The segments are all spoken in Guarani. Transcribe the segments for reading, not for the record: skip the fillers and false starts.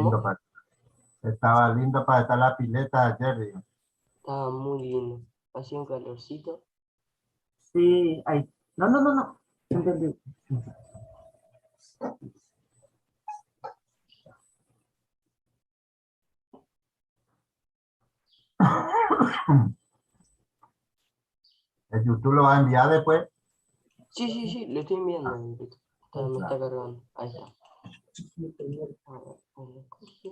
lindo para, estaba lindo para estar la pileta ayer, digo. Estaba muy lindo. Hacía un calorcito. Sí, ahí. No, no, no, no. Entendí. ¿El YouTube lo va a enviar después? Sí, sí, sí, lo estoy enviando. Me está cargando. Ahí está. A ver, una cosa.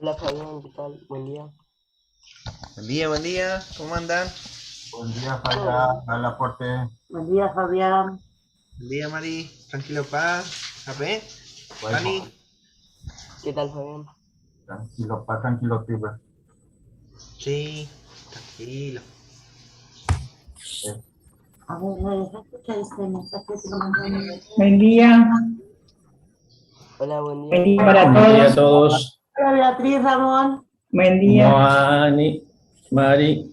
Hola Fabián, ¿qué tal? Buen día. Buen día, buen día. ¿Cómo andan? Buen día, Fabián. Hola, Porte. Buen día, Fabián. Buen día, Mari. Tranquilo, pa. A ver. Bueno. Dani. ¿Qué tal, Fabián? Tranquilo, pa, tranquilo, pibe. Sí, tranquilo. A ver, ¿me dejas escuchar este mensaje que lo mandó? Buen día. Hola, buen día. Buen día para Buen día a todos. todos. Hola, Beatriz, Ramón. Buen día. Moani, Mari.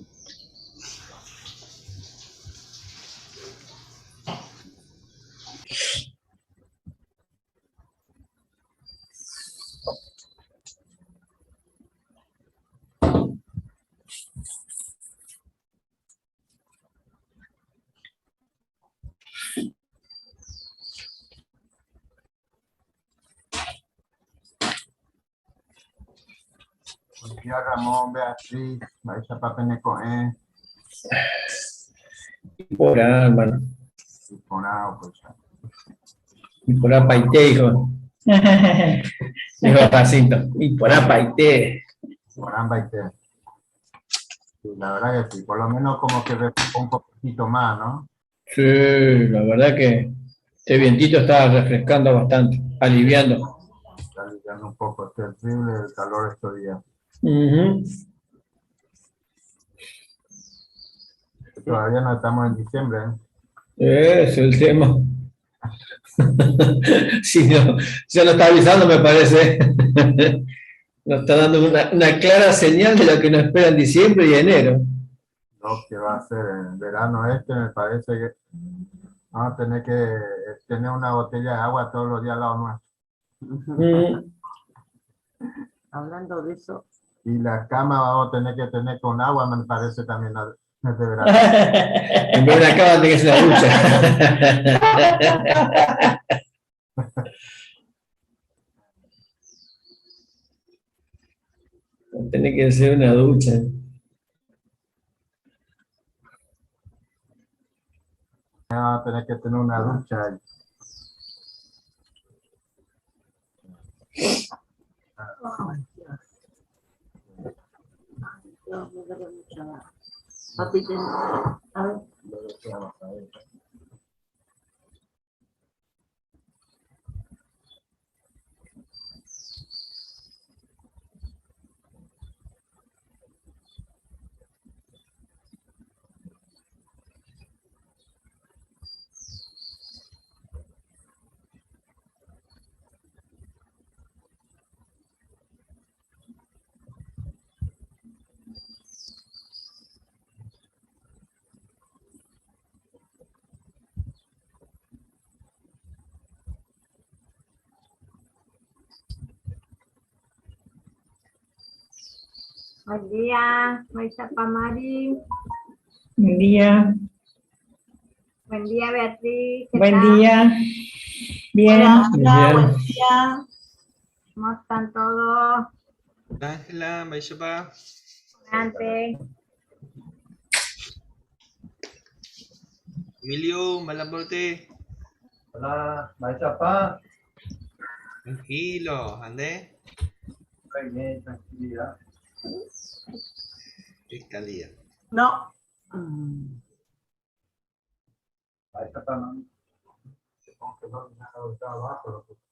Buen día, Ramón, Beatriz, Maisha Papenecoe, Y por ahí, hermano. y por ahí, pues. Y por ahí, Paité, hijo. Dijo Jacinto. Y por ahí, Paité. Por ambas y Sí, la verdad que sí, por lo menos como que refrescó un poquito más, ¿no? Sí, la verdad que este vientito está refrescando bastante, aliviando. Está aliviando un poco, terrible el calor estos días. Todavía no estamos en diciembre, ¿eh? Es el tema. Sí, no, ya lo está avisando, me parece. Nos está dando una clara señal de lo que nos espera en diciembre y enero. Lo que va a ser en verano este, me parece que vamos a tener que tener una botella de agua todos los días al lado nuestro. Hablando de eso. Y la cama vamos a tener que tener con agua, me parece también, ¿no? Este verano. En vez de una cama, tiene que ser una ducha. Tiene que ser una ducha. Vamos a tener que tener una ducha. Ay, Dios. Ay, Dios, me duele mucho la Papi, ten, a ver. Buen día, Maisa Pamari. Buen día. Buen día, Beatriz. ¿Qué Buen tal? día. Bien. Hola, hola, Bien. buen día. ¿Cómo están todos? Ángela, Maisha Pa. Adelante. Emilio, Malaporte. Hola, mba'éichapa? Tranquilo, ha nde? Bien, tranquilidad. Fiscalía. No. Mba'éichapa, mami? Supongo que no, nada, está abajo, lo puse.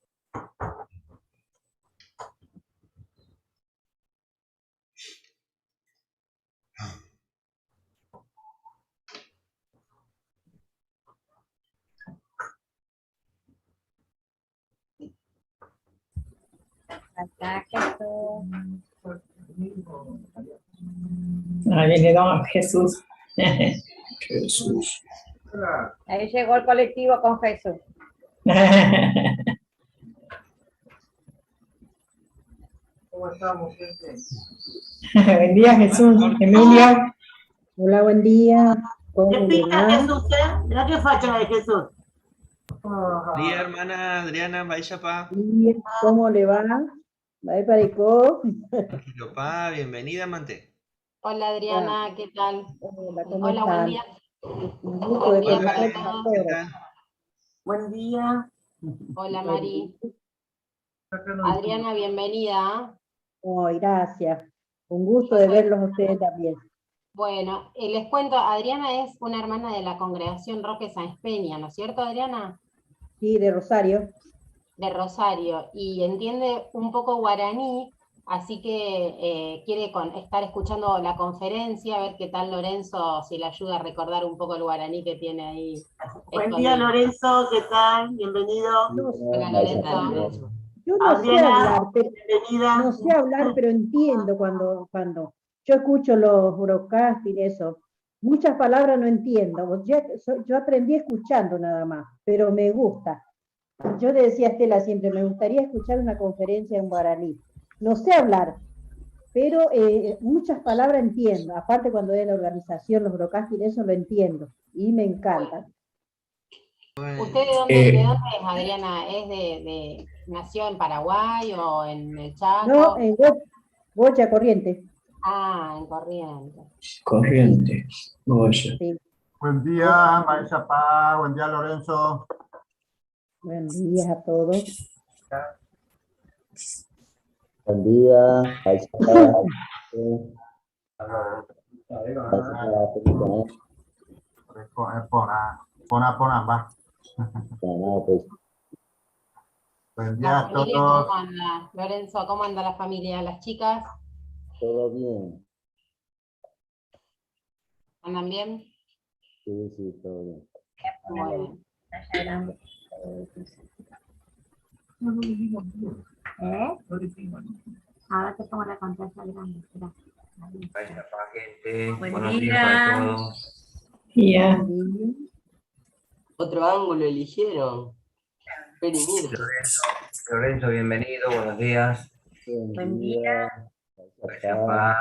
Acá Jesús. Ahí viene don Jesús. Jesús. Hola. Ahí llegó el colectivo con Jesús. ¿Cómo estamos, gente? Buen día, Jesús. Emilia. Hola, buen día. ¿Cómo ¿Qué le pinta va? Jesús, eh? Mirá qué facha de Jesús. Buen día, hermana Adriana, mba'éichapa. Buen día, ¿Cómo le va? Va paricó. Tranquilo, pa, bienvenida, mante. Hola Adriana, ¿qué tal? Hola, ¿cómo Hola, buen están? día. Un gusto de Buen día Hola, para Ale, todos. ¿qué tal? Buen día. Hola Mari. Adriana, bienvenida. Ay, gracias. Un gusto de verlos a ustedes también. Bueno, les cuento, Adriana es una hermana de la congregación Roque Sáenz Peña, ¿no es cierto, Adriana? Sí, de Rosario. De Rosario, y entiende un poco guaraní, así que quiere estar escuchando la conferencia, a ver qué tal Lorenzo, si le ayuda a recordar un poco el guaraní que tiene ahí. Buen día, escondido. Lorenzo, ¿qué tal? Bienvenido. No, Hola, Lorenzo. yo no sé Adriana. hablar, pero, Bienvenida. no sé hablar, pero entiendo cuando yo escucho los broadcasting, eso. Muchas palabras no entiendo. Yo aprendí escuchando nada más, pero me gusta. Yo le decía a Estela siempre, me gustaría escuchar una conferencia en guaraní. No sé hablar, pero muchas palabras entiendo. Aparte cuando es la organización, los broadcasting, eso lo entiendo y me encanta. ¿Usted de dónde es, Adriana? ¿Es de, nació en Paraguay o en el Chaco? No, en Goya, Corrientes. Ah, en Corrientes. Corrientes, Goya. Sí. Buen día, Marisa Paz. Buen día, Lorenzo. Buen día a todos. Buen día, Marisa Paz. Buen día La a familia, todos. ¿cómo anda? Lorenzo, ¿cómo anda la familia? ¿Las chicas? Todo bien. ¿Andan bien? Sí, sí, todo bien. Bueno. ¿Eh? Ahora te pongo la pantalla grande. Espera. Gente. Buen Buenos días día. para todos. Día. Otro ángulo eligieron. Fer y Mirta. Lorenzo, Lorenzo, bienvenido, buenos días. Buen día. Gracias, pa.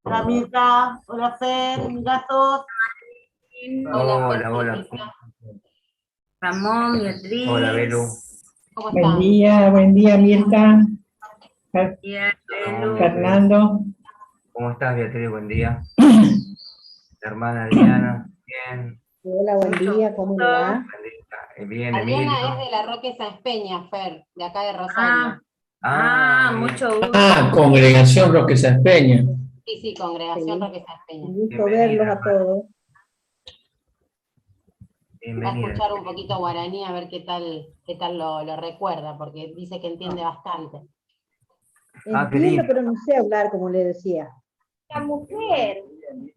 Hola Mirta, hola Fer, mis gatos. Hola, Hola, hola. Mirta. Ramón, Beatriz. Hola, Belu. ¿Cómo Buen están? día, Mirta. Buen día, Belu. Fernando. ¿Cómo estás, Beatriz? Buen día. La hermana Adriana, bien. Hola, buen Mucho día, ¿cómo le va? Buen día. Bien, Adriana Emilio. es de la Roque Sáenz Peña, Fer, de acá de Rosario. Ah, bien. mucho gusto. Ah, Congregación Roque Sáenz Peña. Sí, sí, Congregación Sí. Roque Sáenz Peña. Un gusto Bienvenida, verlos a todos. Va a Bienvenida. escuchar un poquito guaraní a ver qué tal lo recuerda, porque dice que entiende bastante. Ah, qué Entiendo, lindo. pero no sé hablar, como le decía. La mujer. Qué lindo.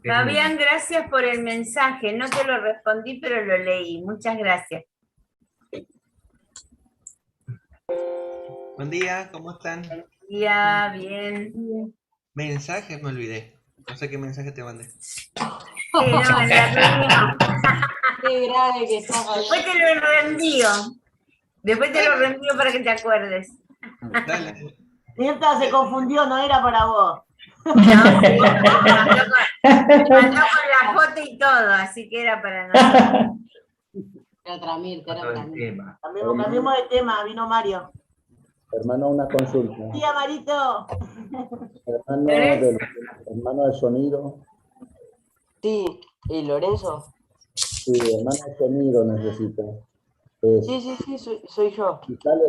Fabián, gracias por el mensaje. No te lo respondí, pero lo leí. Muchas gracias. Buen día, ¿cómo están? Buen día, bien. Mensajes me olvidé. No sé qué mensaje te mandé. Sí, no, en la reunión. Qué grave que está, Fabián. Después te lo reenvío. Después te lo reenvío para que te acuerdes. Dale. Mirta se confundió, no era para vos. No, sí, me mandó con la foto y todo, así que era para nosotros. Era otra Mirta, era Todo otra el Mirta. tema. Cambiemos, cambiemos de tema, vino Mario. Hermano, una consulta. Buen día, Marito. Hermano del, hermano del sonido. Sí, Lorenzo. Sí, hermano, sonido necesito. Sí, sí, sí, soy yo.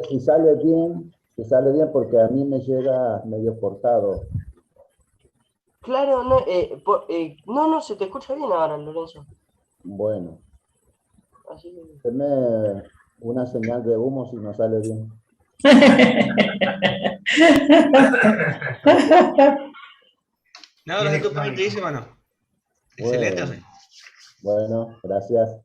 Si sale bien, si sale bien, porque a mí me llega medio cortado. Claro, no, no, no, se te escucha bien ahora, Lorenzo. Bueno. Así que... Deme una señal de humo si no sale bien. No, lo tu te dice, mano. Excelente, Bueno, bueno, gracias.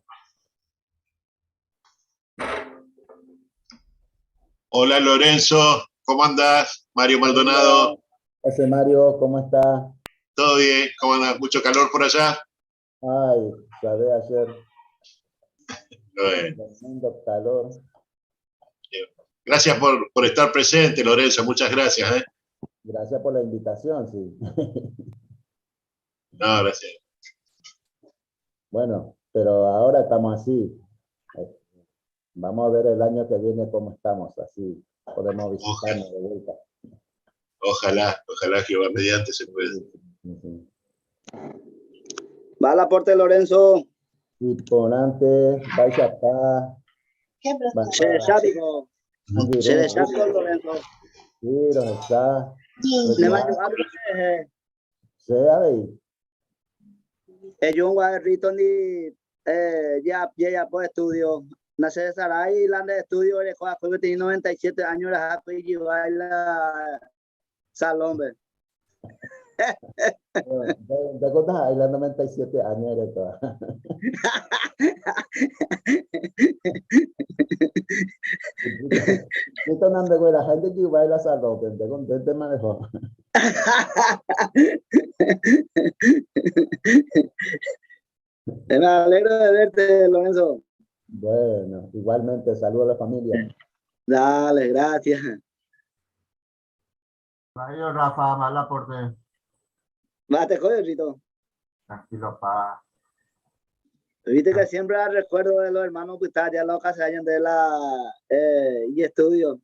Hola Lorenzo, ¿cómo andás? Mario Maldonado. Hola, Mario, ¿cómo está? Todo bien, ¿cómo andás? ¿Mucho calor por allá? Ay, sabé ayer. Bueno. Tremendo calor. Gracias por estar presente, Lorenzo, muchas gracias. Gracias por la invitación, sí. No, gracias. Bueno, pero ahora estamos así. Vamos a ver el año que viene cómo estamos, así podemos visitarnos de vuelta. Ojalá, ojalá Jehová mediante se pueda. Sí. Va al aporte, Lorenzo. Y por antes, vais acá. Se desático. Se desático, Lorenzo. Sí, los está. Le mando Sí, a ver. Yo un rito ni ya ya por estudio. Nace de Saray, lande de estudio, le juega, tiene 97 años, la y baila salón, ve. ¿Te acuerdas? Ahí la 97 años era toda. Esto no anda con la gente que baila salón, te contente manejo. Me alegro de verte, Lorenzo. Bueno, igualmente, saludo a la familia. Dale, gracias. Adiós, Rafa, mal aporte. Va, te jode, Rito. Tranquilo, pa. Viste que siempre recuerdo de los hermanos que estaban ya los hace años de la y estudio.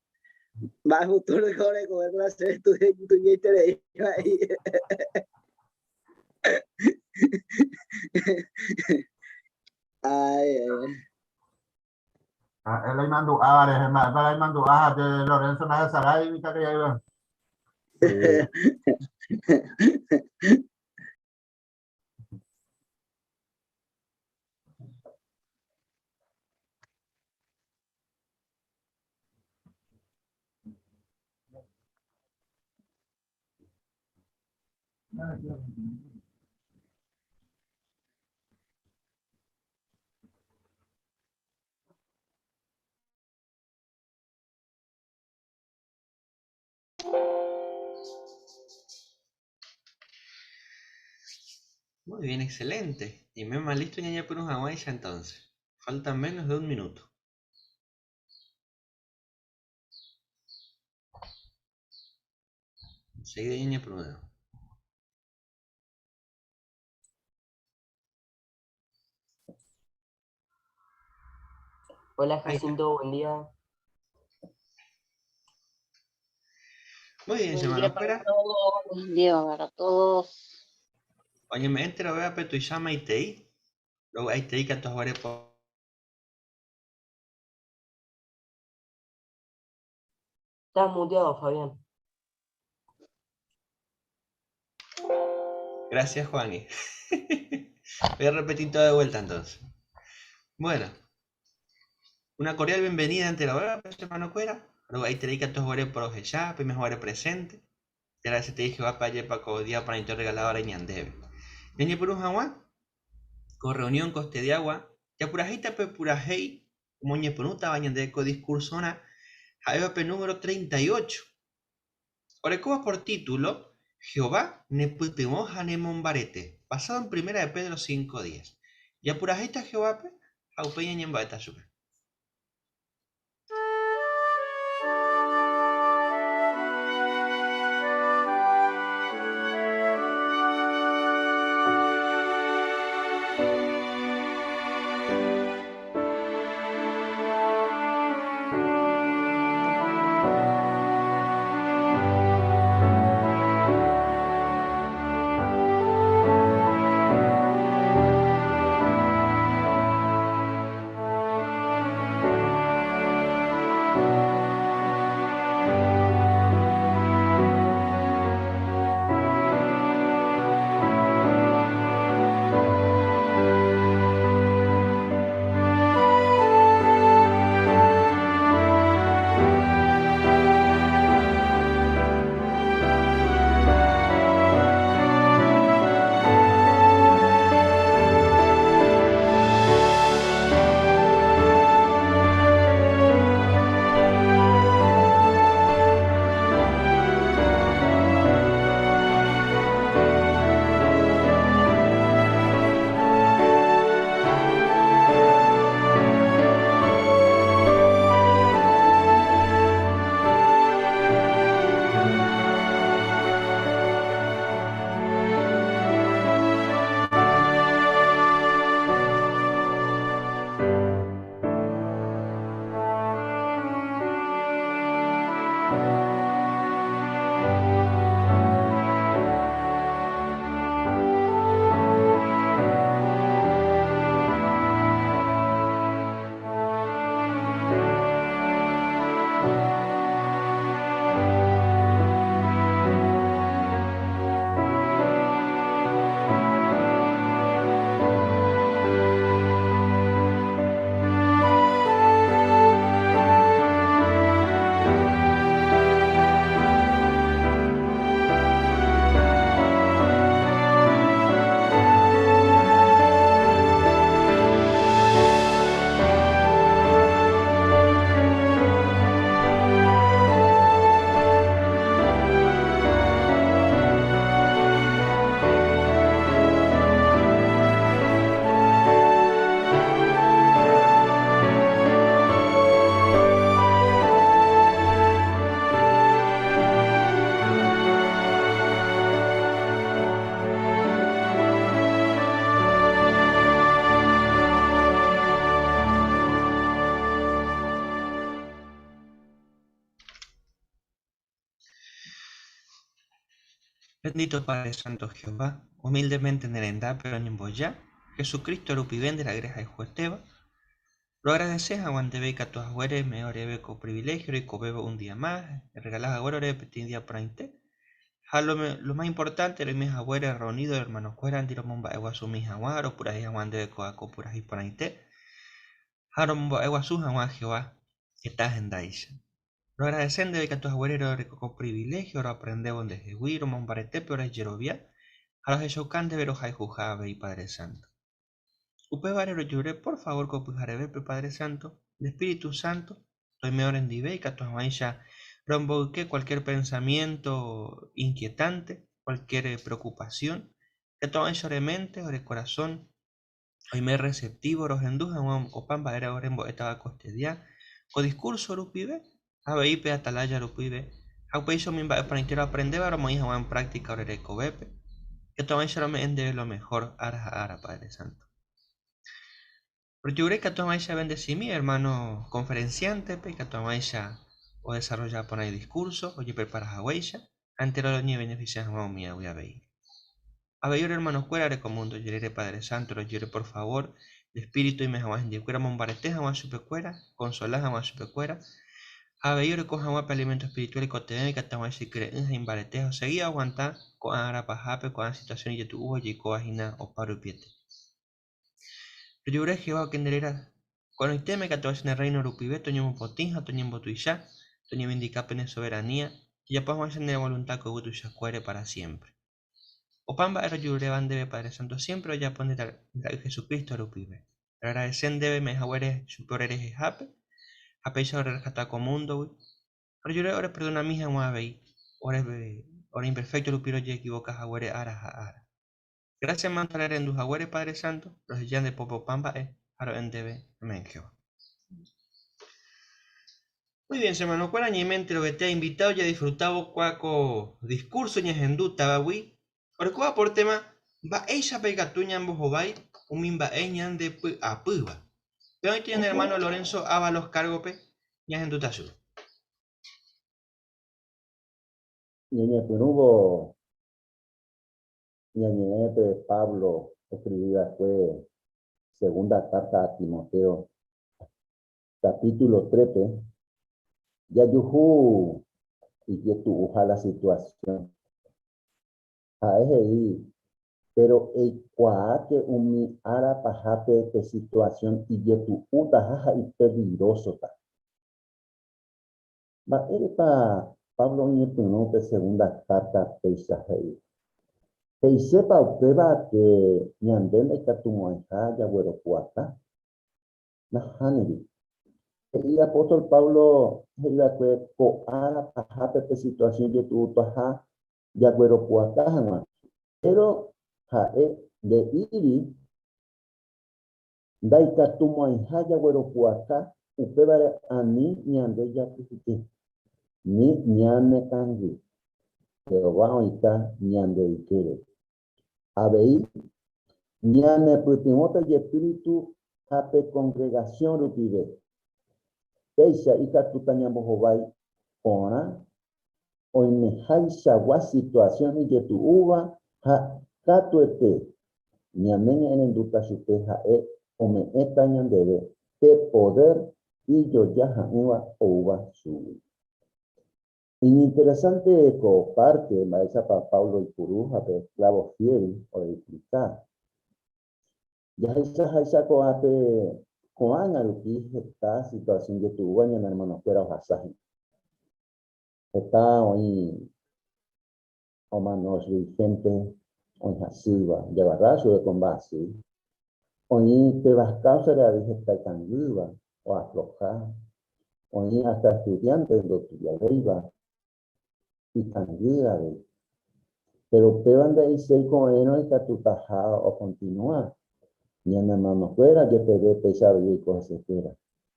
Va a futuro de joder, con la estudio y te ahí. Ay, ay. Él mandó Álvarez, él mandó a de Lorenzo Nazaray, mi querido. Muy bien, excelente. Y me listo ñaña por un ya entonces. Falta menos de un minuto. Enseguida ñaña por uno. Hola Jacinto, buen día. Muy bien, Buen día para todos, buen día para todos. Oye, me entero vea petu y llama y te luego ahí te que tus por. Estás muteado, Fabián. Gracias, Juani. Voy a repetir todo de vuelta entonces. Bueno, una cordial bienvenida ante la hora, hermano cuera. Luego ahí te dedica tus por ya, primer presente. Te agradece te dije va para allá para día para inter regalado a ñandebe. Ñañe por un jaguán, con reunión coste de agua, ya purajita pe purajei, moñe por un tabañande co discursona, jaeva pe número 38. Orecoba por título, Jehová ne putemoja ne mombarete, basado en primera de Pedro 5.10. Ya purajita Jehová pe, jaupeña ñembaeta supe. Bendito Padre Santo Jehová, humildemente nerendápe roñemboja, Jesucristo rupive nde ra'y rehayhuetéva, roagradece haguã ndéve ikatu haguére reme'ẽ oréve ko privilegio roikovévo un día más, reregala haguére oréve peteĩ día porãite, ha lo, lo más importante roime haguére reunido hermanokuérandi romomba'eguasumi haguã, ropurahéi haguã ndéve ko'ã ko purahéi porãite, ha romomba'eguasu haguã Jehová heta hendáicha. Roagradece ndéve ikatu haguére roreko ko privilegio roaprendévo ndehegui romombaretépe ore jerovia ha rohechauka ndéve rohayhuha avei Padre Santo. Upévare rojure por favor ko pyharevépe Padre Santo, nde Espíritu Santo toime orendive ikatu hag̃uáicha romboyke cualquier pensamiento inquietante, cualquier preocupación, ikatu hag̃uáicha ore mente, ore corazón oime receptivo rohendu hag̃ua opa mba'ére orembo'étava koestedía ko discurso rupive, avei pe atalaya rupive, ha upéicha umi mba'e porãite roaprendéva romoĩ hag̃ua en práctica ore rekovépe, ikatu hag̃uáicha rome'ẽ ndéve lo mejor ára ha ára, Padre Santo. Rojure ikatu hag̃uáicha bendecimi hermano conferenciante-pe, ikatu hag̃uáicha odesarrolla porã idiscurso, ojeprepara haguéicha, ha entéro roñebeneficia hag̃ua umíagui avei. Avei ore hermanokuéra reko mundo jerére Padre Santo rojere por favor nde Espíritu oime hag̃ua hendivekuéra omombarete hag̃ua chupekuéra, okonsola hag̃ua chupekuéra, ha avei oreko hag̃ua pe alimento espiritual ikotevẽva ikatu hag̃uáicha ikyre'ỹ ha imbarete ha osegi oaguanta ko'ã ára pahápe ko'ã situación ijetu'úva ojeikóva hína opa rupiete. Rojure Jehová oke nde réra ko'ẽrõitéma ikatu avei ne Rréino rupive toñemopotĩ ha toñembotuicha, toñevindika pene soveranía, jajapo hag̃uáicha ne volunta ko yvy tuichakuére pára siémpre. Opa mba'e rojururéva ndéve Padre Santo siémpre ojapo nde Ra'y Jesucristo rupive. Roagradese ndéve eme'ẽ haguére chupe ore rehehápe ha péicha orerreskata ko múndogui. Rojure oreperdonami hag̃ua avei ore imperfékto rupi rojeekivoka haguére ára ha ára. Gracias manta rerendu haguére Padre Santo, roheja nde pópe opa mba'e ha ro'e ndéve. Amén Jehová. Muy bien, hermanokuéra, ñaime enterovete invitado jadisfrutávo kua ko discurso ñahendútavagui orekóva por tema mba'éichapa ikatu ñambohovái umi mba'e ñandepy'apýva. Péva oĩta ñane hermano Lorenzo Ávalos cargo-pe ñahendúta chupe. Ñañepyrũvo Ñañe'ẽ pe Pablo oskrivi va'ekue segunda kárta a Timoteo kapítulo trépe, jajuhu ijetu'uha la situasión. Ha'e he'i, Péro eikuaáke umi ára pahápe pe situasión ijetu'útaha ha ipeligrósota. Mba'érepa Pablo oñepyrũ pe segunda kárta péicha he'i? He'isépa upéva ke ñande ndaikatumo'ãiha jagueropu'aka? Nahániri. He'i apóstol Pablo he'iva'ekue ko ára pahápe pe situasión ijetu'utaha jagueropu'aka hag̃ua. Péro ha'e nde'íri Ndaikatumo'ãiha jagueropu'aka upévare ani ñande jakyhyje, ni ñanekangy. Jehová oĩta ñande ykére. Avei, ñanepytyvõta ijespíritu ha pe kongregasión rupive. Péicha ikatúta ñambohovái porã oimehaichagua situasión ijetu'úva ha katuete ñane ñe'ẽrendúta chupe ha'e ome'ẽta ñandéve pe podér ijojaha'ỹva oúva chugui. Iñinteresánte ko párte mba'éichapa Pablo oipuru ha pe esklávo fiél oexplika. Jahechaháicha ko'ápe ko'ág̃a rupi heta situasión ijetu'úva ñane ermanokuéra ohasa hína. Heta oĩ omano chugui hénte oĩ hasýva, jagarra chupe ko mba'asy. Oĩ péva káusare avei heta ikangýva, oafloha, oĩ hasta estudiánte ndostudiavéiva, ikangy avei. Péro upéva nde'iséi ko'ẽrõ ikatutaha okontinua. Ñane ermanokuéra jepeve péicha avei oiko hesekuéra.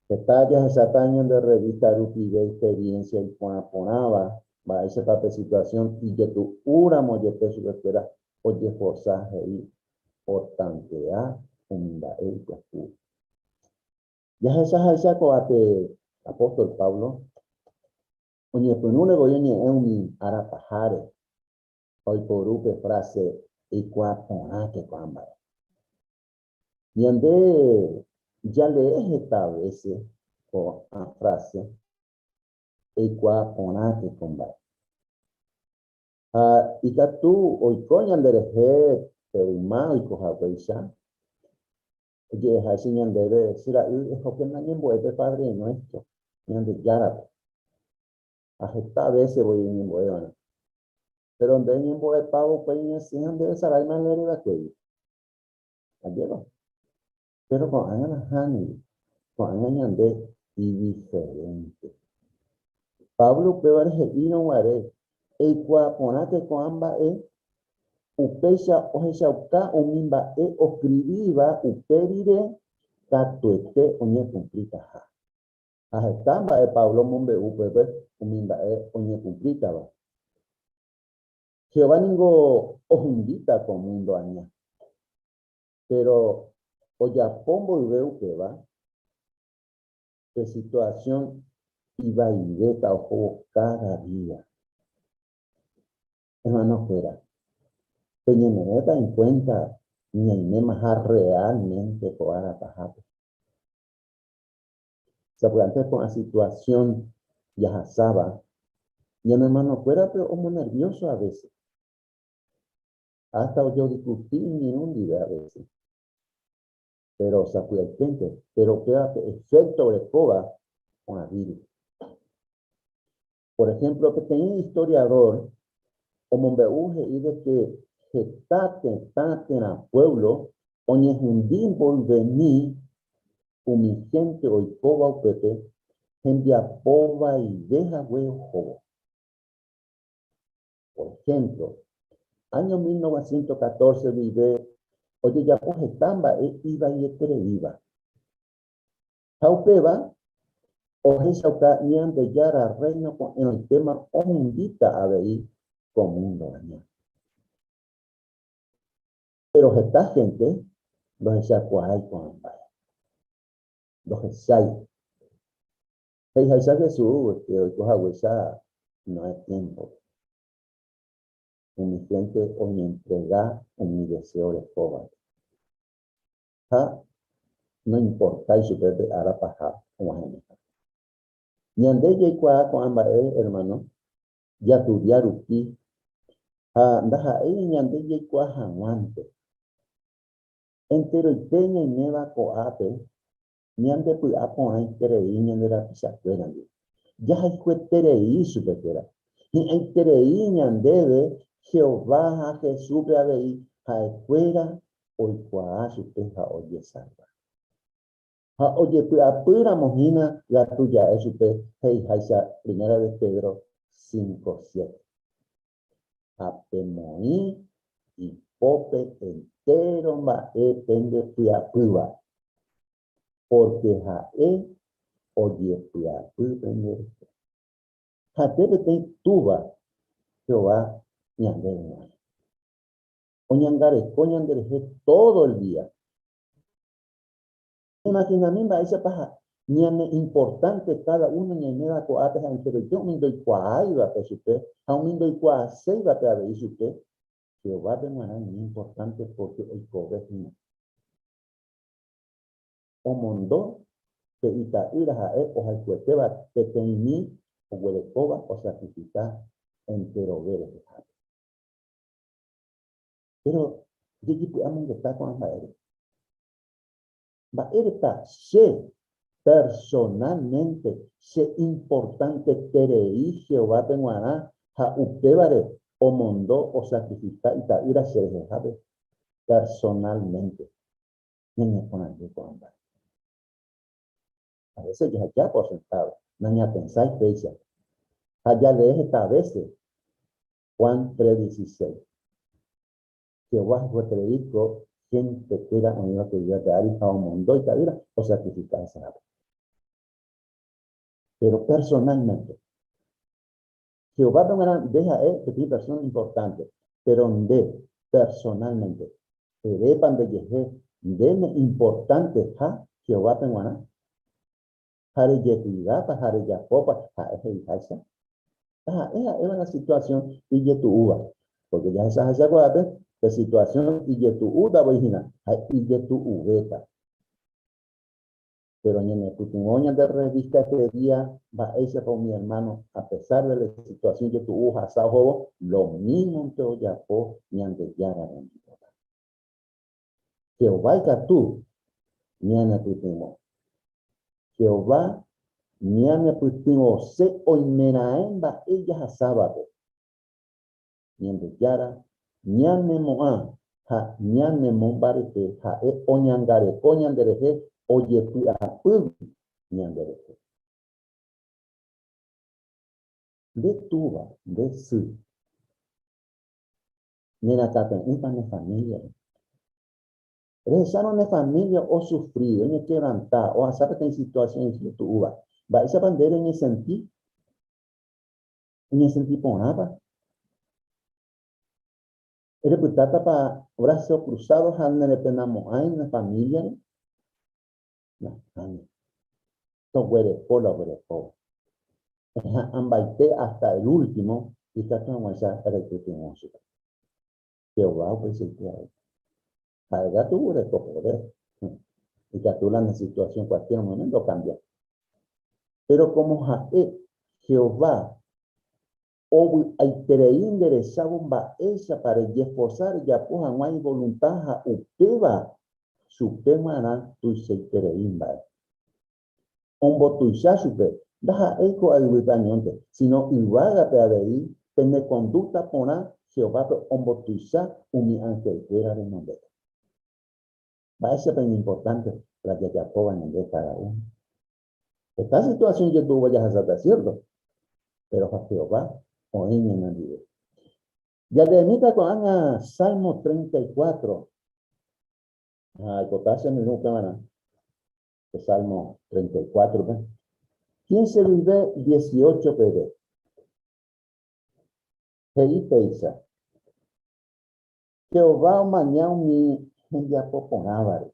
Heta jahecháta ñande rrevísta rupive experiénsia iporã porãva, mba'éichapa pe situasión ijetu'úramo jepe chupekuéra ojeforsa he'i otantea umi mba'e ipyahúva. Jahechaháicha ko'ápe apóstol Pablo oñepyrũre voi oñe'ẽ umi ára paháre. Oiporu pe frase eikuaa porãke ko'ã mba'e. Ñande jalee heta vése ko'ã frase eikuaa porãke ko mba'e. Ha ikatu oiko ñanderehe pe yma oiko haguéicha, oje'eháicha ñandéve, Che ra'y, ehókena ñembo'épe Padre Nuestro, Ñandejárape. Ha heta vése voi eñembo'e va'erã. Péro nde eñembo'epávo upéi ñesẽ ha nderesaráima nde revakuégui. Ajépa? Péro ko'ág̃a nahániri, ko'ág̃a ñande idiferénte. Pablo upévare he'írõ guare, Eikuaa porãke ko'ã mba'e, upéicha ohechauka umi mba'e oskrivíva upe rire katuete oñekumplitaha. Ha heta mba'e Pablo omombe'u upépe umi mba'e oñekumplítava. Jehová ningo ohundíta ko múndo aña. Péro ojapo mboyve upéva, pe situasión ivaivéta ohóvo káda día. Ermanokuéra, peñeme'ẽta enkuénta ñaimémaha rreálmente ko ára pahápe. Sapy'ánte ko'ã situasión jahasáva ñane ermanokuérape omonervióso a vése. Hasta ojodiskuti iñirũ ndive a vése. Péro sapy'aiténte, péro upéva pe efékto orekóva ko'ã vírus. Por ehémplo, peteĩ istoriadór omombe'u he'i de ke heta tetã térã puévlo oñehundi mboyvemi umi hénte oikóva upépe hembiapo vaive hague ohóvo. Por ehémplo, áño 1914 guive ojejapo heta mba'e ivaietereíva. Ha upéva ohechauka Ñandejára Rréino ko'ẽrõitéma ohundíta avei ko múndo aña. Péro heta hénte ndohechakuaái ko'ã mba'e. Ndohechái. He'iháicha Jesús oiko haguéicha Noé tiémpope. Umi hénte oñentrega umi deséo orekóvape. Ha noimportái chupe pe ára paha og̃uahẽneha. Ñande jaikuaa ko'ã mba'e, ermáno, jatudia rupi, ha ndaha'éi ñande jaikuaa hag̃uánte. Enteroite ñaiméva ko'ápe ñandepy'a porãiterei ñande rapichakuéra ndive. Jahayhueterei chupekuéra. Hi'ãiterei ñandéve Jehová ha Jesúspe avei ha'ekuéra oikuaa chupe ha ojesalva. Ha ojepy'apýramo hína katu ja'e chupe he'iháicha Primera de Pedro 5, 7. Ha pemoĩ ipópe entéro mba'e pendepy'apýva, pórke ha'e ojepy'apy penderehe. Ha nde peteĩ Túva Jehová ñandéve g̃uarã. Oñangareko ñanderehe tódo el día. Imaginami mba'éichapa ñane importante káda uno ñaiméva ko'ápe ha enteroite umi ndoikuaáivape chupe ha umi ndoikuaaséivape avei chupe, Jehovápe g̃uarã iñimportánte pórke oikove hína. Omondo pe ita'ýra ha'e ohayhuetéva peteĩmi oguerekóva osakrifika enterove rehehápe. Péro jejepy'amongeta ko'ã mba'ére. Mba'érepa che personálmente cheimportanteterei Jehovápe g̃uarã ha upévare omondo osakrifika Ita'ýra cherehehápe personálmente? Ñañeporandu ko'ã mba'e. A vése jahecha por sentádo, nañapensái péicha. Ha jalee heta vése Juan 3:16. Jehová oheterei ko héntekuéra oĩva ko yvy ape ári ha omondo ita'ýra osakrifika hesehápe. Péro personálmente, Jehovápe g̃uarã nde ha'e peteĩ persóna importante, péro nde personálmente, erépa ndejehe nde neimportanteha Jehovápe g̃uarã? Ha rejekuidápa ha rejapópa ha'e he'iháicha? Taha'e ha'éva la situasión ijetu'úva. Porque jahechaháicha ko'ápe, pe situación ijetu'úta voi hína ha ijetu'uvéta. Pero ñanepytyvõ ñande revista este día mba'éichapa umi hermano a pesar de la situación ijetu'u ohasa ohóvo, lo mímonte ojapo Ñandejára rembipota. Jehová ikatu ñanepytyvõ. Jehová ñanepytyvõse oimeraẽ mba'e jahasávape. Ñandejára ñanemo'ã ha ñanemombarete, ha'e oñangareko ñanderehe ojepy'apýgui ñanderehe. Nde túva, nde sy, nerakate'ỹpa ne famíliare? Rehechárõ ne família osufri, oñekevranta, ohasa peteĩ situasiõ ijetu'úva, mba'éichapa nde reñesenti? Eñesenti porãpa? Erepytátapa brazo cruzado ha nerepenamo'ãi ne famíliare? Nahániri. Toguereko la oguerekóva. Eha'ãmbaite hasta el último ikatu hag̃uáicha reipytyvõ chupe. Jehová upeichaite avei. Ha'e katu oguereko poder. Ikatu la ne situación cualquier momento okambia. Péro kómo ha'e Jehová ovy'aiterei nderechávo mba'éichapa rejesforsa rejapo hag̃ua ivolunta ha upéva chupe g̃uarã tuichaiterei mba'e. Ombotuicha chupe, ndaha'éi ko yvýpe añónte, síno yvágape avei pene kondúkta porã Jehovápe ombotuicha umi anhelkuéra renondépe. Mba'éichapa iñimportánte la jajapóva ñande káda uno? Heta situasión ijetu'úva jahasáta, siérto? Péro ha Jehová oĩ ñanendive. Jaleemíta ko'ág̃a Salmo 34, ha aipota che mirũ upevarã. Pe Salmo 34-pe, 15 guive 18 peve, he'i péicha, Jehová omaña umi hembiapo porãvare,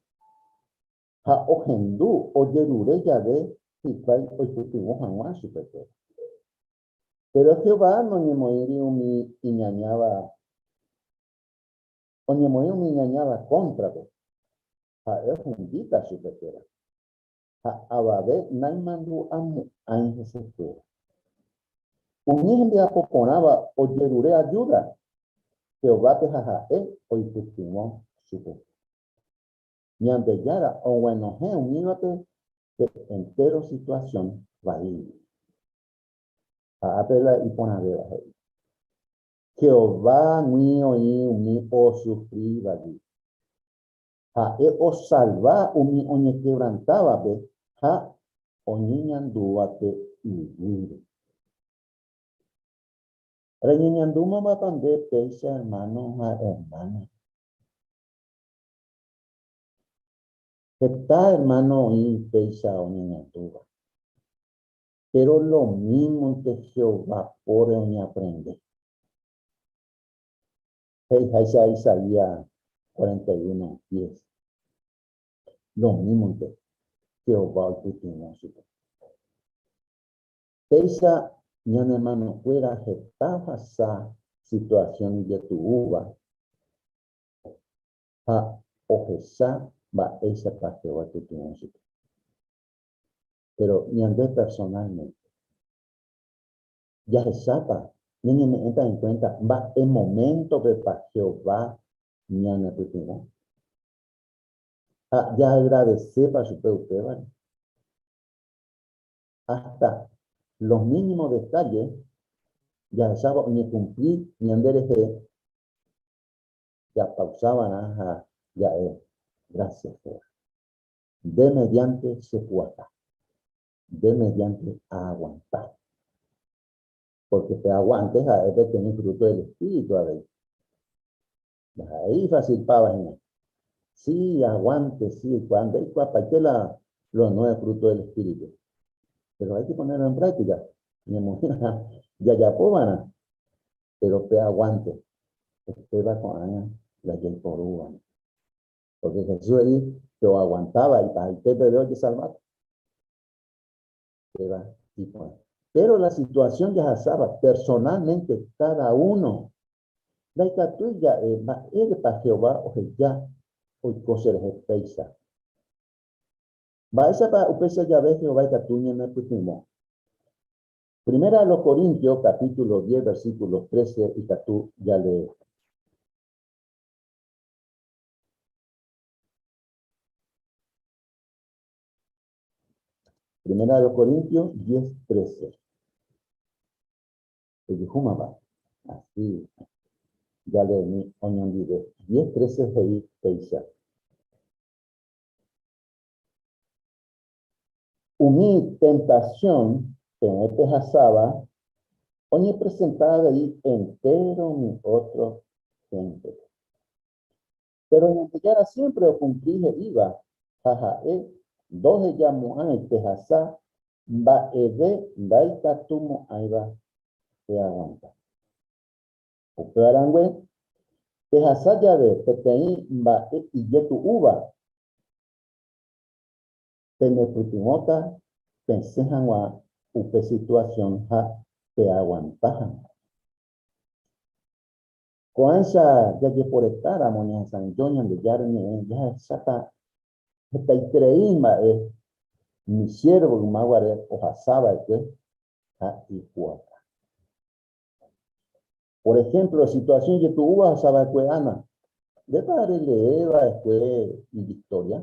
ha ohendu ojerure jave hikuái oipytyvõ hag̃ua chupekuéra. Péro Jehová noñemoĩri umi iñañáva, oñemoĩ umi iñañáva kóntrape, Ha'e ohundíta chupekuéra, ha avave naimandu'amo'ãi hesekuéra. Umi hembiapo porãva ojerure ajúda Jehovápe ha ha'e oipytyvõ chupe. Ñandejára oguenohẽ umívape pe entéro situasión vaígui. Ha ápe la iporãvéva he'i, Jehová g̃ui oĩ umi osufrívagui. Ha'e osalva umi oñekevrantávape ha oñeñandúvape yvýre. Reñeñandúmavapa nde péicha ermáno ha ermána? Heta ermáno oĩ péicha oñeñandúva. Péro lomímonte Jehová póre oñeaprende. He'iháicha Isaías 41, 10. Lomímonte Jehová oipytyvõ chupe. Péicha ñane ermanokuéra heta ohasa situasión ijetu'úva ha ohecha mba'éichapa Jehová oipytyvõ chupe. Péro ñande personálmente, Jahechápa ñañeme'ẽta enkuénta mba'e moméntopepa Jehová ñanepytyvõ? Ha jaagradesépa chupe upévare? Hasta los mínimos detalles jahecháva oñekumpli ñanderehe, japausava'erã ha ja'e, Gracias Jehová. Nde mediante chepu'aka. Nde mediante aaguanta. Pórke pe aguante ha'e peteĩ frúto del espíritu avei. Ndaha'éi ifasilpáva hína. Si, aguante, si, oikuaa, nde eikuaapaite la los nueve frutos del espíritu. Pero hay que ponerlo en práctica. Ñamoĩrã jajapova'erã, pero pe aguante, upéva ko'ág̃a la jaiporúva'erã. Pórke Jesús he'i pe oaguantáva ipahaite peve ojesalváta. Péva iporã. Péro la situasión jahasáva personálmente káda uno. Ndaikatúi ja'e mba'érepa Jehová oheja oiko cherehe péicha. Mba'éichapa upéicha jave Jehová ikatu ñanepytyvõ? Primera a los Corintios capítulo 10 versículo 13 ikatu jalee. Primera a los Corintios 10, 13. Pejehúmava. Así. Jaleemi oñondive. 10, 13 he'i péicha. Umi tentasión peẽ pehasáva oñepresenta avei entéro umi ótro héntepe. Péro Ñandejára siémpre okumpli he'íva ha ha'e ndohejamo'ãi pehasa mba'eve ndaikatumo'ãiva peaguanta. Upéva rangue, pehasa jave peteĩ mba'e ijetu'úva, penepytyvõta pesẽ hag̃ua upe situasión ha peaguanta hag̃ua. Ko'ág̃a jajeporekáramo ñahesa'ỹijo Ñandejára Ñe'ẽ jahecháta hetaiterei mba'e umi siérvo yma guare ohasa va'ekue ha ipu'aka. Por ehémplo, situasión ijetu'úva ohasa va'ekue Ana. Ndépa relee va'ekue ijistória?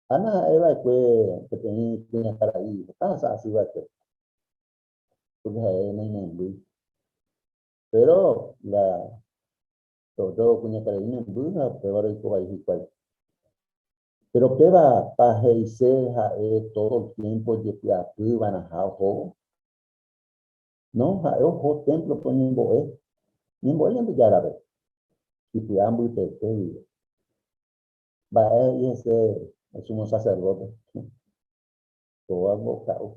Ana ha'e va'ekue peteĩ kuñakarai heta ohasa asy va'ekue, pórke ha'e naimembýi. Péro la ótro kuñakarai imemby ha upévare oiko vai hikuái. Péro péva pa he'ise ha'e tódo el tiémpo ojepy'apy va'erãha ohóvo? No, ha'e oho témplope oñembo'e, ñembo'e Ñandejárape, ipy'a mbytete guive. Mba'e he'i hese el sumo sacerdote? Kóva mboka'u.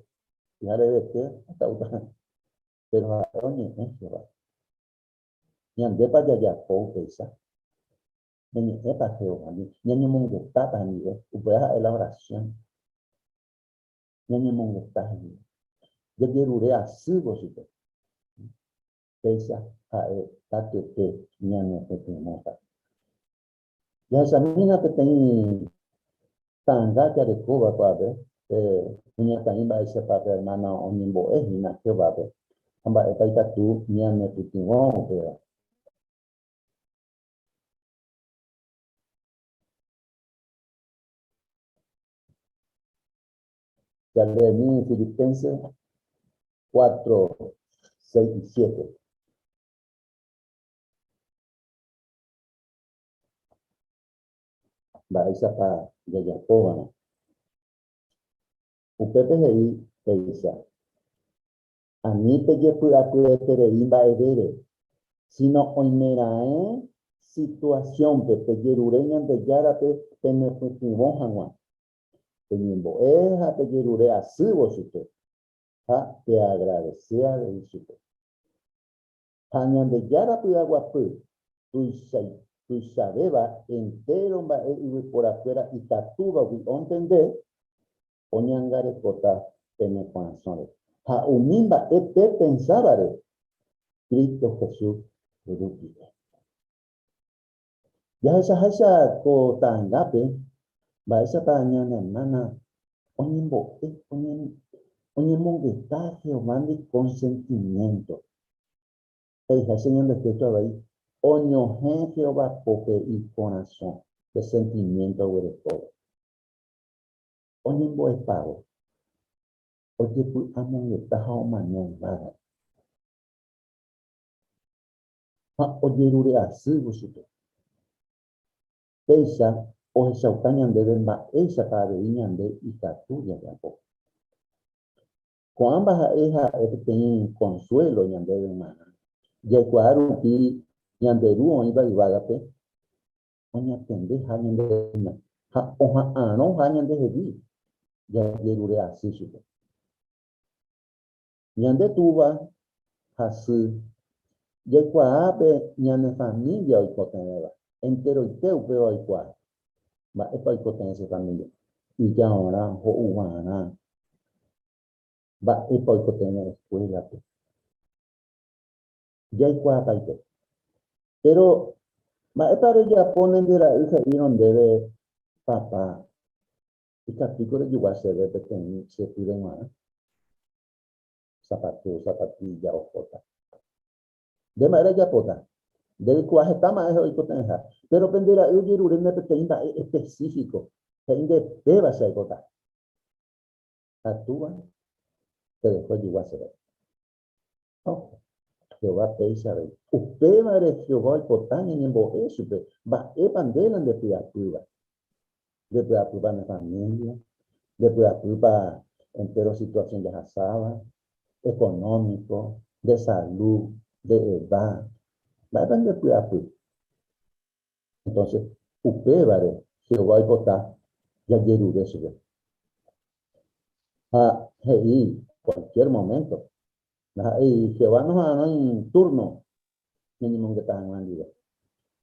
Pyharevete aka'úta. Péro ha'e oñe'ẽ Jehová. Ñandépa jajapo upéicha? Ñañe'ẽpa Jehovándi? Ñañemongetápa hendive? Upéva ha'e la oración. Ñañemongeta hendive. Jajerure asývo chupe. Péicha ha'e katuete ñanepytyvõta. Jahechamína peteĩ ta'anga jarekóva ko'ápe, pe kuñataĩ mba'éichapa pe ermána oñembo'e hína Jehovápe ha mba'épa ikatu ñanepytyvõ upéva. Jaleemi Filipenses 4, 6 y 7. Mba'éichapa jajapóva'erã. Upépe he'i péicha, Ani pejepy'apyeterei mba'evére, síno oimeraẽ situasiónpe pejerure Ñandejárape penepytyvõ hag̃ua. Peñembo'e ha pejerure asývo chupe, ha peagradese avei chupe. Ha Ñandejára py'aguapy tuichavéva entéro mba'e yvyporakuéra ikatúvagui ontende, oñangarekóta pene korasõre ha umi mba'e pepensávare Cristo Jesús rupive. Jahechaháicha ko ta'angápe mba'éichapa ñane ermána oñembo'e, oñemongeta Jehovándi con sentimiénto. He'iháicha ñande téxto avei, oñohẽ Jehová pópe ikorasõ pe sentimiénto oguerekóva. Oñembo'epávo, ojepy'amongeta ha omaña yvágare. Ha ojerure asývo chupe. Péicha ohechauka ñandéve mba'éichapa avei ñande ikatu jajapo. Ko'ã mba'e ha'e peteĩ konsuélo ñandéve g̃uarã, jaikuaa rupi ñande Ru oĩva yvágape oñatende ha ñande ha oha'arõ ha ñandehegui jajerure asy chupe. Ñande túva ha sy jaikuaa pe ñane família oikotevẽva, enteroite upéva oikuaa. Mba'épa oikotevẽ che família? Ijaorã, ho'uvarã, mba'épa oikotevẽ eskuélape. Jaikuaapaite. Péro, mba'épa rejapóne nde ra'y he'írõ ndéve, Papa, ikatúiko rejogua chéve peteĩ che pýre g̃uarã? Sapatu, sapatilla ohóta. Nde mba'e rejapóta? Nde reikuaa heta mba'e oikotevẽha, péro pe nde ra'y ojerure nde peteĩ mba'e espesífiko, he'i nde péva che aipota. Ha túva te dejó ejogua chéve. Oho. Jehová péicha avei. Upévare Jehová oipota ñañembo'e chupe, Mba'épa nde la ndepy'apýva? Ndepy'apýpa ne família? Ndepy'apýpa entéro situasión jahasáva, ekonómiko, nde salu, nde eda? Mba'épa ndepy'apy? Entónse, upévare Jehová oipota jajerure chupe. Ha he'i kualkiér moménto, ndaha'éi Jehová noha'arõi túrno ñañemongeta hag̃ua hendive.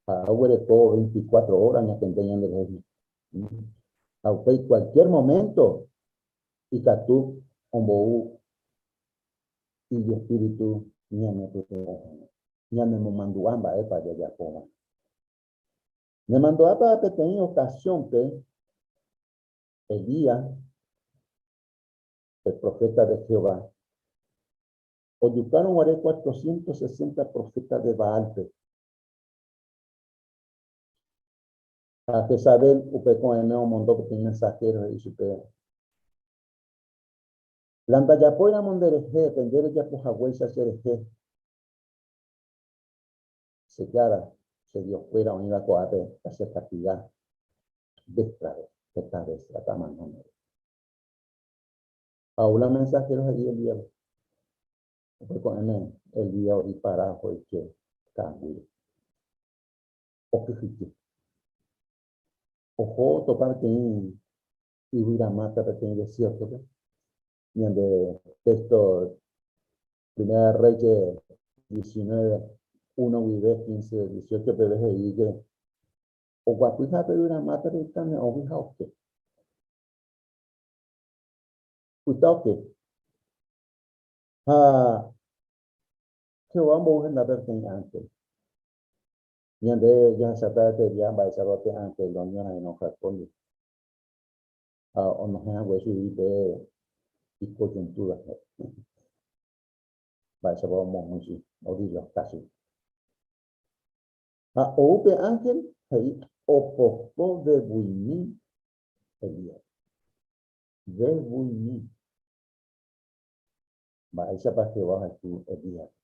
Ha oguereko veinticuatro óra ñatende ñanderehe. Ha upéi kualkiér moménto ikatu ombou ijespíritu ñanepytyvõ hag̃ua. Ñanemomandu'a mba'épa jajapóva. Nemandu'ápa peteĩ okasiónpe Elías, pe proféta de Jehová, ojukárõ guare 460 proféta de Baálpe? Ha Jezabel upe ko'ẽme omondo peteĩ mensahéro he'i chupe, La ndajapóiramo nderehe pe nde rejapo haguéicha cherehe, che Jára, che dioskuéra oĩva ko'ápe tachekastiga véstrare, heta vése atamano meve. Ha ou la mensahéro he'i Elíaspe. Upe ko'ẽme Elías odipara oho oike ka'aguýre. Okyhyje. Oho otopa peteĩ yvyramáta peteĩ desiértope. Ñande téxto Primera de Reyes 19, 1 guive 15, 18 peve he'i que oguapyha pe yvyramátape ikane'õgui ha oke. Pyta oke. Ha Jehová ombou hendápe peteĩ ánhel. Ñande jahecháta gueteria mba'éichapa pe ánhel oñorairõ Jacob ndive. Ha onohẽ hague chugui pe ikojuntúra. Mba'éichapa omomýi chugui, odiloka chugui. Ha ou pe ánhel he'i opoko vevuimi Elías. Vevuimi. Mba'éichapa Jehová ohayhu Elíaspe?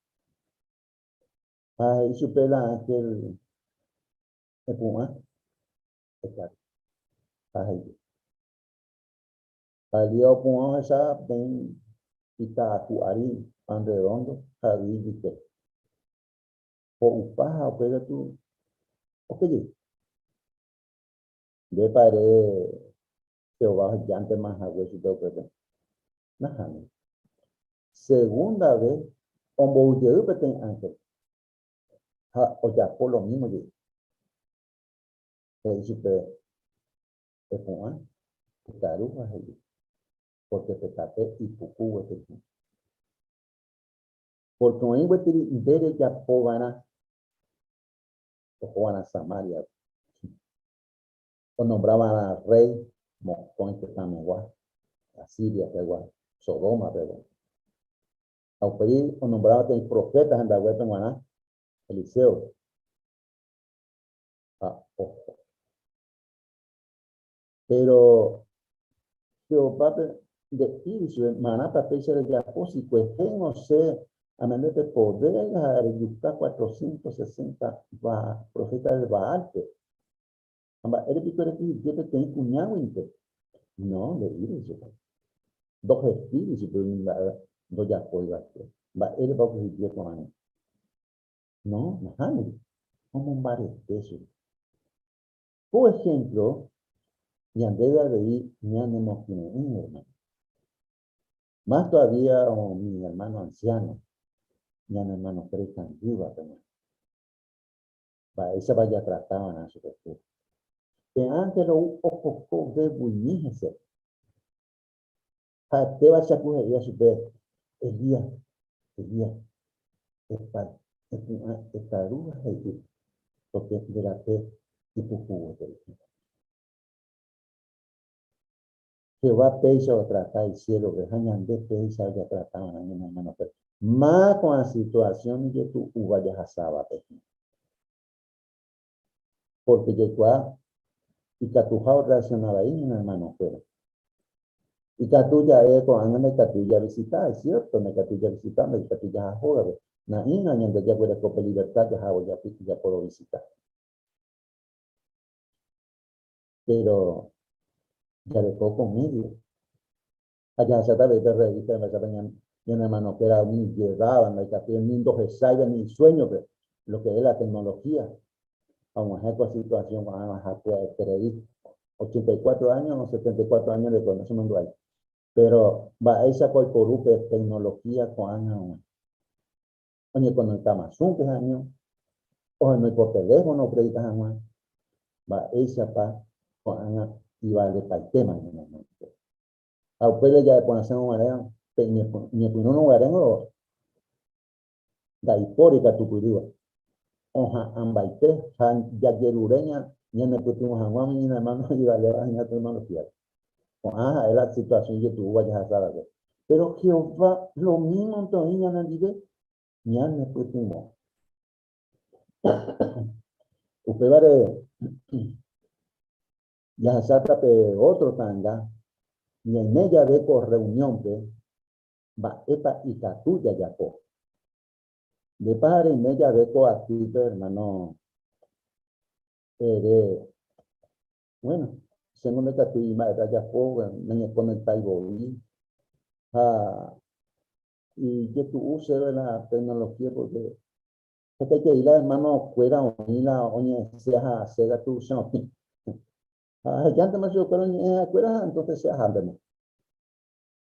Ha he'i chupe la ánhel, Epu'ã, ekaru. Ha he'i. Ha Elías opu'ã ohecha peteĩ ita aku ári pan redondo ha yvy ijyke. Ho'upa ha upéi katu oke jey. Ndépa ere Jehová ohejántema hague chupe upépe? Nahániri. Segunda ve ombou jey peteĩ ánhel ha ojapo lo mímo jey. He'i chupe, Epu'ã, ekaru ha he'i, pórke pe tape ipuku gueteri. Pórke oĩ gueteri nde rejapo va'erã, oho va'erã Samáriagui. Onombra va'erã rréi mokõi tetãmegua, Asiria pegua, Sodoma pegua. Ha upéi onombra peteĩ proféta hendaguépe g̃uarã, Eliseo. Ha oho. Péro Jehovápe nde'íri chupe, Marãpa péicha rejapo si kuehéngo che amende pe podér ha rejuka 460 proféta de Baálpe? Ha mba'ére piko rekyhyje peteĩ kuñáguinte? No, nde'íri chupe. Ndohekíri chupe umi mba'e ndojapói va'ekue. Mba'érepa okyhyje ko'ág̃a? No, nahániri. Omombarete chupe. Ko ehémplo ñandéve avei ñanemokyre'ỹ, ermáno. Más todavía umi ermáno ansiáno, ñane ermanokuéra ikangývape g̃uarã. Mba'éichapa jatrata va'erã chupekuéra? Pe ánhel ou opoko vevuimi hese. Ha'etéva chaku he'íva chupe, Elías, Elías, epáy, epu'ã ekaru ha hey'u. Porque nde rape ipuku gueteri hína. Jehová péicha otrata isiérvope ha ñande péicha jatrata va'erã ñane ermanokuéra. Má ko'ã situasión ijetu'úva jahasávape hína. Pórke jaikuaa ikatuha orreaksiona vai ñane ermanokuéra. Ikatu ja'e ko'ág̃a ndaikatúi javisita, es siérto, ndaikatúi javisita, ndaikatúi jaha hógape. Na'ína ñande jaguereko pe liverta jahávo japorovisita. Péro jareko ko médio. Ha jahecháta avei pe rrevísta mba'éichapa ñane ermanokuéra umi ijedáva ndaikatúi ni ndohecháiva ni isuéñope lo que es la tecnología. Ha og̃uahẽ ko situasión ko'ág̃a ha pya'eterei 84 áño o 74 áño reko, no chemandu'ái. Péro mba'éichapa oiporu pe tecnología ko'ág̃a og̃uahẽ? Oñekonectáma Zoom-pe ha'eño, ohenói por teléfono opredika hag̃ua, mba'éichapa ko'ág̃a ivalepaitéma ñane hermanokuéra. Ha upépe ja'e porãsérõ guare, pe iñepyrũrõ guaréngo ndaipóri katupyrýva, oha'ãmbaite ha jajerure ñanepytyvõ hag̃ua umi ñane hermano ivaléva hína tecnología-pe. Ko'ã ha'e la situasión ijetu'úva jahasa va'ekue. Péro Jehová lomímonte oĩ ñanendive ñanepytyvõ. Upévare jahecháta pe ótro ta'anga ñaime jave ko rreuniónpe mba'épa ikatu jajapo. Ndépa reime jave ko atýpe ermáno ere Bueno, chéngo ndaikatúi mba'épe ajapo, nañekonektái voi. Ha ijetu'u chéve la tecnología porque hetaiterei la hermano-kuéra oĩ la oñe'ẽse ha che katu che otĩ. Ha ahejántema chupekuéra oñe'ẽ ha'ekuéra ha entonces che ahántema.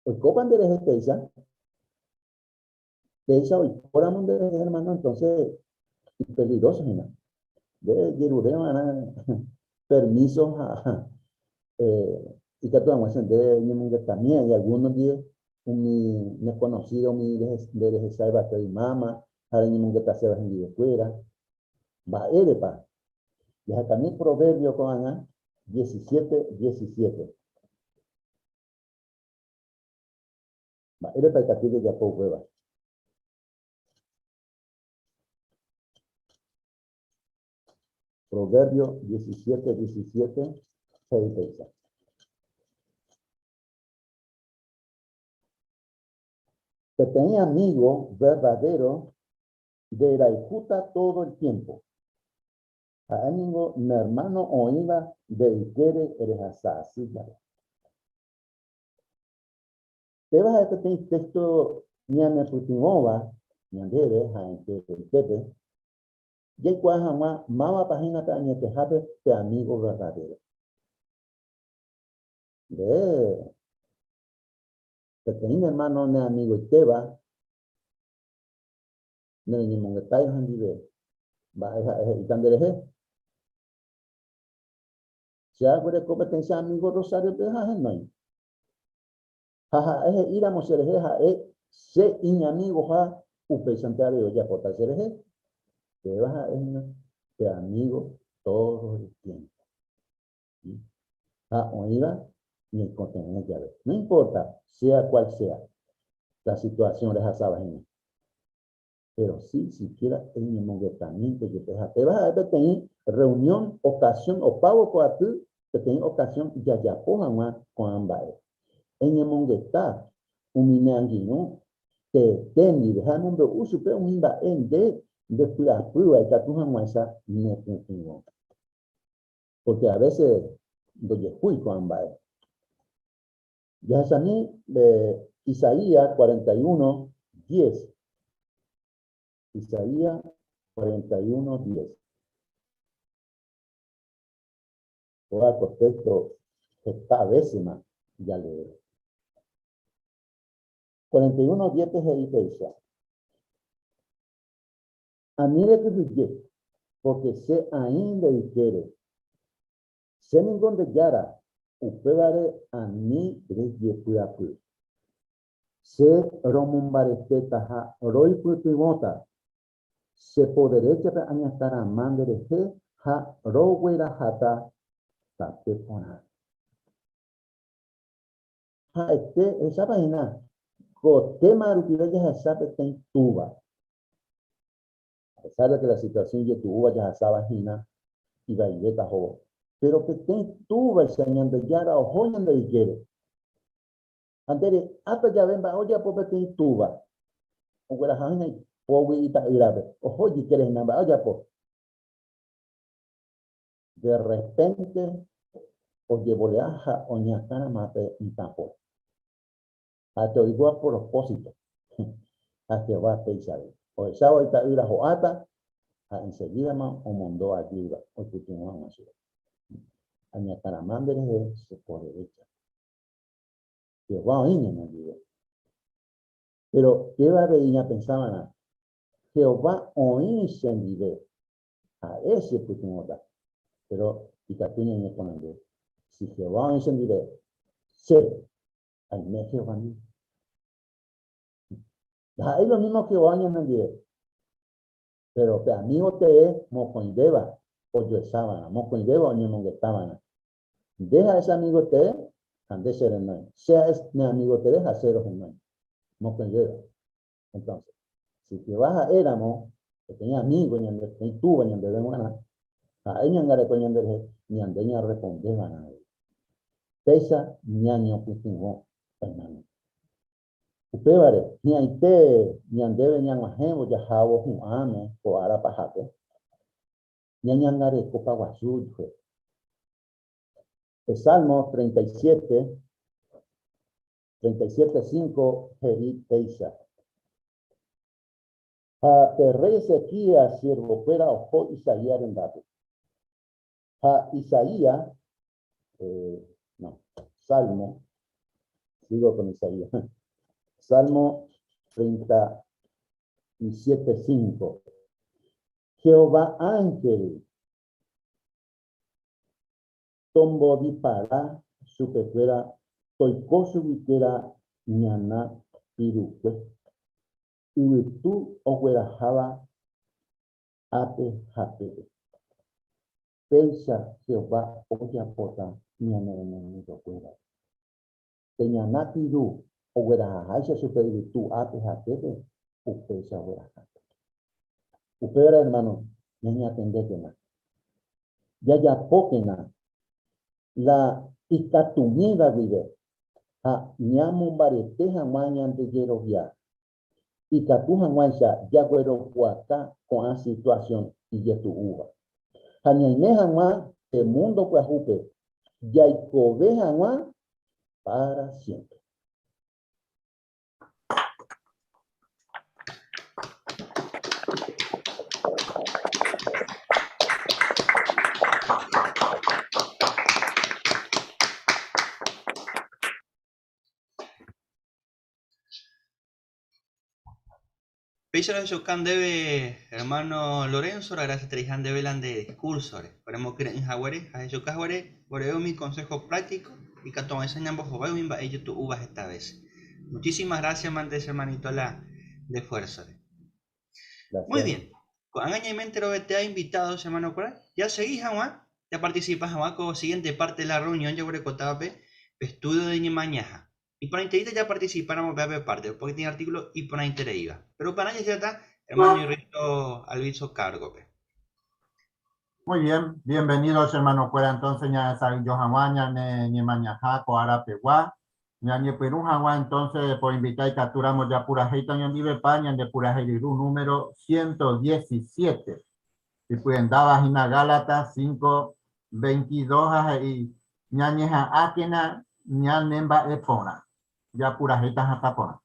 Oikópa nderehe péicha? Péicha oikóramo nderehe hermano, entonces ipeligroso hína. Nde ejerure va'erã permiso ha ikatu hag̃uáicha nde eñemongetami hay alguno ndive umi ne conocido, umi nde rehechái va'ekue ymáma ha reñemongetaséva hendivekuéra. Mba'érepa? Jahekami Proverbio ko'ág̃a 17, 17. Mba'érepa ikatu jajapo upéva? Proverbio 17, 17 he'i péicha. Peteĩ amigo verdadero nderayhúta todo el tiempo. Ha'e ningo ne hermano oĩva nde ykére rehasa asy jave. Péva ha'e peteĩ téxto ñanepytyvõva ñandéve ha enteroitépe jaikuaa hag̃ua mávapa hína pe añetehápe pe amígo verdadéro. Nde peteĩ ne ermáno ne amigoitéva nereñemongetáirõ hendive, mba'e ha'e he'íta nderehe? Che aguereko peteĩ che amígo Rosáriope ha henói. Ha ha'e he'íramo cherehe ha'e che iñamigoha, upéichante avei ojapóta cherehe. Péva ha'e hína pe amígo tódo el tiémpo. Ha oĩva ñaikotevẽ jave. No importa sea cual sea la situación rehasáva hína. Pero si siquiera eñemongetamínte jepe ha péva ha'e peteĩ reunión, ocasión, opávo ko aty peteĩ ocasión jajapo hag̃ua ko'ã mba'e. Eñemongeta umi ne angirũ teete ndive ha emombe'u chupe umi mba'e nde ndepy'apýva ikatu hag̃uáicha nepytyvõ. Porque a veces ndojehúi ko'ã mba'e. Jahechami Isaías 41, 10. Isaías 41, 10. Kóva ko téxto heta vésema jalee. 41, 10-pe he'i péicha, Ani rekyhyje, pórke che aĩ nde ykére. Che ningo nde Jára, upévare ani rejepy'apy. Che romombaretéta ha roipytyvõta. Che po deréchape añakarama nderehe ha rogueraháta tape porã. Ha'ete, ehechápa hína, ko téma rupive jahecha peteĩ túva. A pesar de que la situación ijetu'úva jahasáva hína ivaivéta ohóvo, péro peteĩ túvaicha Ñandejára oho ñande ykére. Ha nde re'áta jave mba'e ojapo peteĩ túva, ogueraha hína ipógui ita'ýrape, oho ijykére hína mba'e ojapo. De repente ojevolea ha oñakãrama pe mitã po. Ha'ete oiko a propósito. Ha Jehová péicha avei. Ohechávo ita'ýra ho'áta ha ensegídama omondo ajúda oipytyvõ hag̃ua chupe. Añakãrama nderehe che po derécha. Jehová oĩ ñanendive. Péro péva avei ñapensa va'erã, Jehová oĩ chendive, ha'e chepytyvõta. Péro ikatu ñañeporandu, Si Jehová oĩ chendive, che aime Jehová ndive? Ndaha'éi lo mímo Jehová ñanendive. Péro pe amígo tee mokõivéva ojuecha va'erã, mokõivéva oñemongeta va'erã. Nde ha'e che amigo tee ha nde che renói. Che ha'e ne amigo tee ha che rohenói. Mokõivéva. Entonces, si Jehová ha'éramo peteĩ amigo ñande, peteĩ túva ñandéve g̃uarã, ha'e ñangareko ñanderehe, ñande ñarresponde va'erã avei. Péicha ñañopytyvõ, hermano. Upévare, hi'ãite ñandéve ñag̃uahẽvo jahávo hu'ãme ko ára pahápe, ñañangarekopa guasu jupe. Pe Salmo 37, 37, 5 he'i péicha, Ha pe rréi Ezequías siervokuéra oho Isaías rendápe. Ha Isaías, no, Salmo, sigo con Isaías, Salmo 37, 5. Jehová ánhel tombodipara chupekuéra toiko chuguikuéra ñana pirukue, yvytu ogueraháva ápe ha pépe. Péicha Jehová ojapóta ñane enemigokuérare. Pe ñana piru oguerahaháicha chupe yvytu ápe ha pépe, upéicha ogueraháta. Upévare ermáno, ñañatendékena. Jajapókena la ikatumíva guive ha ñamombarete hag̃ua ñande jerovia, ikatu hag̃uáicha jagueropu'aka ko'ã situasión ijetu'úva. Ha ñaime hag̃ua pe múndo pyahúpe jaikove hag̃ua pára siémpre. Péicha rohechauka ndéve hermano Lorenzo, roagradesetereiha ndéve la nde discurso-re. Oremokyre'ỹ haguére ha ahechauka haguére oreve umi consejo práctico ikatu hag̃uáicha ñambohovái umi mba'e ijetu'úva heta vése. Muchísimas gracias mante che hermanito la nde esfuerzo-re. Muy bien. Ko'ág̃a ñaime enterovetéva invitado che hermano-kuéra jasegi hag̃ua japarticipa hag̃ua ko siguiente parte de la reunión jaguerekotávape pe estudio de Ñemañaha. Iporãitereíta japarticipáramo upéva pe parte, porque peteĩ artículo iporãitereíva. Pero upearã jahecháta hermano Irrito Alviso cargo-pe. Muy bien, bienvenidos hermano-kuéra entonces ñahesa'ỹijo hag̃ua ñane ñemañaha ko ára pegua. Ñañepyrũ hag̃ua entonces poinvita ikatúramo japurahéita oñondivepa ñande purahéi ryru número 117. Ipyendáva hína Gálatas 5, 22 ha he'i, Ñañeha'ãkena ñanemba'eporã, japurahéita hatã porã.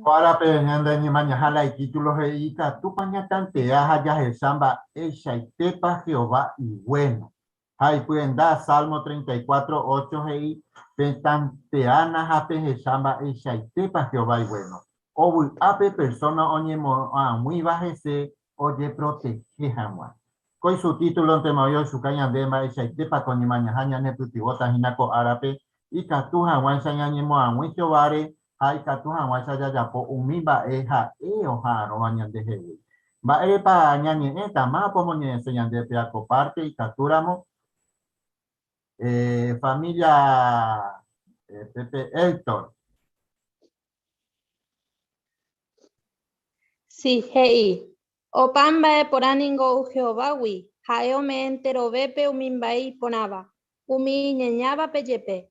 Ko árape ñande ñemañaha la itítulo he'i ikatúpa ñatantea ha jahecha mba'eichaitépa Jehová iguéno. Ha ipyenda Salmo 34, 8 he'i, Petanteána ha pehecha mba'eichaitépa Jehová iguéno. Ovy'a pe persóna oñemoag̃uíva hese ojeprotehe hag̃ua. Ko isubtítulontema oĩ ochuka ñande mba'eichaitépa ko ñemañaha ñanepytyvõta hína ko árape ikatu hag̃uáicha ñañemoag̃ui Jehováre ha ikatu hag̃uáicha jajapo umi mba'e ha'e oha'arõva ñandehegui. Mba'érepa ñañe'ẽta? Mávapa omoñe'ẽse ñande péa ko párte ikatúramo? Familia Pepe Héctor. Si, he'i, Opa mba'e porã ningo ou Jehovágui, ha'e ome'ẽ enterovépe umi mba'e iporãva, umi iñañávape jepe.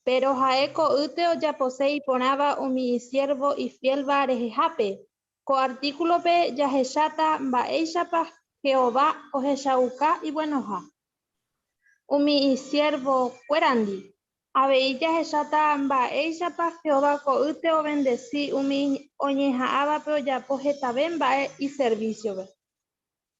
Péro ha'e ko'ýte ojapose iporãva umi isiérvo ifiélva rehehápe. Ko artíkulope jahecháta mba'éichapa Jehová ohechauka ivuenoha umi isiervokuérandi. Avei jahecháta mba'éichapa Jehová ko'ýte ovendesi umi oñeha'ãvape ojapo hetave mba'e iservísiope.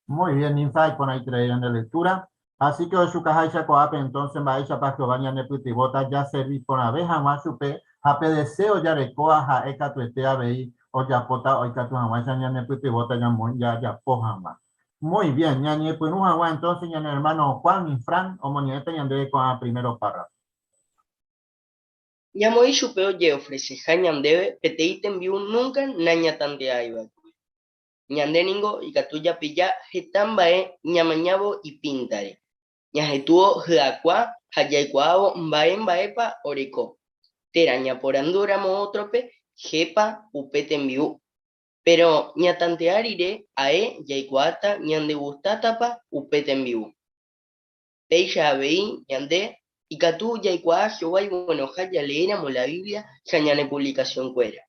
Muy bien, Ninfa, iporãiterei ñande lectura. Así que ohechukaháicha ko'ápe entonces mba'éichapa Jehová ñanepytyvõta jaservi porãve hag̃ua chupe ha pe deseo jarekóva ha'e katuete avei ojapóta oikatu hag̃uáicha ñanepytyvõta jajapo hag̃ua. Muy bien, ñañepyrũ hag̃ua entonces ñane hermano Juan Infran omoñe'ẽta ñandéve ko'ã primero párrafo. Ñamoĩ chupe ojeofreseha ñandéve peteĩ tembi'u núnka nañatanteaiva'ekue. Ñande ningo ikatu japilla heta mba'e ñamañávo ipíntare, ñahetũvo hy'akua ha jaikuaávo mba'e mba'épa oreko, térã ñaporandúramo ótrope hépa upe tembi'u. Péro ñatantea rire ae jaikuaáta ñandegustátapa upe tembi'u. Péicha avei ñande ikatu jaikuaa Jehová ivuenoha jaleéramo la Biblia ha ñane puvlikasionkuéra,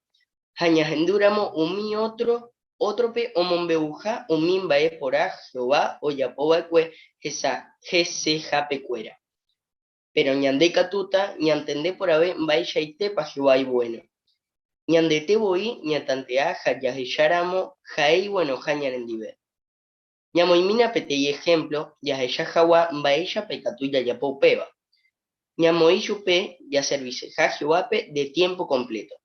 ha ñahendúramo umi ótro ótrope omombe'uha umi mba'e porã Jehová ojapo va'ekue hesehapekuéra. Péro ñande ikatúta ñantende porãve mba'eichaitépa Jehová ivuéno. Ñandete voi ñatantea ha jahecháramo ha'e ivuenoha ñanendive. Ñamoĩmína peteĩ ehémplo jahecha hag̃ua mba'éichapa ikatu jajapo upéva. Ñamoĩ chupe jaserviseha Jehovápe de tiémpo kompléto.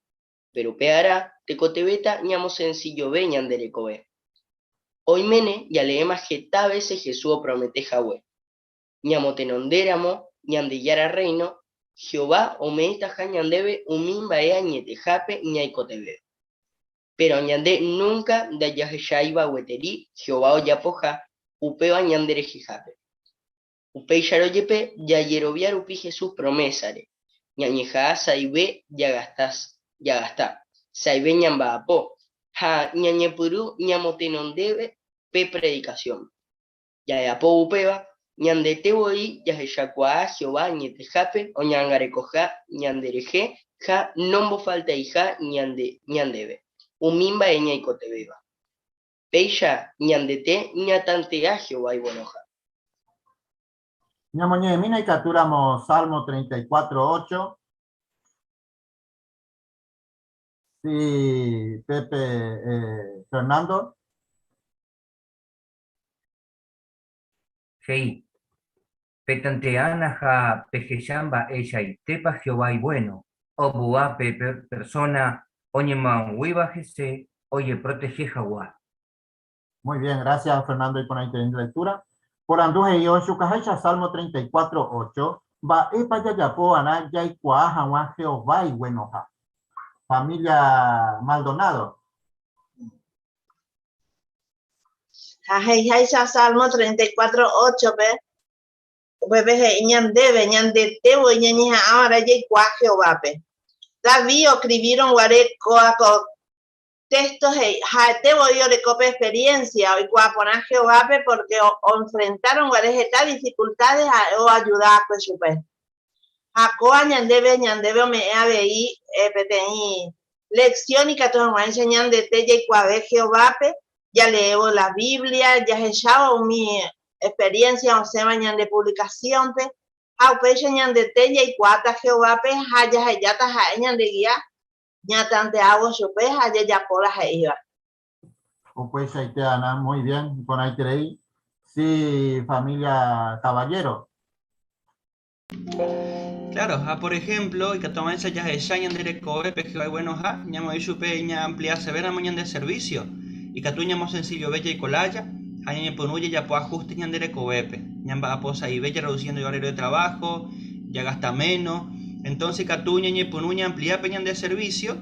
Péro upearã tekotevẽta ñamosensillove ñande rekove. Oiméne jaleéma heta vése Jesús opromete hague, Ñamotenondéramo Ñandejára Rréino, Jehová ome'ẽtaha ñandéve umi mba'e añetehápe ñaikotevẽva. Péro ñande núnka ndajahecháiva gueteri Jehová ojapoha upéva ñanderehehápe. Upéicharõ jepe jajerovia rupi Jesús promésare, ñañeha'ã sa'ive jagasta, sa'ive ñamba'apo ha ñañepyrũ ñamotenondeve pe predikasión. Jajapo upéva, ñandete voi jahechakuaa Jehová añetehápe oñangarekoha ñanderehe ha nombofaltaiha ñandéve umi mba'e ñaikotevẽva. Péicha ñandete ñatantea Jehová ivuenoha. Ñamoñe'ẽmína ikatúramo Salmo 34, 8. Sí, Pepe, Fernando. He'i, Petanteána ha pehecha mba'eichaitépa Jehová ivuéno. Ovy'a pe persóna oñemoag̃uíva hese ojeprotehe hag̃ua. Muy bien, gracias Fernando iporãiterei nde lectura. Porandu he'i ohechukaháicha Salmo 34, 8, Mba'épa jajapo va'erã jaikuaa hag̃ua Jehová iguenoha? Familia Maldonado. Ha he'iháicha Salmo 34, 8-pe, upépe he'i ñandéve, ñandete voi ñañeha'ãva'erã jaikuaa Jehovápe. David oskrivírõ guare kóva ko téxto he'i, ha'ete voi oreko pe experiénsia oikuaa porã Jehovápe pórke oenfrentárõ guare heta difikultáde ha'e oajuda va'ekue chupe. Ha kóva ñandéve, ñandéve ome'ẽ avei peteĩ lección ikatu hag̃uáicha ñandete jaikuaave Jehovápe, jaleévo la Biblia, jahechávo umi experiencia osẽva ñande publicación-pe, ha upéicha ñandete jaikuaáta Jehovápe ha jahejáta ha'e ñandegia. Ñatanteávo chupe ha jajapo la he'íva. Upeichaite Ana, muy bien, iporãiterei. Sí, familia Caballero. Claro, ha por ejemplo, ikatuava'erã jahecha ñande rekovépe Jehová iguenoha, ñamoĩ chupe ñaampliasevéramo ñande servicio, ikatu ñamosencillove jaiko lája ha ñañepyrũ jajapo ajuste ñande rekovépe, ñamba'apo sa'ive jarreduci ñande horario de trabajo, jagasta menos, entonces ikatu ñañepyrũ ñaamplia pe ñande servicio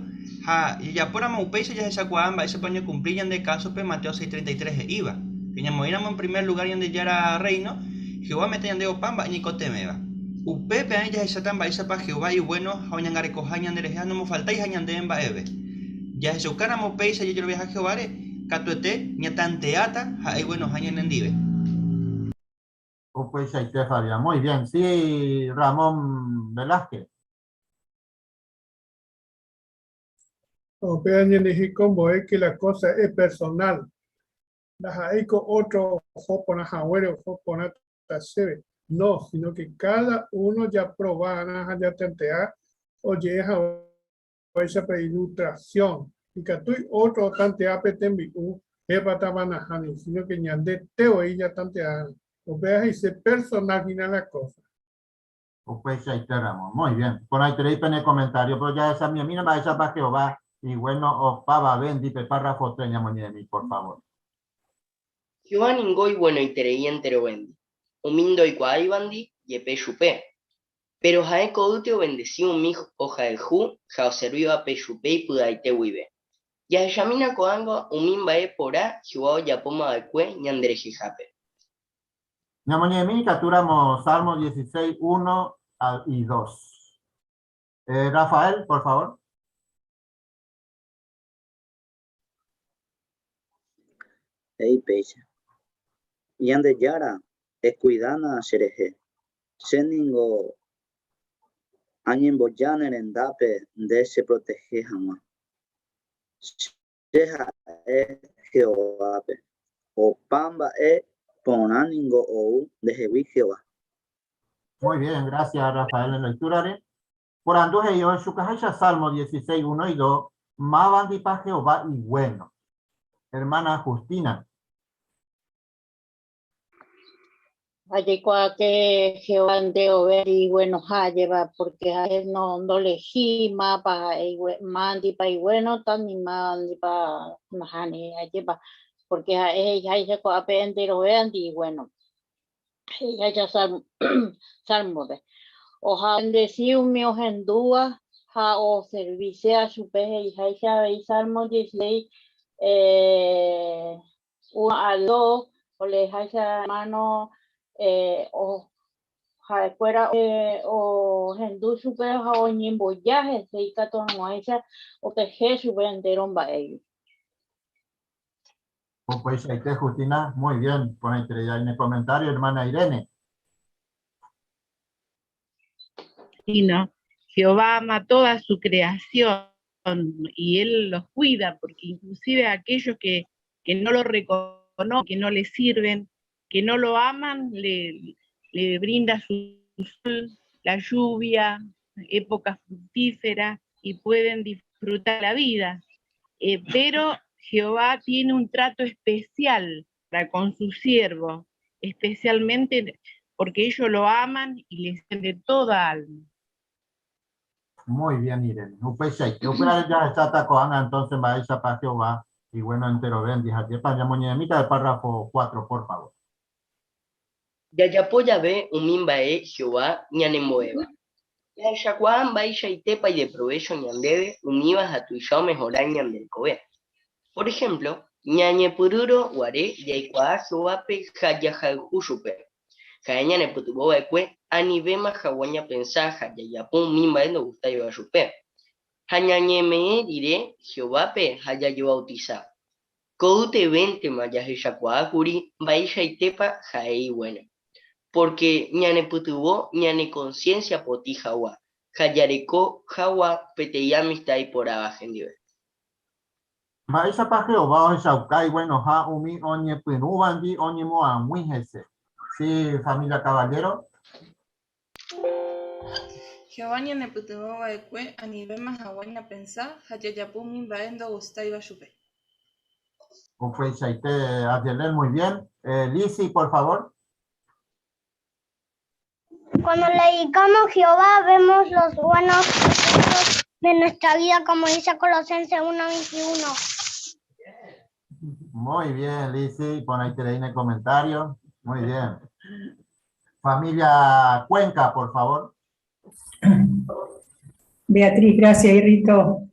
ha jajapóramo upéicha jahechakuaa mba'éichapa oñekumpli ñande kásope Mateo 6:33 he'íva, que ñamoĩramo en primer lugar Ñandejára Rréino, Jehová ome'ẽta ñandéve opa mba'e ñaikotevẽva. Upépe aĩ jahecháta mba'éichapa Jehová iguéno ha oñangarekoha ñanderehe ha nomofaltaiha ñandéve mba'eve. Jahechaukáramo péicha jajeroviaha Jehováre, katuete ñatanteáta ha'e iguenoha ñanendive. Upeichaite, Fabián. Muy bien. Sí, Ramón Velázquez. Upéva ñanehekombo'e que la cosa es personal. Ndaha'éiko ótro oho porã haguére oho porãta chéve. No, sino que cada uno japrova ha jatantea oje'e haguéicha pe ilustración. Ikatúi ótro otantea pe tembi'u hépatava nahániri, sino que ñandete voi jatantea. Upéva he'ise personal hína la cosa. Upeichaite ramo. Muy bien. Porãiterei pene comentario, pero jahechamiemína mba'éichapa Jehová iguéno opavavéndi pe párrafo tres ñamoñe'ẽmi, por favor. Jehová ningo iguenoiterei enterovéndi, umi ndoikuaáivandi jepe chupe. Péro ha'e ko'ýte ovendesi umi ohayhu ha oservívape chupe ipy'aite guive. Jahechamína ko'ág̃a umi mba'e porã Jehová ojapóma va'ekue ñanderehehápe. Ñamoñe'ẽmi ikatúramo Salmo 16, 1 y 2. Eh, Rafael, por favor. He'i péicha, Ñandejára, ekuidána cherehe, che ningo añemboja ne rendápe nde cheprotehe hag̃ua. Che ha'e Jehovápe. Opa mba'e porã ningo ou ndehegui Jehová. Muy bien, gracias Rafael en lectura-re. Porandu he'i ohechukaháicha Salmo 16, 1 y 2, Mávandipa Jehová iguéno. Hermana Justina. Jaikuaa que Jehová nde overi iguenoha ajépa, porque ha'e no ndolehi mápa ha'e mándipa iguénota ni mándipa nahániri ajépa, porque ha'e he'iháicha ko'ápe enterovéandi iguéno. He'iháicha Salmo-pe. Oha-bendeci umi ohendúva ha oserviséva chupe he'iháicha avei Salmo 16 1 al 2, oleeháicha hermano eh, ha'ekuéra ohendu chupe ha oñemboja hese ikatu hag̃uáicha oteje chupe entéro mba'égui. Upeichaite, Justina, muy bien, porãiterei ne comentario, hermana Irene. No, Jehová ama toda su creación y Él los cuida, porque inclusive aquellos que, que no lo reconocen, que no le sirven, que no lo aman, le, le brinda su sol, la lluvia, época fructífera y pueden disfrutar la vida. Eh, pero Jehová tiene un trato especial para con sus siervos, especialmente porque ellos lo aman y les de toda alma. Muy bien, Irene. Upeichaite. Upévare jahecháta ko'ág̃a entonces mba'éichapa Jehová iguéno enterovéndi. Ha jepa ñamoñe'ẽmíta el párrafo 4, por favor. Jajapo jave umi mba'e Jehová ñanembo'éva, jahechakuaa mba'eichaitépa ideprovécho ñandéve umíva ha tuicha omehora ñande rekove. Por ehémplo, ñañepyrũrõ guare jaikuaa Jehovápe ha jahayhu chupe. Ha'e ñanepytyvõ va'ekue anivéma hag̃ua ñapensa ha jajapo umi mba'e ndogustáiva chupe. Ha ñañeme'ẽ rire Jehovápe ha jajevautisa, ko'ytevéntema jahechakuaa kuri mba'eichaitépa ha'e iguéno. Pórke ñanepytyvõ ñane konsiénsia potĩ hag̃ua ha jareko hag̃ua peteĩ amista iporãva hendive. Mba'éichapa Jehová ohechauka iguenoha umi oñepyrũvandi oñemoag̃ui hese? Sí, familia Caballero. Jehová ñanepytyvõ va'ekue anivéma hag̃ua ñapensa ha jajapo umi mba'e ndogustáiva chupe. Upeichaite, Adieler, muy bien. Eh, Lizzy, por favor. Cuando le dedicamos a Jehová, vemos los buenos efectos de nuestra vida, como dice Colosenses 1:21. Muy bien, Lizzy. Pon ahí en el comentario. Muy bien. Familia Cuenca, por favor. Beatriz, gracias, Irrito.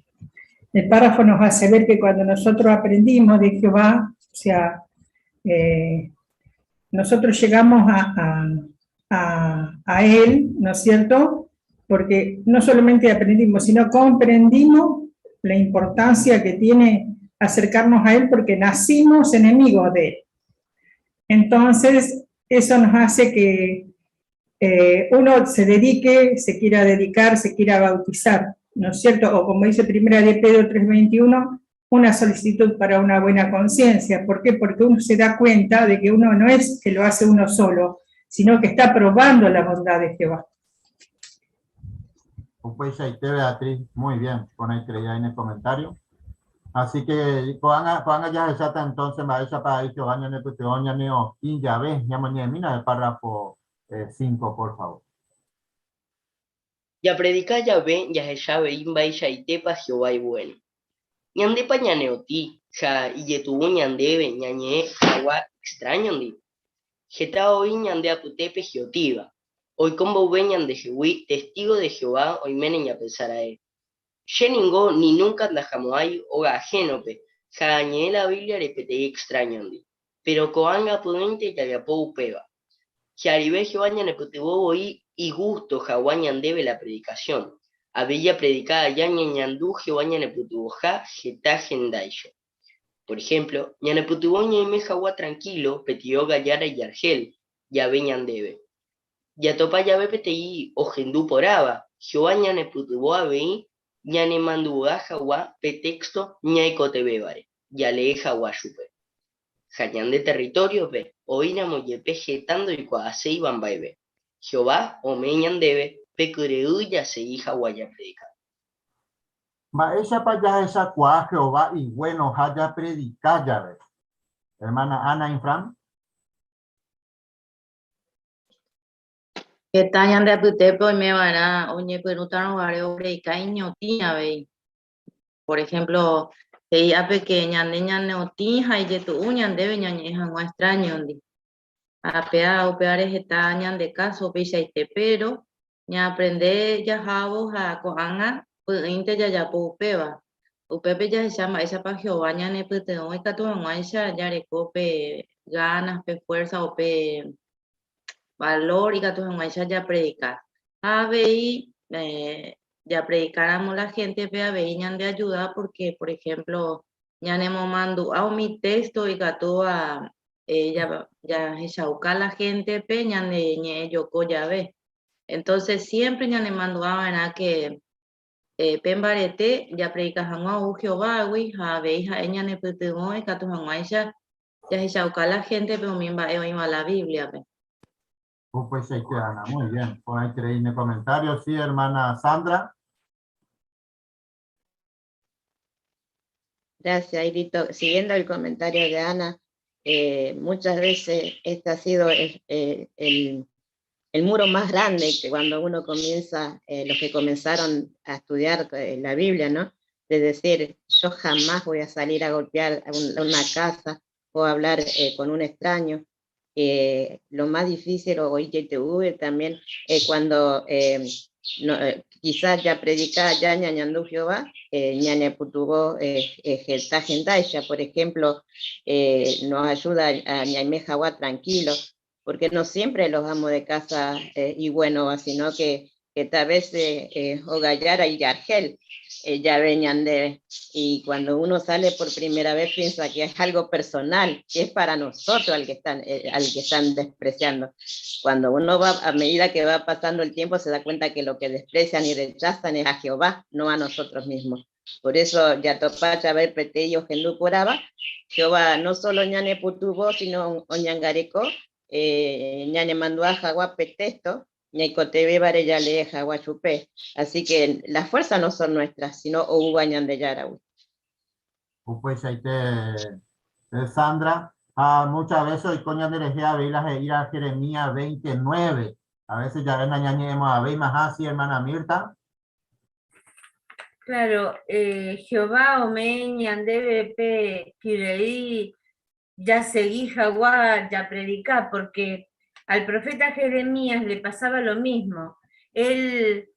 El párrafo nos hace ver que cuando nosotros aprendimos de Jehová, o sea, eh, nosotros llegamos a Él, ¿no es cierto? Porque no solamente aprendimos, sino comprendimos la importancia que tiene acercarnos a Él porque nacimos enemigos de Él. Entonces, eso nos hace que uno se dedique, se quiera dedicar, se quiera bautizar, ¿no es cierto? O como dice Primera de Pedro 3:21, una solicitud para una buena conciencia. ¿Por qué? Porque uno se da cuenta de que uno no es que lo hace uno solo, sino que está probando la bondad de Jehová. Upeichaite, Beatriz, muy bien, pon ahí en el comentario. Así que, ko'ág̃a jahecháta entonces mba'éichapa Jehová ñanepytyvõ ñaneotĩ jave, ñamoñe'ẽmína el párrafo 5, por favor. Japredika jave jahecha avei mba'eichaitépa Jehová ivuéno. Ñandépa ñaneotĩ ha ijetu'u ñandéve ñañe'ẽ hag̃ua extráñondi? Heta oĩ ñande apytépe hi'otĩva. Oiko mboyve ñandehegui testígo de Jehová oiméne ñapensa ra'e, Che ningo ni núnka ndahamo'ãi óga ahénope ha añe'ẽ la Bíbliare peteĩ extráñondi. Péro ko'ág̃a py'ỹinte jajapo upéva. Hi'arive Jehová ñanepytyvõ voi igústo hag̃ua ñandéve la predikasión. Avei japredika aja ñañandu Jehová ñanepytyvõha heta hendáicha. Por ehémplo, ñanepytyvõ ñaime hag̃ua trankílo peteĩ óga jára ijarhél jave ñandéve. Jatopa jave peteĩ ohendu porãva, Jehová ñanepytyvõ avei ñanemandu'a hag̃ua pe téxto ñaikotevẽvare jalee hag̃ua chupe. Ha ñande territóriope oĩramo jepe heta ndoikuaaséiva mba'eve, Jehová ome'ẽ ñandéve pe kyre'ỹ jasegi hag̃ua japredika. Mba'éichapa jahechakuaa Jehová iguenoha japredika jave? Hermana Ana Infran. Heta ñande apytépe oime va'erã oñepyrũtarõ guare opredika iñotĩ avei. Por ejemplo, he'i ápe que ñande ñaneotĩ ha ijetu'u ñandéve ñañe'ẽ hag̃ua extraño-ndi. Ha péa upévare heta ñande káso upeichaite, péro ñaaprende jahávo ha ko'ág̃a py'ỹinte jajapo upéva. Upépe jahecha mba'éichapa Jehová ñanepytyvõ ikatu hag̃uáicha jareko pe ganas, pe fuerza o pe valor ikatu hag̃uáicha japredika. Ha avei japredikáramo la héntepe avei ñandeajuda pórke, por ehémplo, ñanemomandu'a umi téxto ikatúva jahechauka la héntepe ñane ñe'ẽ joko jave. Entonces siempre ñanemandu'a va'erã que pe mbarete japredika hag̃ua ou Jehovágui ha avei ha'e ñanepytyvõ ikatu hag̃uáicha jahechauka la héntepe umi mba'e oĩva la Bíbliape. Upeichaite, Ana, muy bien. Porãiterei ne comentario. Sí, hermana Sandra. Gracias, Irito. Siguiendo el comentario de Ana, eh, muchas veces este ha sido eh, el, el, muro más grande que cuando uno comienza, eh, los que comenzaron a estudiar la Biblia, ¿no? De decir, yo jamás voy a salir a golpear una casa o a hablar con un extraño. lo más difícil, o IGTV también, cuando no, quizás ya predica ya ñañandu Jehová, ñane putuvo eh, por ejemplo, nos ayuda a ñaime jagua tranquilo, porque no siempre los amos de casa y bueno, sino que tal vez o gallara y yargel ya venían de, y cuando uno sale por primera vez piensa que es algo personal, que es para nosotros al que están despreciando. Cuando uno va, a medida que va pasando el tiempo, se da cuenta que lo que desprecian y rechazan es a Jehová, no a nosotros mismos. Por eso, jatopa jave peteĩ ohendu porãva, Jehová no solo ñane pytyvõ, sino oñangareko, ñane mandu'a hag̃ua pe texto. ñaikotevẽvare jalee hag̃ua chupe. Así que las fuerzas no son nuestras, sino oúva Ñandejáragui. Upeichaite, Sandra, ha muchas veces oiko ñanderehe avei la he'íra Jeremías 29. A veces jave nañañe'ẽmo'ãvéimaha, sí, hermana Mirta. Claro, Jehová ome'ẽ ñandéve pe kyre'ỹ jasegi hag̃ua japredika, porque al profeta Jeremías le pasaba lo mismo. Él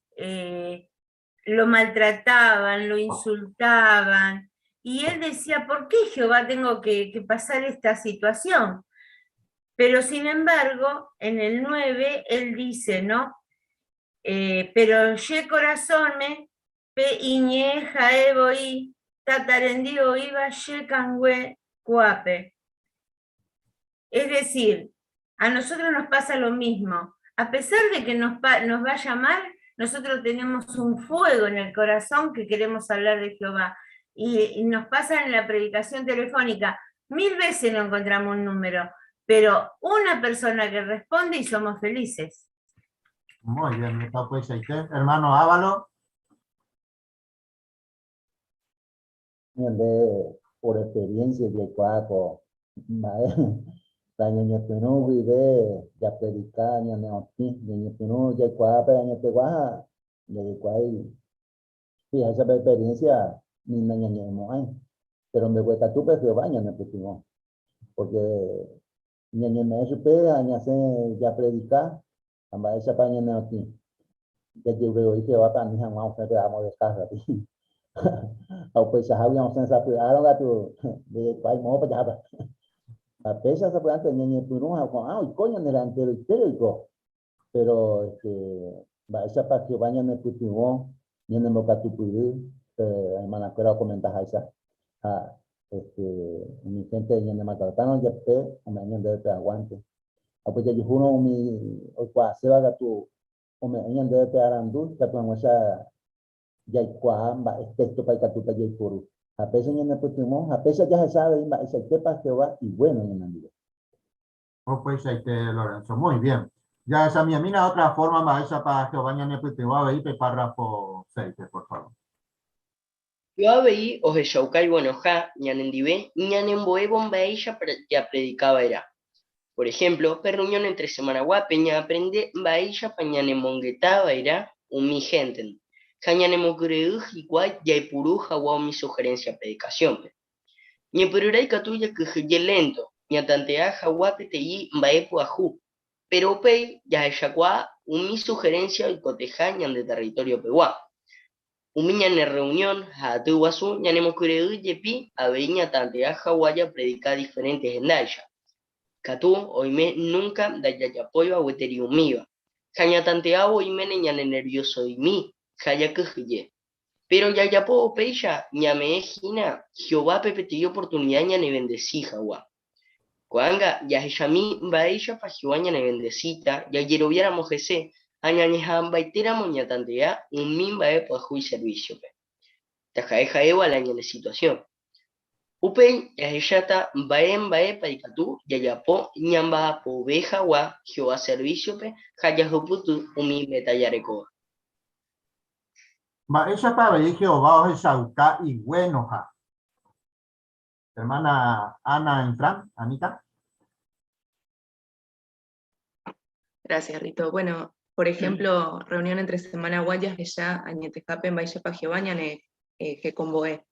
lo maltrataban, lo insultaban, y él decía, ¿por qué Jehová tengo que pasar esta situación? Pero sin embargo, en el 9, él dice, ¿no? Pero che korasõme pe iñe'ẽ ha'e voi tata rendy oĩva che kangue kuápe. Es decir, a nosotros nos pasa lo mismo. A pesar de que nos, nos vaya mal, nosotros tenemos un fuego en el corazón que queremos hablar de Jehová. Y nos pasa en la predicación telefónica, mil veces no encontramos un número, pero una persona que responde y somos felices. Muy bien, pues, hermano Ávalo. Ñande por experiencia jaikuaa ko mba'e la ñañepyrũ guive japredika ñane otĩ, ñañepyrũ jaikuaa pe añetegua ha ndajaikuaái he'iháicha pe experiencia ni nañañe'ẽmo'ãi, pero mbeguekatúpe Jehová ñanepytyvõ, porque ñañeme'ẽ chupe ha ñasẽ japredika ha mba'éichapa ñaneotĩ. Jajerure voi Jehovápe ani hag̃ua osẽ pe ámo de kásape. Ha upeichahágui osẽ sapy'árõ katu ndejaikuaái moõpa jaháta. Ha péicha sapy'ánte ñañepyrũ ha ko'ã oiko ñane ranteroitére oiko. Péro este, mba'éichapa Jehová ñanepytyvõ, ñanembokatupyry, pe ermanakuéra okomentaháicha. Ha este, umi hénte ñanemaltratárõ jepe ome'ẽ ñandéve pe aguánte. Ha upe jajuhúrõ umi oikuaaséva katu ome'ẽ ñandéve pe arandu ikatu hag̃uáicha jaikuaa mba'e téxtopa ikatúta jaiporu. Ha péicha ñanepytyvõ ha péicha jahecha avei mba'eichaitépa Jehová iguéno ñanendive. Upeichaite, Lorenzo. Muy bien. Jahechamiemína otra forma mba'éichapa Jehová ñanepytyvõ avei pe párrafo 6-pe, por favor. Jehová avei ohechauka ivuenoha ñanendive ñanembo'évo mba'éichapa japredika va'erã. Por ehémplo, pe rreunión éntre semanaguápe ñaaprende mba'éichapa ñanemongeta va'erã umi héntendi, ha ñanemokyre'ỹ hikuái jaipuru hag̃ua umi suherénsia predikasiónpe. Ñepyrũrã ikatu jakyhyje lénto ñatantea hag̃ua peteĩ mba'e pyahu, péro upéi jahechakuaa umi suherénsia oikoteha ñande territoriopegua. Umi ñane rreunión ha aty guasu ñanemokyre'ỹ jepi avei ñatantea hag̃ua japredika diferénte hendáicha. Katu oime núnka ndajajapóiva gueteri umíva, ha ñatanteávo oiméne ñanenervioso'imi ha jakyhyje. Péro jajapo upéicha ñame'ẽ hína Jehovápe peteĩ oportunida ñanevendesi hag̃ua. Ko'ág̃a jahechami mba'éichapa Jehová ñanevendesíta jajeroviáramo hese ha ñañeha'ãmbaitéramo ñatantea umi mba'e pyahu iservísiope. Taha'e ha'éva la ñane situasión. Upéi jahecháta mba'e mba'épa ikatu jajapo ñamba'apove hag̃ua Jehová servísiope ha jahupyty umi méta jarekóva. Mba'éichapa avei Jehová ohechauka iguenoha? Hermana Ana Infran, Anita. Gracias, Rito. Bueno, por ejemplo, reunión entre semana guayas hecha añetehápe mba'éichapa Jehová ñane hekombo'e.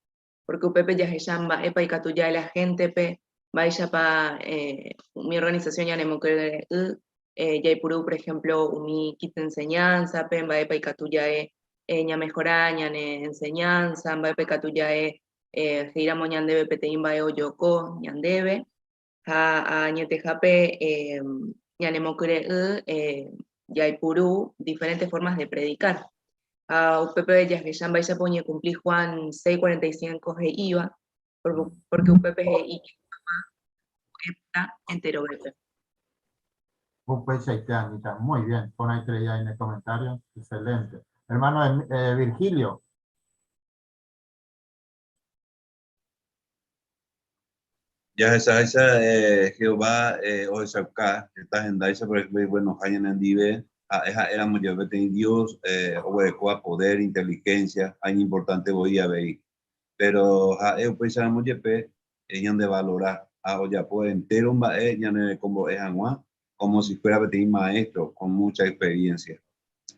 Porque upépe jahecha mba'épa ikatu ja'e la gente-pe, mba'éichapa umi organización ñanemokyre'ỹ jaipuru, por ejemplo, umi kit de enseñanza-pe, mba'épa ikatu ja'e ñamejora ñane enseñanza, mba'épa ikatu ja'e he'íramo ñandéve peteĩ mba'e ojoko ñandéve, ha añetehápe ñanemokyre'ỹ jaipuru diferentes formas de predicar. Ha upépe jahecha mba'éichapa oñekumpli Juan 6:45 he'íva, porque upépe he'i Jehová enterovépe. Upeichaite, Anita. Muy bien. Pon ahí tres ya en el comentario. Excelente. Hermano Virgilio. Jahechaháicha Jehová ohechauka heta hendáicha, por ejemplo, ibuenoha ñanendive. Ha'e ha'éramo jepe peteĩ Dios oguerekóva poder, inteligencia ha iñimportante voi avei. Péro ha'e upéicharamo jepe ñandevalora ha ojapo entéro mba'e ñanerekombo'e hag̃ua como si fuera peteĩ maestro con mucha experiencia.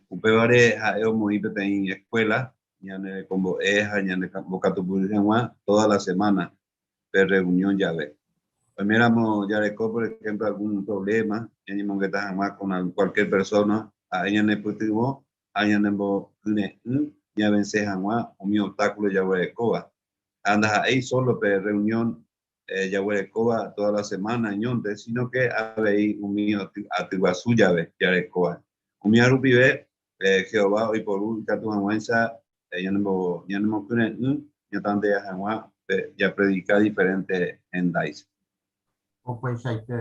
Upévare ha'e omoĩ peteĩ escuela ñanerekombo'e ha ñanembokatupyry hag̃ua toda la semana pe reunión jave. Oiméramo jareko, por ejemplo, algún problema ñañemongeta hag̃ua con cualquier persona, ha'e ñanepytyvõ ha ñanembokyre'ỹ ñavense hag̃ua umi obstáculo jaguerekóva. Ha ndaha'éi solo pe reunión jaguerekóva toda la semana añónte, sino que avei umi aty guasu jave jarekóva. Umíva rupive Jehová oiporu ikatu hag̃uáicha ñanemokyre'ỹ ñatantea hag̃ua pe japredika diferente hendáicha. Upeichaite,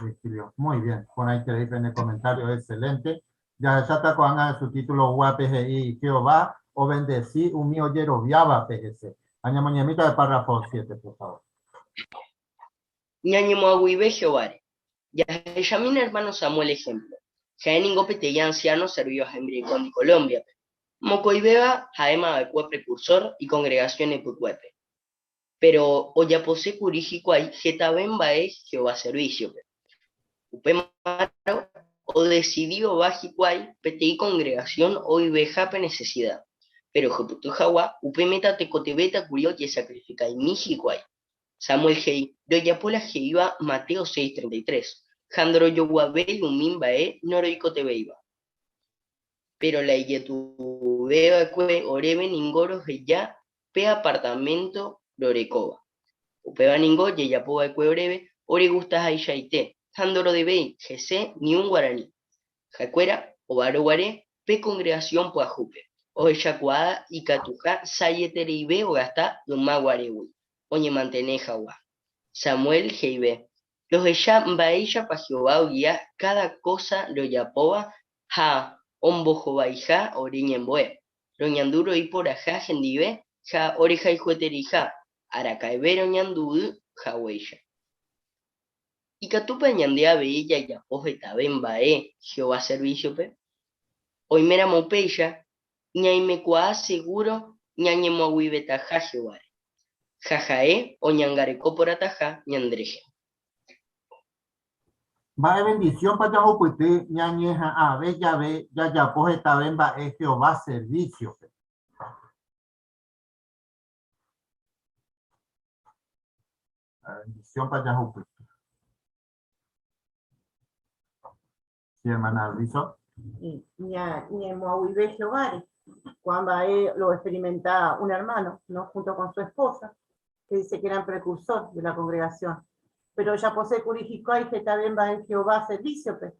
Virgilio. Muy bien. Porãiterei pene comentario, excelente. Jahecháta ko'ág̃a su título guápe he'i Jehová ovendesi umi ojeroviávape hese. Ha ñamoñemíta pe párrafo 7, por favor. Ñañemoag̃uive Jehováre. Jahechamína ermáno Samuel ehémplo. Ha'e ningo peteĩ ansiáno oservíva hembirekondi Colómbiape. Mokõivéva ha'éma va'ekue prekursór ikongregasión ypykuépe. Péro ojapose kuri hikuái hetave mba'e Jehová servísiope. Upémarõ odesidi ova hikuái peteĩ kongregasión oivehápe nesesida. Péro ohupyty hag̃ua upe méta tekotevẽta kuri ojesakrifika'imi hikuái. Samuel he'i, Rojapo la he'íva Mateo 6:33, ha ndorojoguavéi umi mba'e noroikotevẽiva. Péro la ijetu'uve va'ekue oréve ningo roheja pe apartaménto rorekóva. Upéva ningo ojejapo va'ekue oréve oregustahaichaite ha ndorodevéi hese ni un guarani. Ha'ekuéra ovárõ guare pe kongregasión pyahúpe, ohechakuaa ikatuha sa'ietereive ogasta yma guarégui oñemantene hag̃ua. Samuel he'ive, Rohecha mba'éichapa Jehová ogia káda kósa rojapóva ha ombohovaiha ore ñembo'e. Roñandu roĩ porãha hendive ha orehayhuetereiha, araka'eve roñandu'ỹ haguéicha. Ikatúpa ñande avei jajapo hetave mba'e Jehová servísiope? Oiméramo upéicha, ñaimekuaa segúro ñañemoag̃uivetaha Jehováre, ha ha'e oñangareko porãtaha ñanderehe. Mba'e vendisiónpa jahupyty ñañeha'ãve jave jajapo hetave mba'e Jehová servísiope? Mba'e vendisiónpa jahupyty? Sí, hermana Alviso. Ñañemoag̃uive Jehováre. Ko'ã mba'e lo experimenta un hermano, ¿no? Junto con su esposa, que dice que eran precursor de la congregación. Pero ojapose kuri hikuái hetave mba'e Jehová servicio-pe.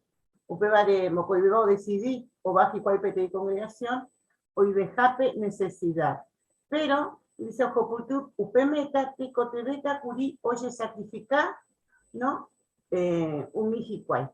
Upévare mokõivéva odecidi ova hikuái peteĩ congregación oivehápe necesidad. Pero, dice ojopyty upe meta tekotevẽta kuri ojesacrifica, ¿no? Umi hikuái.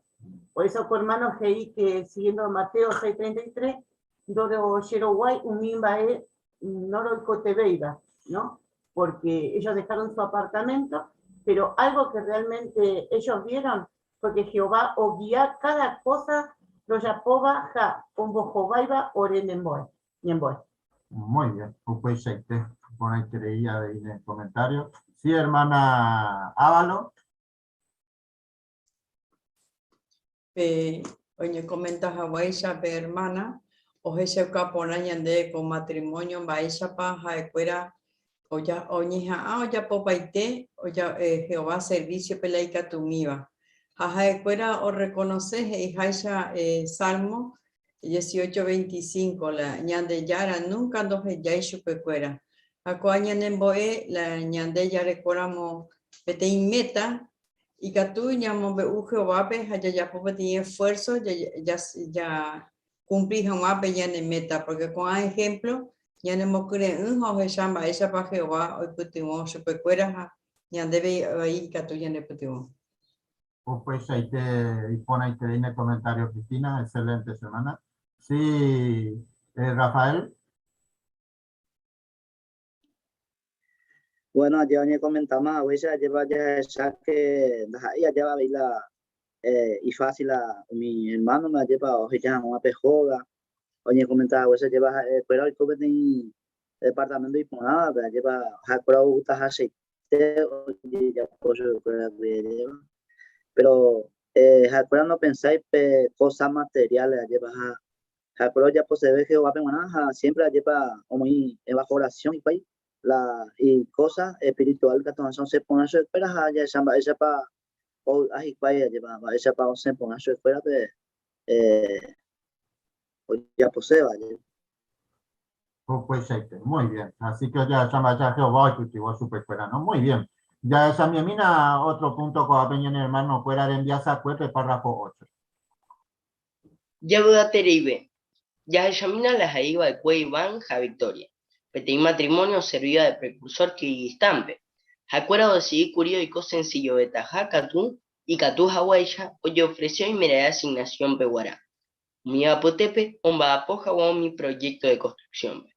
Por eso ko hermano he'i que siguiendo Mateo 6:33, ndorojeroguái umi mba'e noroikotevẽiva, ¿no? Porque ellos dejaron su apartamento, pero algo que realmente ellos vieron fue que Jehová oguia cada cosa rojapóva ha ombohováiva ore nembo'e, ñembo'e. Muy bien, upeichaite, porãiterei avei ne comentario. Sí, hermana Ávalo. Pe oñekomenta haguéicha pe ermána ohechauka porã ñandéve ko matrimónio mba'éichapa ha'ekuéra oñeha'ã ojapopaite Jehová servísiope la ikatumíva. Ha ha'ekuéra orrekonose he'iháicha Salmo 18:25 la Ñandejára núnka ndohejái chupekuéra. Ha ko'ã ñanembo'e la ñande jarekóramo peteĩ méta Ikatu ñamombe'u Jehovápe ha jajapo peteĩ esfuérso jakumpli hag̃ua pe ñane méta, pórke ko'ã ehémplo ñanemokyre'ỹ ha ohecha mba'éichapa Jehová oipytyvõ chupekuéra ha ñandéve avei ikatu ñanepytyvõ. Upeichaite iporãiterei ne comentario Cristina, excelente semana. Sí, Rafael. Bueno, aje oñekomentáma haguéicha, ajépa jahecha que ndaha'éi ajéva avei la Ifásil umi hermano ajépa oheja hag̃ua pe hóga, oñekomenta haguéicha ajépa ha'ekuéra oiko peteĩ departamento iporãvape, ajépa ha'ekuéra ogustahaseite ojejapo chupekuéra guive. Péro ha'ekuéra nopensái pe kósa materiál-re, ajépa ha ha'ekuéra ojaposeve Jehovápe g̃uarã ha siémpre ajépa omoĩ bajo orasión hikuái la ikósa espirituál katu hasẽ osẽ porã chupekuéra ha jahecha mba'éichapa ovy'a hikuái ajépa mba'éichapa osẽ porã chupekuéra pe ojaposéva ajépa. Upeichaite, muy bien. Así que jahecha mba'éicha Jehová oipytyvõ chupekuéra, no? Muy bien. Jahechamiemína otro punto ko'ápe ñane hermano-kuéra rembiasakuépe párrafo 8. Javy'atereive. Jahechamína la he'i va'ekue Iván ha Victoria, peteĩ matrimonio oservíva de prekursór Kirguistánpe. Ha'ekuéra odesidi kuri oiko sensillovetaha katu ikatu haguéicha ojeofrese oimeraẽ asignasiónpe guarã. Umíva apytépe omba'apo hag̃ua umi projékto de konstruksiónpe.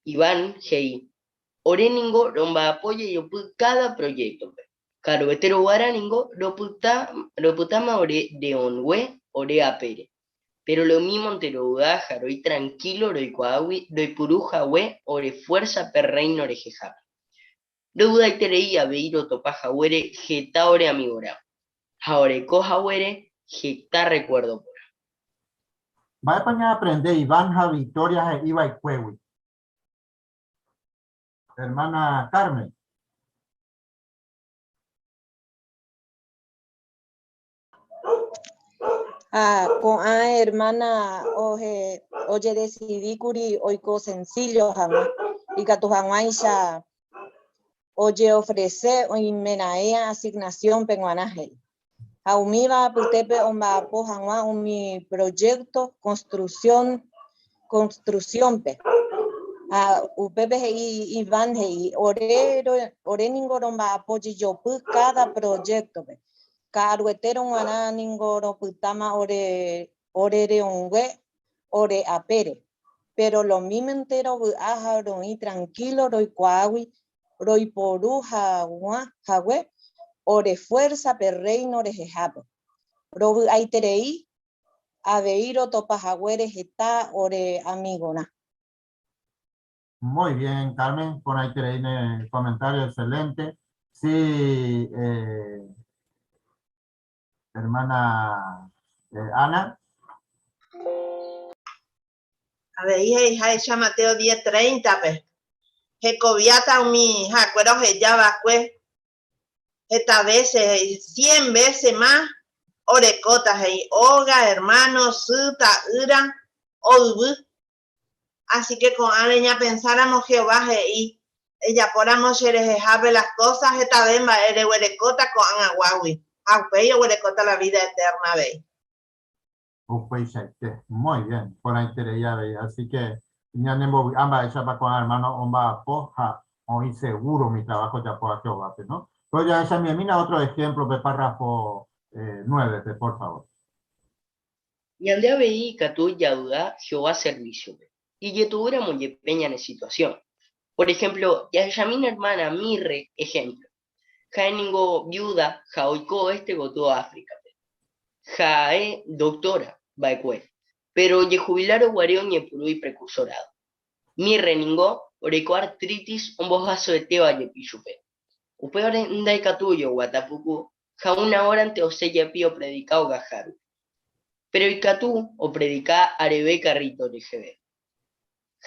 Iván he'i, Ore ningo romba'apo jejopy káda projéktope. Karuete roguara ningo ropyta, ropytáma ore re'õngue ore apére. Péro lomímonte rovy'a ha roĩ trankílo roikuaágui roipuru hague ore fuérsa pe Rréino rehehápe. Rovy'aiterei avei rotopa haguére heta ore amigorã, ha oreko haguére heta rrekuérdo porã. Mba'épa ñaaprende Iván ha Victoria he'i va'ekuégui? Hermana Carmen. Ha ko'ã hermana oje, ojedesidíkuri oiko sencillo hag̃ua, ikatu hag̃uáicha ojeofrese oimeraẽ asignación-pe g̃uarã, he'i. Ha umíva apytépe omba'apo hag̃ua umi proyecto construcción, construcción-pe. Ha upépe he'i Iván he'i, Ore, ore ningo romba'apo jejopy káda proyecto-pe. Ka'aruetérõ g̃uarã ningo ropytáma ore ore re'õngue ore apére. Péro lomímonte rovy'a ha roĩ trankílo roikuaágui roiporu haguã hague ore fuérsa pe Rréino rehehápe. Rovy'aiterei avei rotopa haguére heta ore amigorã. Muy bien, Carmen, porãiterei ne comentario, excelente. Sí, eh, hermana eh, Ana. Avei he'iháicha Mateo 10:30-pe, Hekoviáta umi ha'ekuéra oheja va'ekue heta vése, he'i, cien vése ma orekóta, he'i, óga, hermano, sy, ta'ýra, oyvy. Así que ko'ãre ñapensáramo Jehová he'i, Ejapóramo che rehehápe las cosas, hetave mba'e reguerekóta ko'ag̃aguágui, ha upéi oguerekóta la vida eterna avei. Upeichaite. Muy bien. Porãiterei avei. Así que ñanembovy'a mba'éichapa ko'ã hermano omba'apo ha oĩ seguro umi trabajo ojapóva Jehovápe, no? Péro jahechamiemína otro ejemplo pe párrafo 9-pe, por favor. Ñande avei ikatu javy'a Jehová servísiope, ijetu'úramo jepe ñane situasión. Por ehémplo, jahechamína ermána Mirre ehémplo. Ha'e ningo viúda ha oiko oéste gotyo Áfricape. Ha'e doktóra va'ekue, péro ojehuvilárõ guare oñepyrũ iprekursorádo. Mirre ningo oreko artritis ombohasoetéva jepi chupe. Upévare ndaikatúi oguata puku ha una órante osẽ jepi opredika ogahárupi. Péro ikatu opredika areve karríto reheve.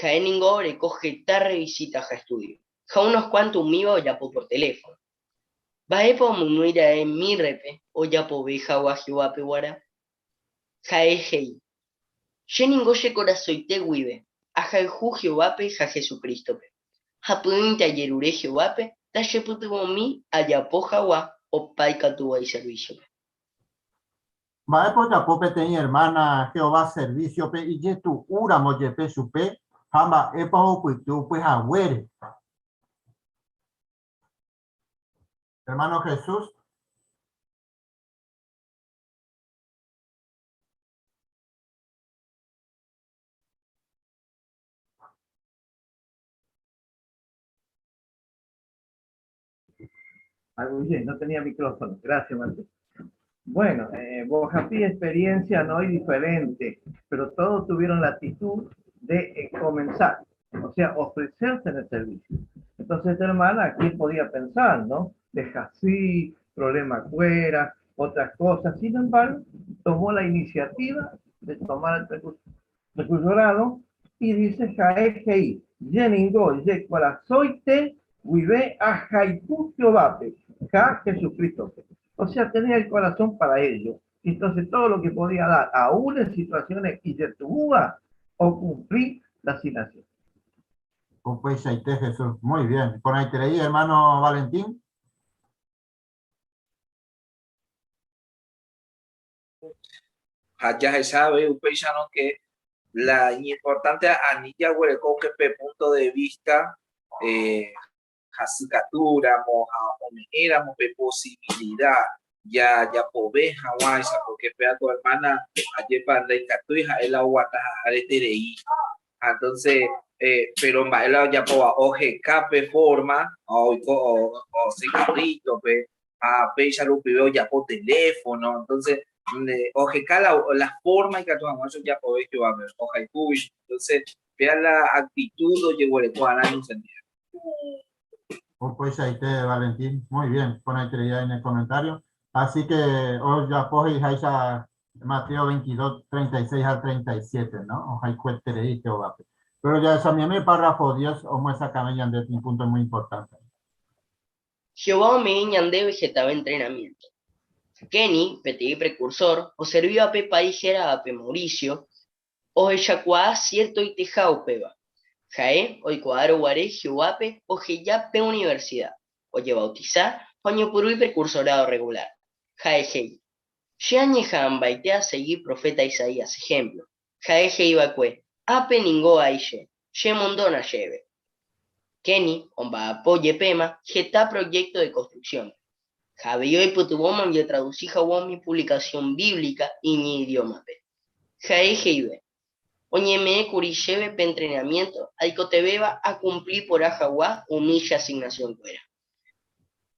Ha'e ningo oreko heta rrevisíta ha estúdio, ha unos kuánto umíva ojapo por teléfono. Mba'épa omomýi ra'e Mírrepe ojapove hag̃ua Jehovápe g̃uarã? Ha'e he'i, Che ningo che korasõite guive ahayhu Jehovápe ha Jesucrístope, ha py'ỹinte ajerure Jehovápe tachepytyvõmi ajapo hag̃ua opa ikatúva iservísiope. Mba'épa ojapo peteĩ ermána Jehová servísiope ijetu'úramo jepe chupe ha mba'épa ohupyty upe haguére? Ermáno Jesús. Ah, muy bien, no tenía micrófono. Gracias, Martín. Bueno, eh, experiencia no es diferente, pero todos tuvieron la actitud de comenzar, o sea, ofrecerse en el servicio. Entonces, esta hermana, ¿quién podía pensar, no? Deja así, problema fuera, otras cosas. Sin embargo, tomó la iniciativa de tomar el precursorado y dice, Jae Hei, Yeningo, Yecuarazoite, Huibe, Ajaipu Jehovape, Ja Jesucristo. O sea, tenía el corazón para ello. Entonces, todo lo que podía dar, aún en situaciones tuvo o cumplir la asignación. Pues Jesús. Muy bien. Por ahí te hermano Valentín. Ya se sabe, upéicharõ que la importante anilla guereko que punto de vista eh, hasykatúramo ha ome'ẽramo pe posibilidad ya ya pove hag̃uáicha porque pe tu hermana ajépa ndaikatúi ha'e la oguata areterei entonces pero mba'e la ojapóva oheka pe forma oiko osẽ carrito-pe ha péicha rupive ojapo teléfono entonces oheka la, la forma ikatu hag̃uáicha ojapove Jehovápe ohayhúgui chupe entonces péa la actitud ojeguereko arã en un sentido. Upeichaite, Valentín. Muy bien, con la en el comentario. Así que ojapo he'iháicha Mateo 22, 36 al 37, ¿no? Ohayhueterei Jehovápe. Pero ya esa párrafo 10 omyesakãve ñande un punto muy importante. Jehová ome'ẽ ñandéve hetave entrenamiento. Kenny, peteĩ precursor, oservíva pe país héravape Mauricio, ohechakuaa ciertoiteha upéva. Ha'e oikuaárõguare Jehovápe oheja pe universida, ojebautisa ha oñepyrũ iprecursorado regular. Ha'e he'i, Che añeha'ãmbaite asegi profeta Isaías ejemplo. Ha'e he'iva'ekue, Ápe ningo aĩ che, che mondóna chéve. Kenny omba'apo jepéma heta proyecto de construcción-pe. Ha avei oipytyvõma ojetraduci hag̃ua umi publicación bíblica iñidiómape. Ha'e he'ive, Oñeme'ẽkuri chéve pe entrenamiento aikotevẽva akumpli porã hag̃ua umi che asignación-kuéra.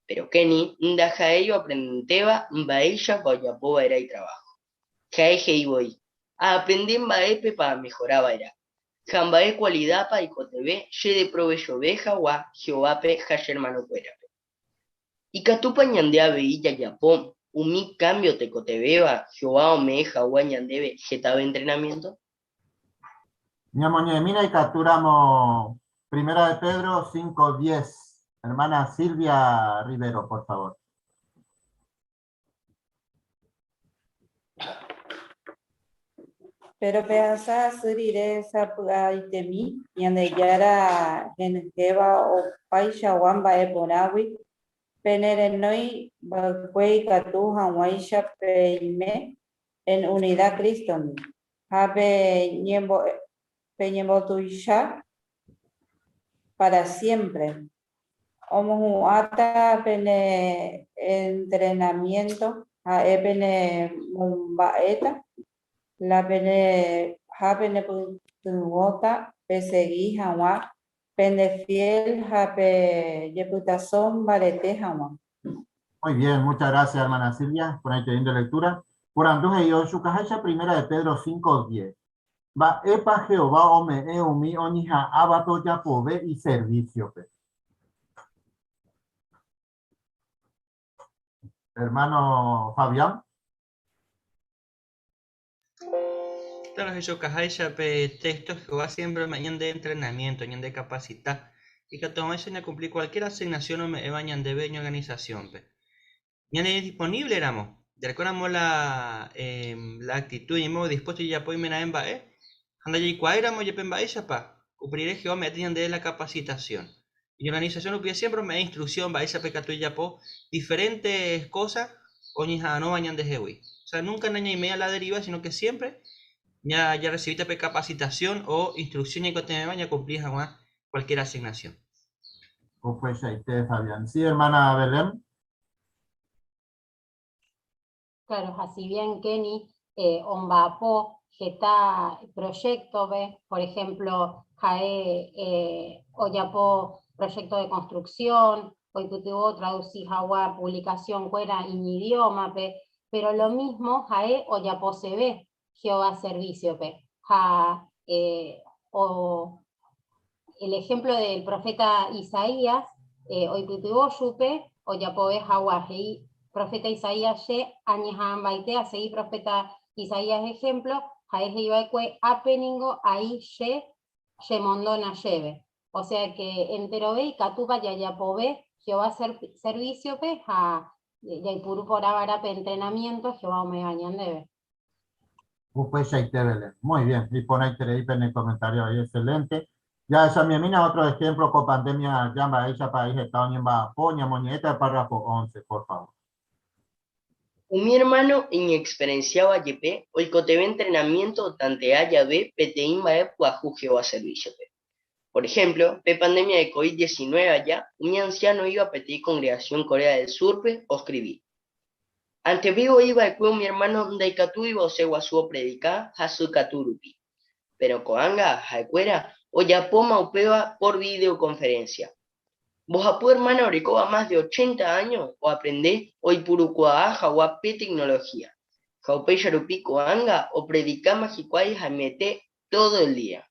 Péro Kenny ndaha'éi oaprendentéva mba'éichapa ojapo va'erã itraváho. Ha'e he'i voi, Aaprende mba'épepa amehora va'erã, ha mba'e kualidápa aikotevẽ chedeprovechove hag̃ua Jehovápe ha che ermanokuérape. Ikatúpa ñande avei jajapo umi kámbio tekotevẽva Jehová ome'ẽ hag̃ua ñandéve hetave entrenamiénto? Ñamoñe'ẽmína ikatúramo Primera de Pedro 5:10. Hermana Silvia Rivero, por favor. Péro pehasa asy rire sapy'aitemi, Ñandejára henyhẽva opaichagua mba'e porãgui, pene renói va'ekue ikatu hag̃uáicha peime en unida Cristo-ndi, ha peñembotuicha pára siémpre. Omohu'ãta pene entrenamiento ha'e pene momba'éta la pene ha penepytyvõta pesegi hag̃ua pendefiel ha pejepytaso mbarete hag̃ua. Muy bien, muchas gracias, hermana Silvia, por ahí de lectura. Porandu he'i ohechukaháicha Primera de Pedro 5:10. Mba'épa Jehová ome'ẽ umi oñeha'ãvape ojapove iservísiope? Hermano Fabián. Claro, hechukaháicha pe texto Jehová siempre ome'ẽ ñande entrenamiento, ñande capacita. Ikatu hag̃uáicha ñakumpli cualquier asignación ome'ẽva ñandéve ñorganización-pe. Ñane disponible ramo, jarekóramo la, la actitud ñaimo'õ dispuesto jajapo oimeraẽ mba'e, ha ndajaikuaáiramo jepe mba'éichapa, upe rire Jehová ome'ẽta ñandéve la capacitación. Iñorganización rupive siempre ome'ẽ instrucción mba'éichapa ikatu jajapo diferentes cosas oñeha'arõva ñandehegui. O sea, nunca nañaiméi a la deriva, sino que siempre ña jarecibíta pe capacitación o instrucción ñaikotevẽva ñakumpli hag̃ua cualquier asignación. Upeichaite, Fabián. Sí, hermana Belén. Claro, ha si bien Kenny omba'apo heta proyecto-pe, por ejemplo, ha'e ojapo proyecto de construcción, oipytyvõ traduci hag̃ua publicación-kuéra iñidioma-pe. Pero lo mismo ha'e ojaposeve Jehová servicio-pe. Ha eh, o el ejemplo del profeta Isaías, eh, oipytyvõ chupe ojapove hag̃ua, he'i profeta Isaías che añeha'ãmbaite asegi profeta Isaías ejemplo, ha'e he'iva'ekue ápe ningo aĩ che chemondóna chéve. O sea que enterove ikatúva jajapove Jehová servicio-pe ha jaipuru porãva'erã pe entrenamiento Jehová ome'ẽva ñandéve. Upeichaite, Belén. Muy bien, iporãiterei pene comentario ahí, excelente. Jahechamiemína otro ejemplo ko pandemia aja mba'éichapa aĩ heta oñemba'apo, ñamoñe'ẽta el párrafo 11, por favor. Umi ermáno iñexperensiáva jepe oikotevẽ entrenamiénto otantea jave peteĩ mba'e pyahu Jehová servísiope. Por ehémplo, pe pandémia de covid 19 aja, umi ansiáno oĩva peteĩ kongregasión Corea del Súrpe oskrivi, Anteve oĩ va'ekue umi ermáno ndaikatúiva osẽ guasu opredika hasykatu rupi. Péro ko'ág̃a ha'ekuéra ojapóma upéva por videokonferénsia. Mbohapy ermána orekóva mas de ochenta áño oaprende oipurukuaa hag̃ua pe teknolohía, ha upéicha rupi ko'ág̃a opredikáma hikuái haimete tódo el día.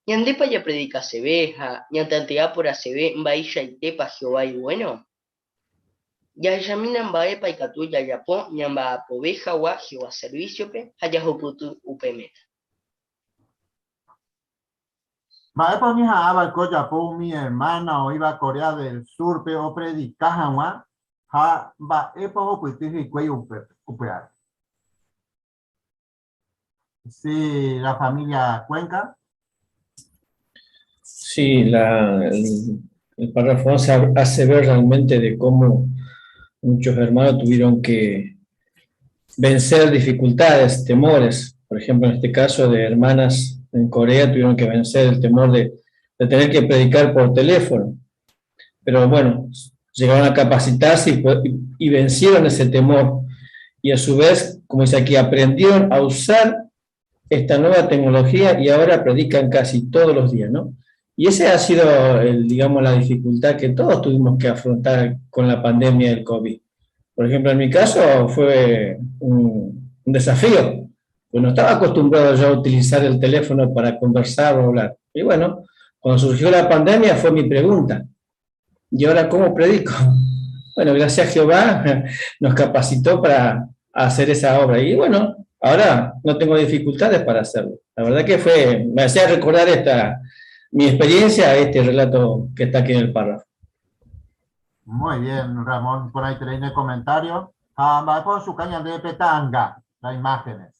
Ñandépa japredikaseve ha ñatantea porãseve mba'eichaitépa Jehová ivuéno? Jahechamína mba'épa ikatu jajapo ñamba'apove hag̃ua Jehová servísiope ha jahupyty upe méta. Mba'épa oñeha'ã va'ekue ojapo umi ermána oĩva Corea del Súrpe opredika hag̃ua ha mba'épa ohupyty hikuái upévare? Sí, la familia Cuenca. Sí, el párrafo 11 hace ver realmente de cómo muchos hermanos tuvieron que vencer dificultades, temores. Por ejemplo, en este caso de hermanas en Corea tuvieron que vencer el temor de, de tener que predicar por teléfono. Pero bueno, llegaron a capacitarse y, y vencieron ese temor. Y a su vez, como dice aquí, aprendieron a usar esta nueva tecnología y ahora predican casi todos los días, ¿no? Y esa ha sido, el, digamos, la dificultad que todos tuvimos que afrontar con la pandemia del COVID. Por ejemplo, en mi caso fue un, un desafío, pues no estaba acostumbrado yo a utilizar el teléfono para conversar o hablar. Y bueno, cuando surgió la pandemia fue mi pregunta, ¿y ahora cómo predico? Bueno, gracias a Jehová nos capacitó para hacer esa obra. Y bueno, ahora no tengo dificultades para hacerlo. La verdad que fue, me hacía recordar esta, mi experiencia, este relato que está aquí en el párrafo. Muy bien, Ramón, por ahí tenéis el comentario. Ha mba'épa ochuka ñandéve pe ta'anga, las imágenes.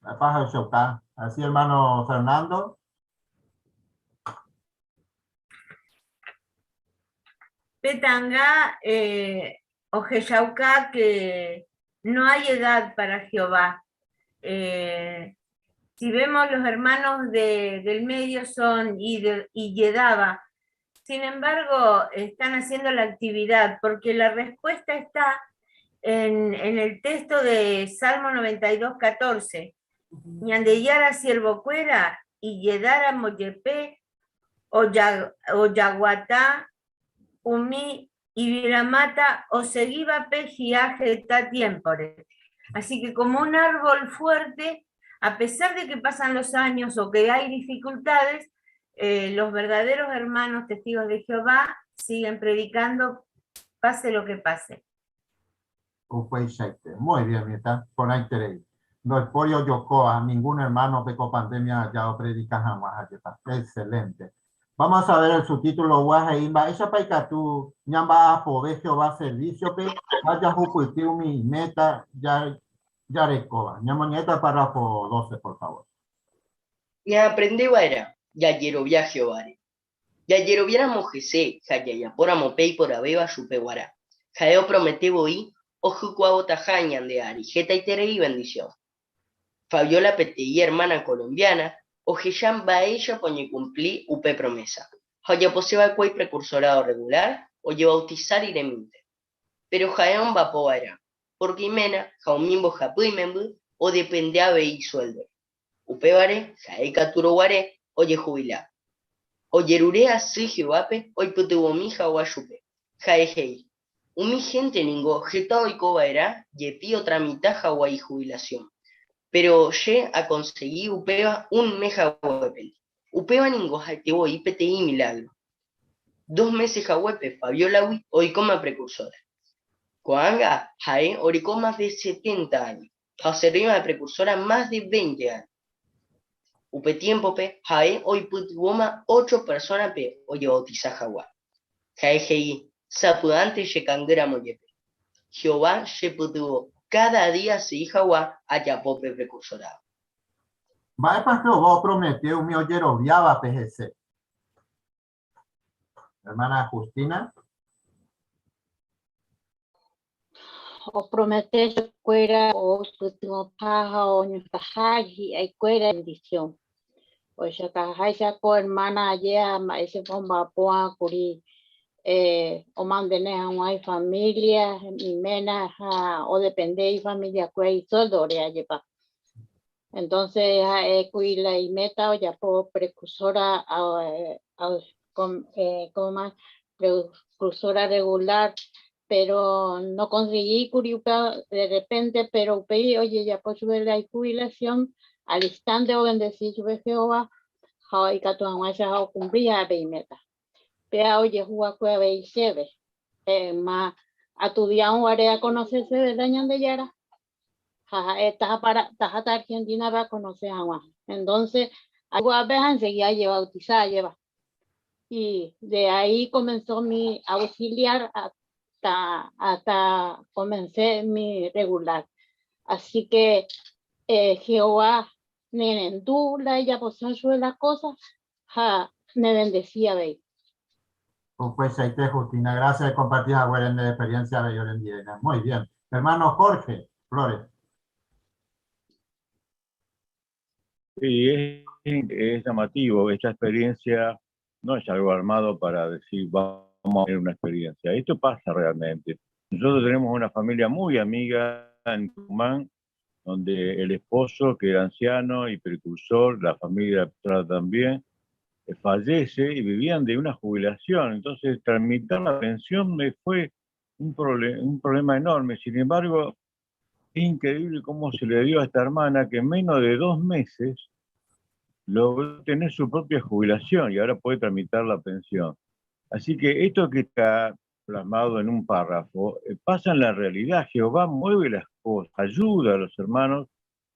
Mba'épa ochuka. Así, hermano Fernando. Pe ta'anga eh, ohechauka que no hay edad para Jehová. Eh, si vemos los hermanos de, del medio son Yedaba. Sin embargo, están haciendo la actividad porque la respuesta está en, en el texto de Salmo 92, 14. Ñandeyara siervokuéra ijedara mojepe ojaguata umi yvyramáta osegívape hi'a heta tiémpore. Así que como un árbol fuerte, a pesar de que pasan los años o que hay dificultades, eh, los verdaderos hermanos testigos de Jehová siguen predicando, pase lo que pase. Upeichaite. Muy bien, mitã. Porãiterei. Ndoipóri ojokóva ningún hermano pe ko pandemia aja opredika hag̃ua ha'épa. Excelente. Vamos a ver el subtítulo gua he'i mba'éichapa ikatu ñamba'apove Jehová servicio-pe ha jahupyty umi méta jarekóva. Ñamoñe'ẽta párrafo 12, por favor. Ñaaprende va'erã jajerovia Jehováre. Jajeroviáramo hese ha jajapóramo pe iporãvéva chupe guarã, ha'e opromete voi ohykuavotaha ñande ári hetaiterei vendisión. Fabiola peteĩ ermána colombiana ohecha mba'éichapa oñekumpli upe promésa, ha ojapose va'ekue iprekursorádo rregulár ojevautisa riremínte. Péro ha'e omba'apo va'erã, pórke iména ha umi mbohapy imemby odepende avei isuéldore. Upévare ha'e ikatúrõ guare ojehuvila. Ojerure asy Jehovápe oipytyvõmi hag̃ua chupe. Ha'e he'i, Umi hénte ningo heta oiko va'erã jepi otramita hag̃ua ijubilación. Péro che akonsegi upéva un mes haguépente. Upéva ningo ha'ete voi peteĩ milágro. Dos mése haguépe Fabiólagui oikóma prekursóra. Ko'ág̃a ha'e oreko mas de setenta áño ha oservíma de prekursóra mas de veinte áño. Upe tiémpope ha'e oipytyvõma ocho persónape ojevautisa hag̃ua. Ha'e he'i, Sapy'ánte chekangýramo jepe, Jehová chepytyvõ káda día asegi hag̃ua ajapo pe prekursorádo. Mba'épa Jehová opromete umi ojeroviávape hese? Hermana Justina. Opromete chupekuéra oipytyvõha ha oñohãtaha hi'aikuéra bendición. Ohechaukaháicha ko hermana ajéa mba'éichapa omba'apóva kuri omantene hag̃ua ifamilia, iména ha odepende ifamiliakuéra isuéldo-re ajépa. Entonces ha'e kuri la imeta ojapo precursora como precursora regular, pero no conseguí kuri upéva de repente, pero upéi ojejapo chupe la ijubilación, al instante obendeci chupe Jehová ha ikatu hag̃uáicha ha okumpli ha'e pe imeta. Péa ojehu va'ekue avei chéve, ma atudiárõ guare akonoseseve la Ñandejára. Ha ha'e taháta Argentina-pe akonoce hag̃ua. Entonces, aikuaápe ha enseguida ajebautiza ajéva. Y de ahí comenzó mi auxiliar hasta, hasta comencé mi regular. Así que eh, Jehová nerendu la ejaposa chupe la cosa ha nebendeci avei. Upeichaite, Justina, gracias de compartir haguére nde experiencia avei orendive. Muy bien. Hermano Jorge Flores. Sí, es llamativo. Esta experiencia no es algo armado para decir vamos a tener una experiencia. Esto pasa realmente. Nosotros tenemos una familia muy amiga en Tucumán, donde el esposo, que era anciano y precursor, la familia también, fallece y vivían de una jubilación. Entonces, tramitar la pensión me fue un, un problema enorme. Sin embargo, es increíble cómo se le dio a esta hermana que en menos de 2 meses logró tener su propia jubilación y ahora puede tramitar la pensión. Así que esto que está plasmado en un párrafo, pasa en la realidad. Jehová mueve las cosas, ayuda a los hermanos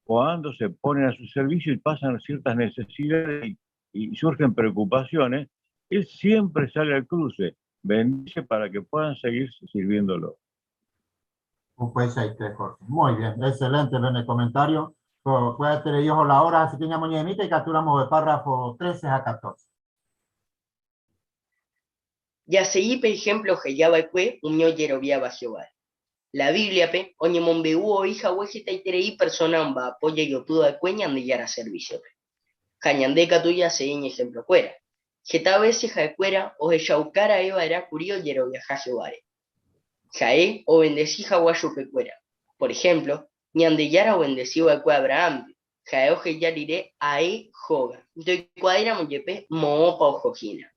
cuando se ponen a su servicio y pasan ciertas necesidades y surgen preocupaciones. Él siempre sale al cruce, bendice para que puedan seguir sirviéndolo. Upeichaite, Jorge. Muy bien, excelente en el comentario. Puede tener hijo la hora, así que ñamoñemita y capturamos el párrafo 13 a 14. Jasegi pe ejemplo oheja va'ekue umi ojeroviáva Jehováre. La Bíbliape oñemombe'u oĩ hague hetaiterei persóna omba'apo jejopy va'ekue Ñandejára servísiope. Ha ñande katu jasegi iñehemplokuéra. Heta vése ha'ekuéra ohechauka ra'e va'erã kuri ojeroviaha Jehováre. Ha'e ovendesi hag̃ua chupekuéra. Por ehémplo, Ñandejára ovendesi va'ekue Abrahánpe, ha'e oheja rire ae hóga, ndoikuaáiramo jepe moõpa oho hína.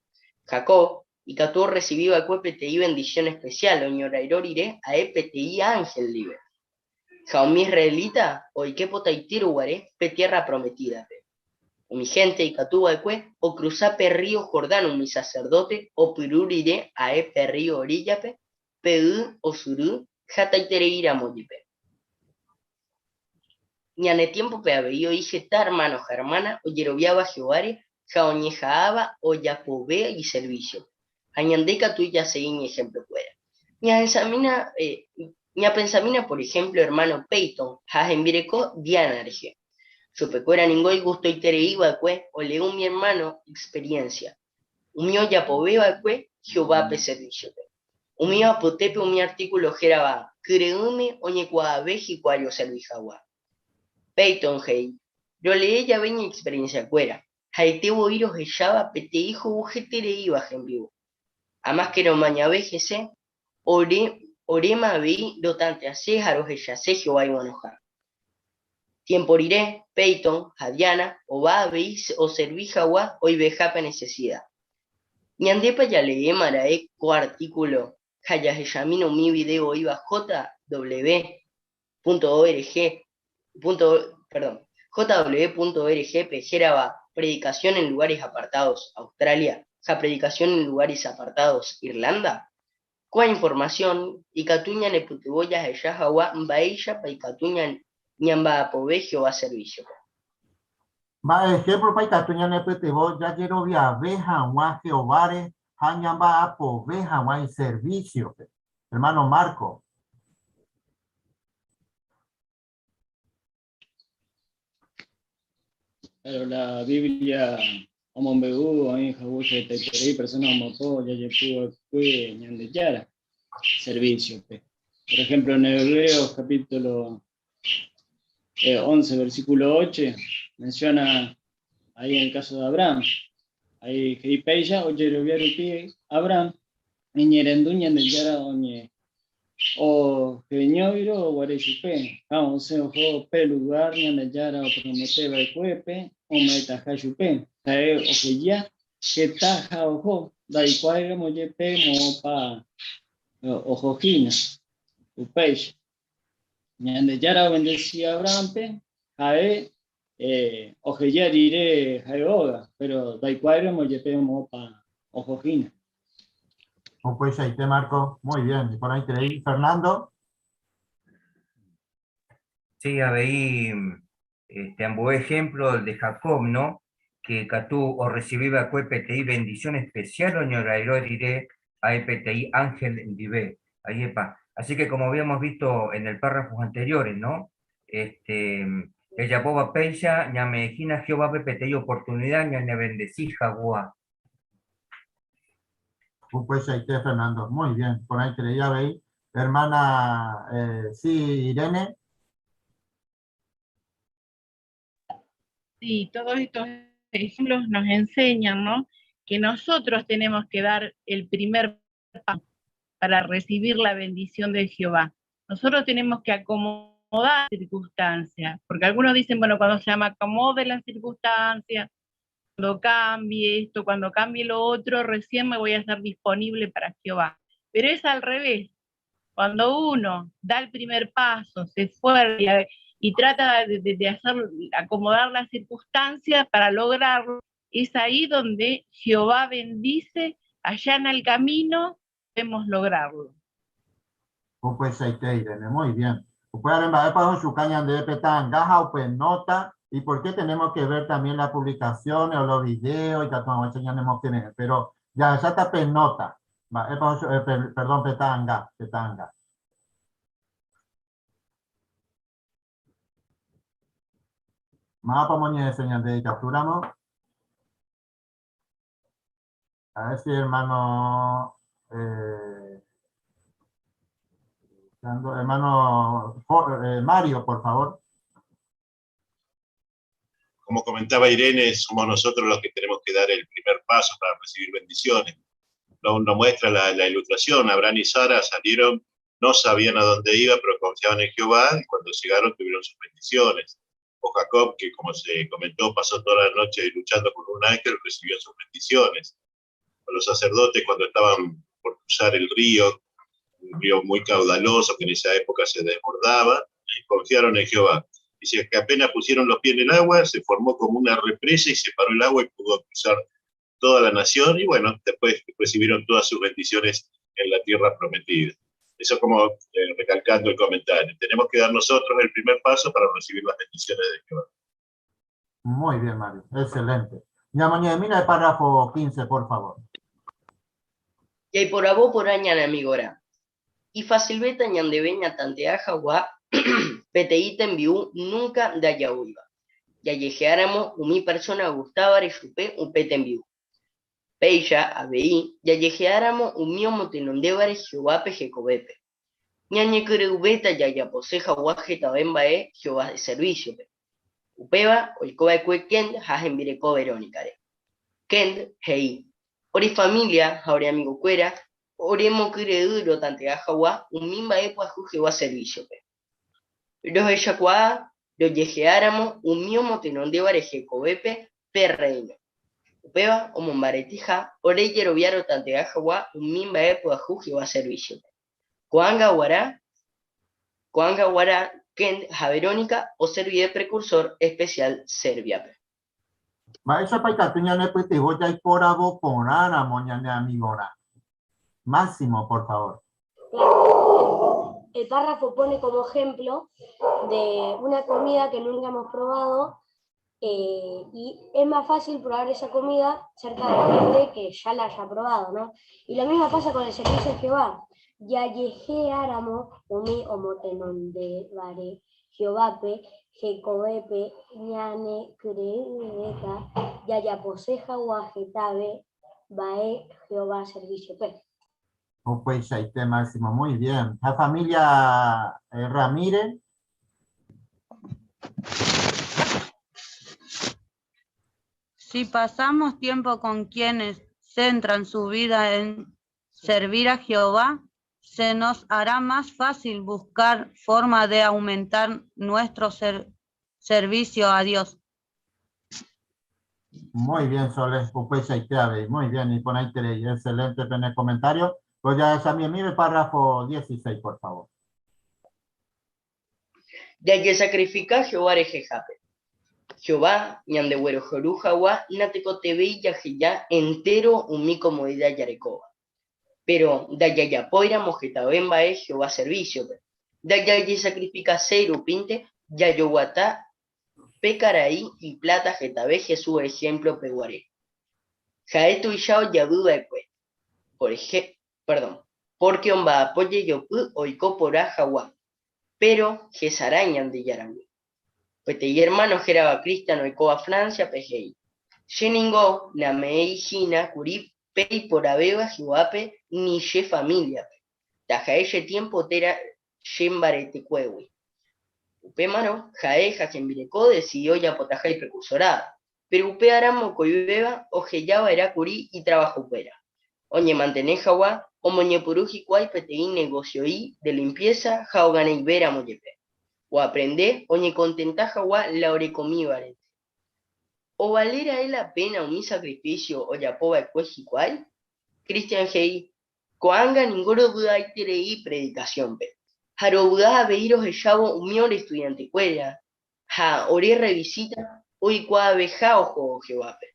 Jacob ikatu orresivi va'ekue peteĩ vendisión espesiál oñorairõ rire ae peteĩ ánhel ndive. Ha umi israelita oike potaitýrõ guare pe Tiérra Prometídape. Umi hénte ikatu va'ekue okrusa pe rrío Jordán umi saserdóte opyrũ rire ae pe rrío oríllape, pe y osyry hataitereíramo jepe. Ñane tiémpope avei oĩ heta ermáno ha ermána ojeroviáva Jehováre ha oñeha'ãva ojapove iservísiope. Ha ñande katu jasegi iñehemplokuéra. Ñapensamína, ñapensamína por ehémplo ermáno Payton ha hembireko Diana rehe. Chupekuéra ningo igustoiterei va'ekue olee umi ermáno experiénsia, umi ojapove va'ekue Jehovápe servísiope. Umíva apytépe umi artíkulo hérava Kyre'ỹme oñekuaave hikuái oservi hag̃ua. Payton he'i, Rolee jave iñexperiensiakuéra, ha'ete voi rohecháva peteĩ ho'u hetereíva hembi'u. Amáske romañave hese, ore oréma avei rotantease ha rohechase Jehová iguenoha. Tiémpo rire, Payton ha Diana ova avei oservi hag̃ua oivehápe nesesida. Ñandépa jaleéma ra'e ko artíkulo ha jahechamína umi video oĩva jw.org punto, perdón, jw.org-pe hérava Predicación en lugares apartados, Australia, ha Predicación en lugares apartados, Irlanda? Ko'ã informasión ikatu ñanepytyvõ jahecha hag̃ua mba'éichapa ikatu ñamba'apove Jehová servísiope. Mba'e ehémplopa ikatu ñanepytyvõ jajeroviave hag̃ua Jehováre ha ñamba'apove hag̃ua iservísiope? Ermáno Marco. Pero la Biblia omombe'u oĩ haguéicha hetaiterei persona omopo ojajepu va'ekue Ñandejára servicio-pe. Por ejemplo, en Hebreos capítulo 11, versículo 8, menciona ahí en el caso de Abraham. Ahí he'i péicha ojerovia rupi Abraham iñe'ẽrendu Ñandejára oñe Oheñóirõ guare chupe, ha osẽ oho pe lugár Ñandejára opromete va'ekuépe ome'ẽtaha chupe. Ha'e oheja heta ha oho, ndaikuaáiramo jepe moõpa oho hína. Upéicha, Ñandejára ovendesi Abrahánpe, ha'e oheja rire ha'e óga, péro ndaikuaáiramo jepe moõpa oho hína. Upeichaite, Marco. Muy bien, iporãiterei. Fernando. Sí, avei este, ambue ejemplo, el de Jacob, ¿no? Que katu orrecibi va'ekue peteĩ bendición especial oñorairõ rire ha'e peteĩ ángel ndive. Ajépa. Así que como habíamos visto en el párrafos anteriores, ¿no? Este, jajapóva péicha ñame'ẽhína Jehovápe peteĩ oportunidad ñanevendesi hag̃ua. Upeichaite, Fernando. Muy bien. Porãiterei avei. Hermana, eh, sí, Irene. Sí, todos estos ejemplos nos enseñan, ¿no? Que nosotros tenemos que dar el primer paso para recibir la bendición de Jehová. Nosotros tenemos que acomodar circunstancias, porque algunos dicen, bueno, cuando se me acomode las circunstancias, cuando cambie esto, cuando cambie lo otro, recién me voy a hacer disponible para Jehová. Pero es al revés. Cuando uno da el primer paso, se esfuerza y trata de hacer, acomodar las circunstancias para lograrlo, es ahí donde Jehová bendice, allana el camino, podemos lograrlo. Upeichaite, Irene, muy bien. Upévare mba'épa ochuka ñandéve pe ta'anga ha upe nota y por qué tenemos que ver también las publicaciones o los videos ikatu hag̃uáicha ñanemokyre'ỹ. Pero jahecháta pe nota. Mba'épa ochu, eh, pe, perdón, pe ta'anga, pe ta'anga. Mávapa omoñe'ẽse ñande ikatúramo? A ver si hermano, eh, hermano Mario, por favor. Como comentaba Irene, somos nosotros los que tenemos que dar el primer paso para recibir bendiciones. Nos muestra la, la ilustración, Abraham y Sara salieron, no sabían a dónde iba, pero confiaban en Jehová y cuando llegaron tuvieron sus bendiciones. O Jacob, que como se comentó, pasó toda la noche luchando con un ángel, recibió sus bendiciones. O los sacerdotes cuando estaban por cruzar el río, un río muy caudaloso que en esa época se desbordaba, confiaron en Jehová. Dice que apenas pusieron los pies en el agua, se formó como una represa y se paró el agua y pudo cruzar toda la nación, y bueno, después recibieron todas sus bendiciones en la tierra prometida. Eso como recalcando el comentario. Tenemos que dar nosotros el primer paso para recibir las bendiciones de Jehová. Muy bien, Mario. Excelente. Ñamoñemina el párrafo 15, por favor. Jaiporavo porã ñane amigorã. Ifacilvéta ñandeve ñatantea hagua peteĩ tembi'u nunca ndaja'úiva. Jajehe'áramo umi persona ogustávare chupe upe tembi'u. Péicha avei jajehe'áramo umi omotenondévare Jehovápe hekovépe. Ñañekyre'ỹvéta jajapose hag̃ua hetave mba'e Jehová servísiope. Upéva oiko va'ekue Kent ha hembireko Verónicare. Kent he'i, Ore família ha ore amigokuéra oremokyre'ỹ rotantea hag̃ua umi mba'e pyahu Jehová servísiope. Rohechakuaa rojehe'áramo umi omotenondévare hekovépe pe Rréino. Upéva omombareteha ore jerovia rotantea hag̃ua umi mba'e pyahu Jehová servísiope. Ko'ág̃a guarã, ko'ág̃a guarã Kent ha Verónica oservive prekursór espesiál Sérbiape. Mba'éichapa ikatu ñanepytyvõ jaiporavo porãramo ñane amigorã? Máximo, por favor. Claro, el párrafo pone como ejemplo de una comida que nunca hemos probado eh, y es más fácil probar esa comida cerca de gente que ya la haya probado, ¿no? Y lo mismo pasa con el servicio de Jehová. Jajehe áramo umi omotenondévare Jehovápe, hekovépe ñanekyre'ỹvéta jajapose hag̃ua hetave mba'e Jehová servísiope. Upeichaite, Máximo, muy bien. Ha familia eh, Ramírez. Si pasamos tiempo con quienes centran su vida en servir a Jehová, se nos hará más fácil buscar forma de aumentar nuestro servicio a Dios. Muy bien, Sole, upeichaite avei. Muy bien, iporãiterei. Excelente pene comentario. Pues ya esa mi mire párrafo 16, por favor. Jajesakrifika Jehová rehehápe. Jehová ñandeguerohory hag̃ua natekotevẽi jaheja entéro umi komodida jarekóva. Péro ndajajapóiramo hetave mba'e Jehová servísiope, ndajajesakrifikaséi rupínte jajoguata pe karai ipláta hetave Jesús ehémplope guare. Ha'e tuicha ojavy va'ekue, por perdón, pórke omba'apo jejopy oiko porã hag̃ua, péro hesarã Ñandejáragui. Peteĩ ermáno hérava Christian oikóva Fránciape he'i, Che ningo name'ẽi hína kuri pe iporãvéva Jehovápe ni che famíliape, taha'e che tiémpo térã che mbaretekuégui. Upémarõ ha'e ha hembireko odesidi ojapotaha iprekursorádo, péro upe ára mokõivéva oheja va'erã kuri itravahokuéra. Oñemantene hag̃ua omoñepyrũ hikuái peteĩ negosio'i de limpiésa ha ogana'ivéramo jepe. Oaprende oñekontenta hag̃ua la orekomívarente. Ovale ra'e la péna umi sakrifísio ojapo va'ekue hikuái? Christian he'i, Ko'ág̃a ningo rovy'aiterei predikasiónpe, ha rovy'a avei rohechávo umi ore estudiantekuéra ha ore rrevisíta oikuaaveha ohóvo Jehovápe.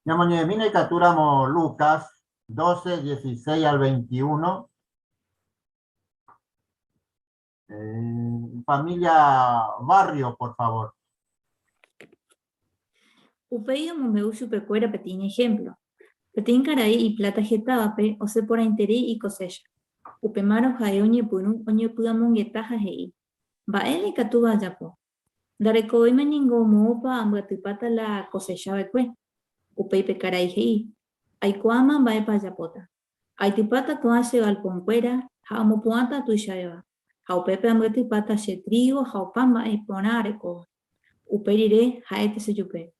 Ñamoñe'ẽmína ikatúramo Lucas 12, 16 al 21. Eh, familia Barrio, por favor. Upéi omombe'u chupekuéra peteĩ ehémplo. Peteĩ karai ipláta hetávape osẽ porãiterei ikosécha. Upémarõ ha'e oñepyrũ oñepy'amongeta ha he'i, Mba'e la ikatúva ajapo? Ndarekovéima ningo moõpa ambyatypáta la akosecha va'ekue. Upéi pe karai he'i, Aikuaáma mba'épa ajapóta. Aitypáta ko'ã che galponkuéra ha amopu'ãta tuichavéva, ha upépe ambyatypáta che trígo ha opa mba'e porã arekóva. Upe rire ha'éta chejupe,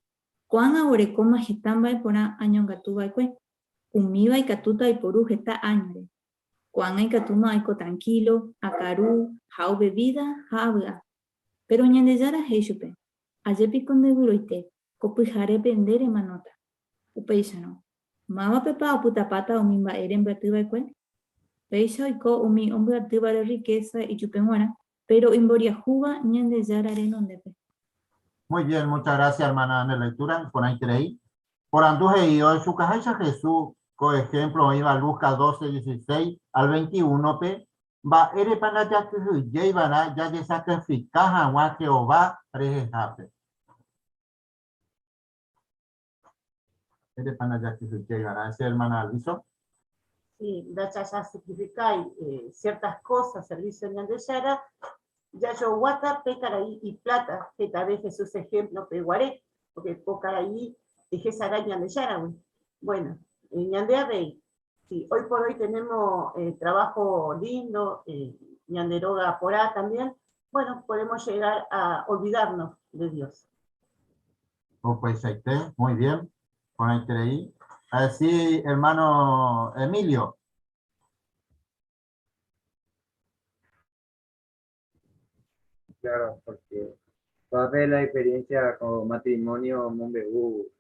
Ko'ág̃a aguerekóma heta mba'e porã añongatu va'ekue, umíva ikatúta aiporu heta áñore. Ko'ág̃a ikatúma aiko trankílo, akaru, ha'u vevída ha avy'a. Péro Ñandejára he'i chupe, Aje piko nde vyroite, ko pyharépe nde remanóta. Upéicharõ, mávapepa opytapáta umi mba'e rembyaty va'ekue? Péicha oiko umi ombyatývare rrikésa ijupe g̃uarã, péro imboriahúva Ñandejára renondépe. Muy bien, muchas gracias hermana nde lectura, iporãiterei. Porandu he'i ohechukaháicha Jesús ko ejemplo oĩva Lucas 12, 16 al 21 pe, mba'érepa ndajakyhyjéiva'erã jajesakrifika hag̃ua Jehová rehehápe? Mba'érepa ndajakyhyjéiva'erã? Ese hermana Alviso. Sí, ndajasacrificái eh, ciertas cosas servicio Ñandejára, jajoguáta pe karai ipláta hetave Jesús ejemplo peguare, porque ko karai hesarái Ñandejáragui. Bueno, eh, ñande avei, si hoy por hoy tenemos eh, trabajo lindo, eh, ñande róga porã también, bueno, podemos llegar a olvidarnos de Dios. Upeichaite, muy bien. Porãiterei. Así, hermano Emilio. Claro, porque toda la experiencia como matrimonio mombe'u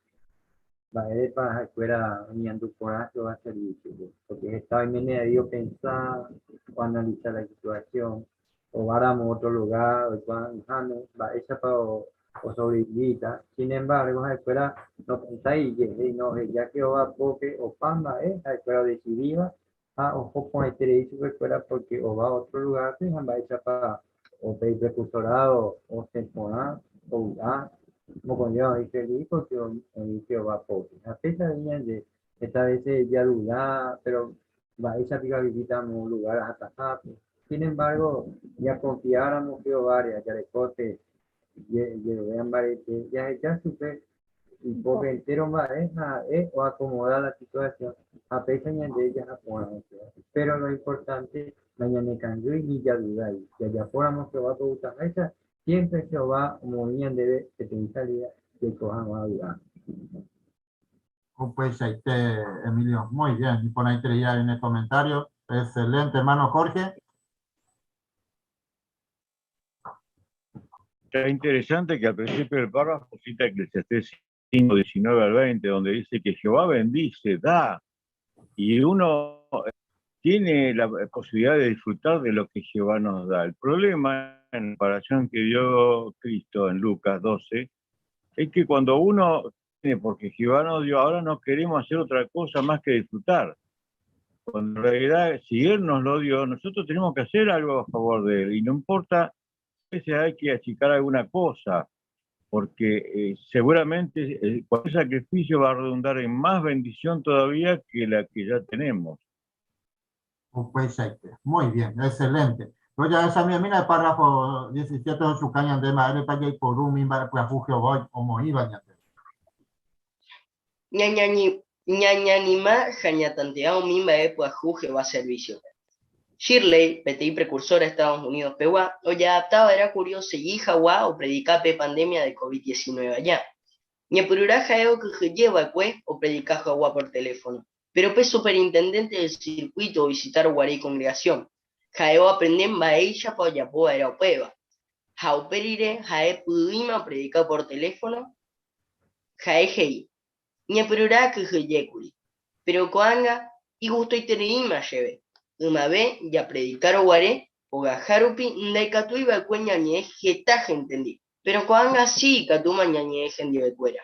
Mba'érepa ha'ekuéra oñeñandu porã Jehová servísiope? Pórke heta oiméne avei opensa, oanalisa la isituasión, ováramo ótro lugár oikuaa'ỹháme mba'éichapa osovrevivíta. Sin embárgo, ha'ekuéra nopensái ijehe, no oheja Jehová pópe opa mba'e ha'ekuéra odesidíva ha oho porãiterei chupekuéra pórke ova ótro lugárpe ha mba'éichapa pe iprekursorádo osẽ porã, ovy'a, mokõivéva oĩ feliz pórke oĩ Jehová pópe. Ha péicha avei ñande heta vése jaduda, péro mba'éicha piko avivíta amo lugár ahatahápe. Sin embargo, ñakonfiáramo Jehováre ha jareko pe jerovia mbarete, jahecha chupe ipópe entéro mba'e ha ha'e oakomoda la situasión ha péicha ñande jaha porã upéva. Péro lo importante nañanekangýi ni jadudái. Jajapóramo Jehovápe ogustaháicha, siémpre Jehová omoĩ ñandéve peteĩ salída jaiko hag̃ua vy'ápe. Upeichaite, Emilio. Muy bien, iporãiterei avei ne comentario. Excelente, hermano Jorge. Está interesante que al principio del párrafo cita Eclesiastés 5, 19 al 20, donde dice que Jehová bendice, da, y uno tiene la posibilidad de disfrutar de lo que Jehová nos da. El problema, en la comparación que dio Cristo en Lucas 12, es que cuando uno tiene, porque Jehová nos dio, ahora no queremos hacer otra cosa más que disfrutar. Cuando en realidad, si Él nos lo dio, nosotros tenemos que hacer algo a favor de Él, y no importa, a veces hay que achicar alguna cosa, porque seguramente cualquier sacrificio va a redundar en más bendición todavía que la que ya tenemos. Upeichaite. Muy bien, excelente. Rojahechamimína el párrafo 17 ohechuka ñande mba'érepa jaiporu umi mba'e pyahu Jehová omoĩva ñandéve. Ñañanima ha ñatantea umi mba'e pyahu Jehová servísiope. Shirley, peteĩ prekursóra Estados Unidos pegua, ojeadapta va'erã kuri osegi hagua opredika pe pandémia de Covid-19 aja. Ñepyrũrã ha'e okyhyje va'ekue opredika hagua por teléfono, péro pe superintendénte del sirkuíto ovisitárõ guare ikongregasión, ha'e oaprende mba'éichapa ojapo va'erã upéva. Ha upe rire ha'e py'ỹima opredika por teléfono, ha'e he'i, Ñepyrũrã akyhyjékuri, péro ko'ág̃a igustoitereíma chéve. Ymave japredikárõ guare ogahárupi ndaikatúi va'ekue ñañe'ẽ heta héntendi, péro ko'ág̃a si ikatúma ñañe'ẽ hendivekuéra.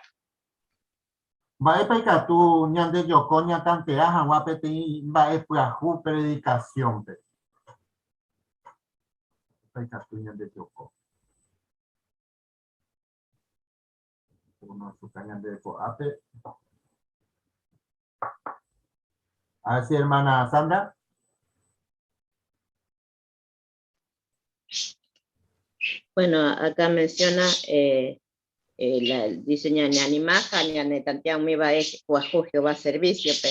Mba'épa ikatu ñandejoko ñatantea hag̃ua peteĩ mba'e pyahu predikasiónpe? Mba'épa ikatu ñandejoko? Onosuka ñande ko'ápe. A ver si hermana Sandra. Bueno, acá menciona, la, dice ñaneanimaha, ñanetantea umíva pyahu Jehová servicio-pe.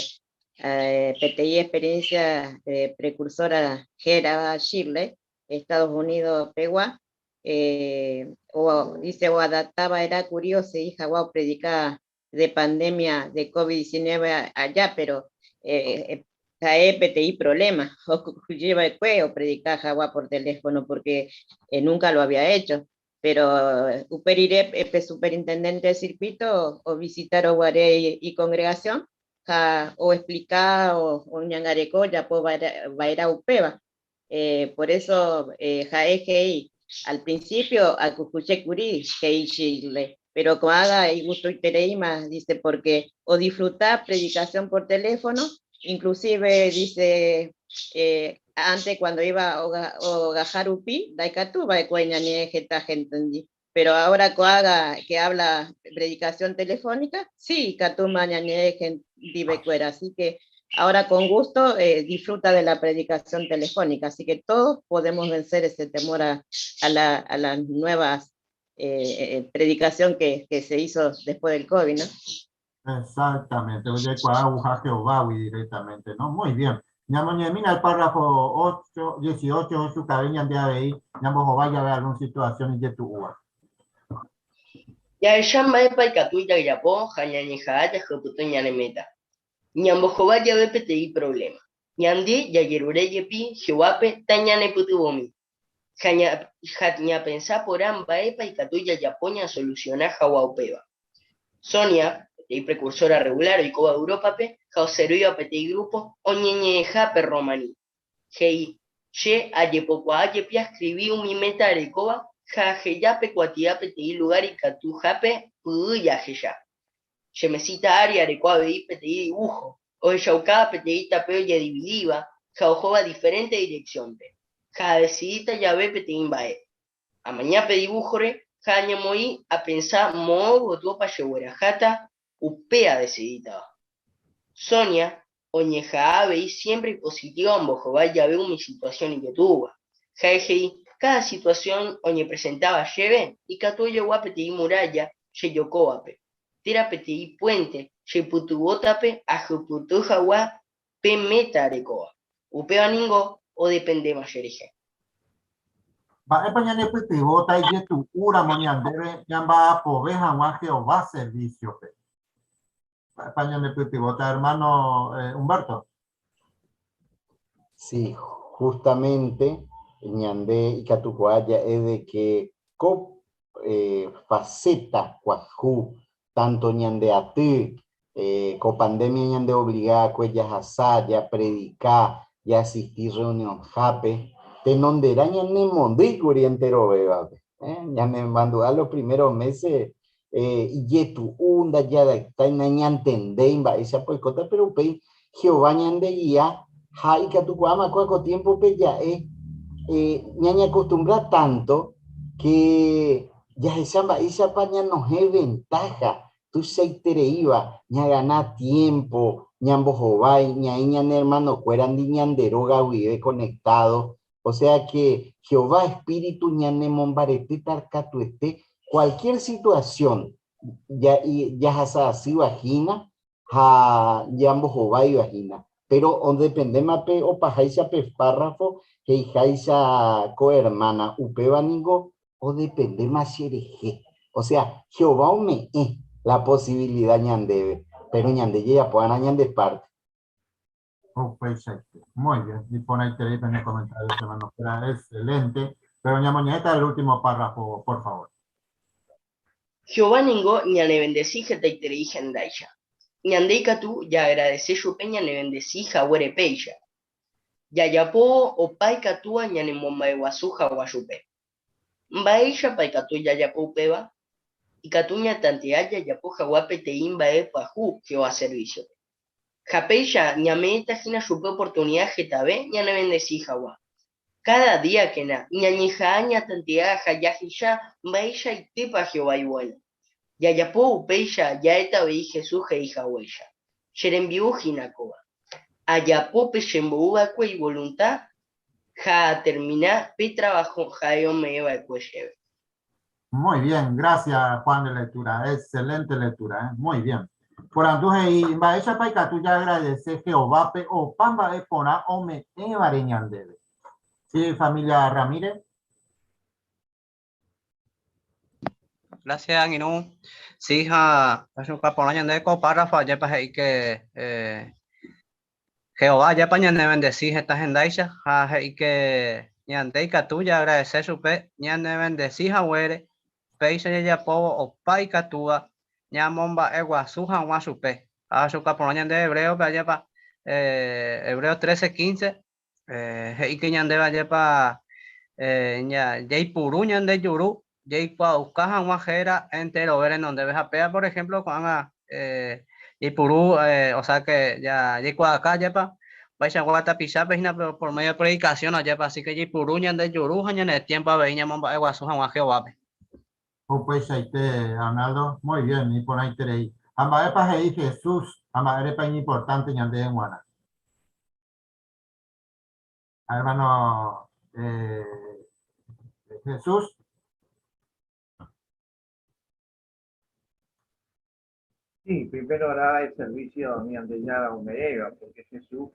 Peteĩ experiencia precursora hérava Shirley, Estados Unidos pegua, o, dice oadapta va'erã kuri osegi hag̃ua opredika de pandemia de COVID-19 aja, pero ha'e peteĩ problema okyhyje va'ekue opredika hag̃ua por teléfono porque nunca lo había hecho. Pero upe rire pe superintendente de circuito ovisitárõ guare icongregación ha oexplika oñangareko ojapo va'erã upéva. Por eso ha'e he'i, Al principio akukuche kuri, he'i Shirley, pero ko'ág̃a igustoitereíma, dice, porque odisfruta predicación por teléfono, inclusive dice, antes cuando iba ogaha rupi ndaikatu va'ekue ñañe'ẽ heta héntendi, pero ahora ko'ág̃a que habla predicación telefónica, sí ikatúma ñañe'ẽ hendivekuéra, así que ahora con gusto disfruta de la predicación telefónica, así que todos podemos vencer ese temor a las nuevas predicación que se hizo después del COVID, ¿no? Exactamente, ojeikuaa oguha Jehovágui directamente, ¿no? Muy bien. Ñamoñe'ẽmína el párrafo 8, 18 ohechukave ñande avei ñambohovái jave algún situación ijetu'úva. Jahecha mba'épa ikatu jajapo ha ñañeha'ã jahupyty ñane méta. Ñambohovái jave peteĩ provléma, ñande jajerure jepi Jehovápe tañanepytyvõmi ha ñapensa porã mba'épa ikatu jajapo ñasolusiona hag̃ua upéva. Sonia, Peteĩ precursora regular oikóva Európape ha oservíva peteĩ grupo oñeñe'ẽhápe romaní. He'i, Che ajepokuaa jepi askrivi umi méta arekóva ha aheja pe kuatia peteĩ lugár ikatuhápe py'ỹi ahecha. Che mesíta ári areko avei peteĩ divúho, ohechaukáva peteĩ tape ojedividíva ha ohóva diferénte direksiónpe, ha adesidíta jave peteĩ mba'e. Amaña pe divúhore ha añemoĩ apensa moõ gotyopa chegueraháta upe adesidítava. Sonia oñeha'ã avei siémpre ipositíva ombohovái jave umi situasión ijetu'úva. Ha'e he'i, Káda situasión oñepresentáva chéve ikatu ojogua peteĩ murálla chejokóvape, térã peteĩ puénte chepytyvõtape ahupyty hag̃ua pe méta arekóva. Upéva ningo odependéma cherehe. Mba'épa ñanepytyvõta ijetu'úramo ñandéve ñamba'apove hag̃ua Jehová servísiope? Mba'épa ñanepytyvõta, ermáno Humberto? Sí, justamente ñande ikatukuaa ja'e de que ko faceta pyahu tanto ñande aty, ko pandemia ñande obliga akue jahasa, japredika, jaasisti reunionhápe, tenonderã ñanemondýi kuri enterovévape. Ñanemandu'a los primeros meses ijetu'u, ndajadaptái, nañantendéi mba'éichapa oikóta, péro upéi Jehová ñandegia ha ikatukuaáma kóva ko tiémpope ja'e ñañakostumbra tánto ke jahecha mba'éichapa ñanohẽ ventáha tuichaitereíva, ñagana tiémpo, ñambohovái, ñaĩ ñane ermanokuérandi ñande róga guive konektádo. Osea ke Jehová espíritu ñanemombaretéta katuete cualquier situación jahasa asýva hína ha ñambohováiva hína. Péro odependéma pe opaháicha pe párrafo he'iháicha ko ermána, upéva ningo odependéma cherehe. Osea, Jehová ome'ẽ la posibilida ñandéve, péro ñande jajapo va'erã ñande párte. Upeichaite. Muy bien. Iporãiterei pene comentario, hermano. Excelente. Pero ñamoñe'ẽta el último párrafo, por favor. Jehová ningo ñanevendesi hetaiterei hendáicha. Ñande ikatu jaagradese chupe ñanevendesi haguére péicha. Jajapóvo opa ikatúva ñanemomba'eguasu hag̃ua chupe. Mba'éichapa ikatu jajapo upéva? Ikatu ñatantea jajapo hag̃ua peteĩ mba'e pyahu Jehová servísiope. Ha péicha ñame'ẽta hína chupe oportunida hetave ñanevendesi hag̃ua. Káda díakena ñañeha'ã ñatantea ha jahecha mba'eichaitépa Jehová ivuéno. Jajapo upéicha ja'éta avei Jesús he'i haguéicha, Che rembi'u hína kóva. Ajapo pe chembou va'ekue ivolunta ha atermina pe traváho ha'e ome'ẽ va'ekue chéve. Muy bien, gracias Juan de lectura, excelente lectura, ¿eh? Muy bien. Porandu he'i, mba'éichapa ikatu jaagradese Jehovápe opa mba'e porã ome'ẽvare ñandéve? Sí, familia Ramírez. Gracias, angirũ. Sí, ha achuka porã ñande ko párrafo ajépa he'i que eh, Jehová ajépa ñanevendesi heta hendáicha ha he'i ke ñande ikatu jaagradese chupe ñanevendesi haguére, péicha jajapóvo opa ikatúva ñamomba'eguasu hag̃ua chupe. Ha achuka porã ñande Hebréope ajépa, Hebreos 13, 15, he'i ke ñandéve ajépa jaipuru ñande juru jaikuaauka hag̃ua héra enterove renondépe. Ha péva, por ejemplo, ko'ág̃a jaipuru, o sea que jaikuaauka ajépa mba'eichagua tapichápe hína por medio de predicación ajépa, así que jaipuru ñande juru ha ñane tiempo avei ñamomba'eguasu hag̃ua Jehovápe. Upeichaite, Arnaldo. Muy bien, iporãiterei. Ha mba'épa he'i Jesús ha mba'érepa iñimportánte ñandéve g̃uarã? Ha hermano eh, Jesús. Sí, primero hará el servicio Ñandejára ome'ẽva, porque Jesús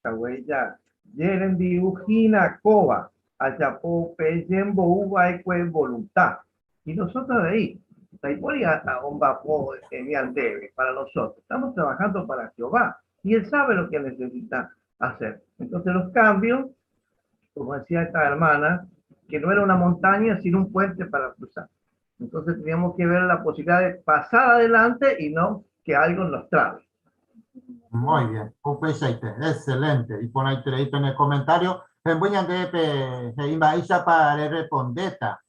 haguéicha jerembi'u hína kóva, ajapo pe jembou va'ekue voluntad. Y nosotros avei, ndaipóri omba'apo ñandéve, para nosotros. Estamos trabajando para Jehová y Él sabe lo que necesita hacer. Entonces los cambios, como decía esta hermana, que no era una montaña, sino un puente para cruzar. Entonces teníamos que ver la posibilidad de pasar adelante y no que algo nos trabe. Muy bien, upeichaite, excelente. Iporãiterei pene comentario. Hemby ñande pe he'i mba'éichapa rerrepondéta.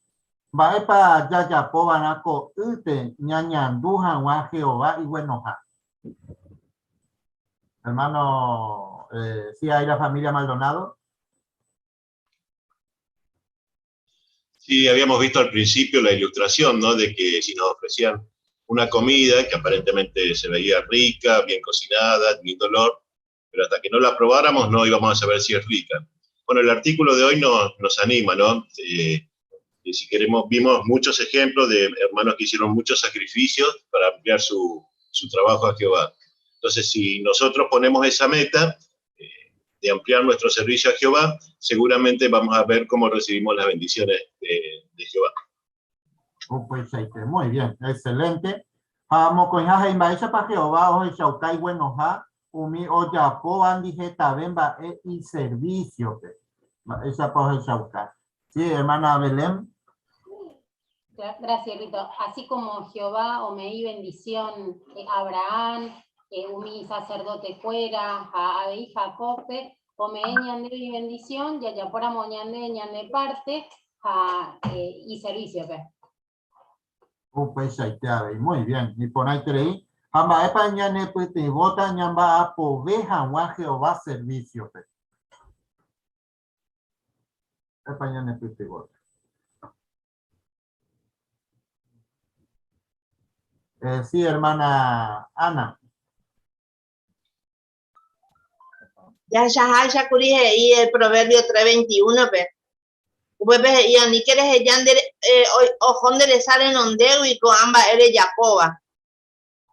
Mba'épa jajapova'erã ko'ýte ñañandu hag̃ua Jehová iguenoha? Hermano, eh, sí, ahí la familia Maldonado. Sí, habíamos visto al principio la ilustración, ¿no? De que si nos ofrecían una comida que aparentemente se veía rica, bien cocinada, sin dolor, pero hasta que no la probáramos no íbamos a saber si es rica. Bueno, el artículo de hoy nos, nos anima, ¿no? Eh, y si queremos, vimos muchos ejemplos de hermanos que hicieron muchos sacrificios para ampliar su, su trabajo a Jehová. Entonces, si nosotros ponemos esa meta eh, de ampliar nuestro servicio a Jehová, seguramente vamos a ver cómo recibimos las bendiciones de, de Jehová. Upeichaite, muy bien, excelente. Ha mokõiha he'i mba'éichapa Jehová ohechauka iguenoha umi ojapóva ndihetave mba'e iservísiope. Mba'éichapa ohechauka? Sí, hermana Belén. Gracias, Rito. Así como Jehová ome'ẽ bendición a Abraham, eh, umi sacerdote kuéra, ha avei Jacobpe, ome'ẽ ñandéve bendición, jajapóramo ñande ñande parte ha eh, iserviciope. Upeichaite avei. Muy bien. Iporãiterei. Ha mba'épa ñanepytyvõta ñamba'apove hag̃ua Jehová serviciope? Mba'épa ñanepytyvõta? Eh, sí, hermana Ana. Jahechaháicha kuri he'i el Proverbio 3:21-pe. Upépe he'i aníke reheja nde eh, oho nde resa renondégui ko'ã mba'e rejapóva.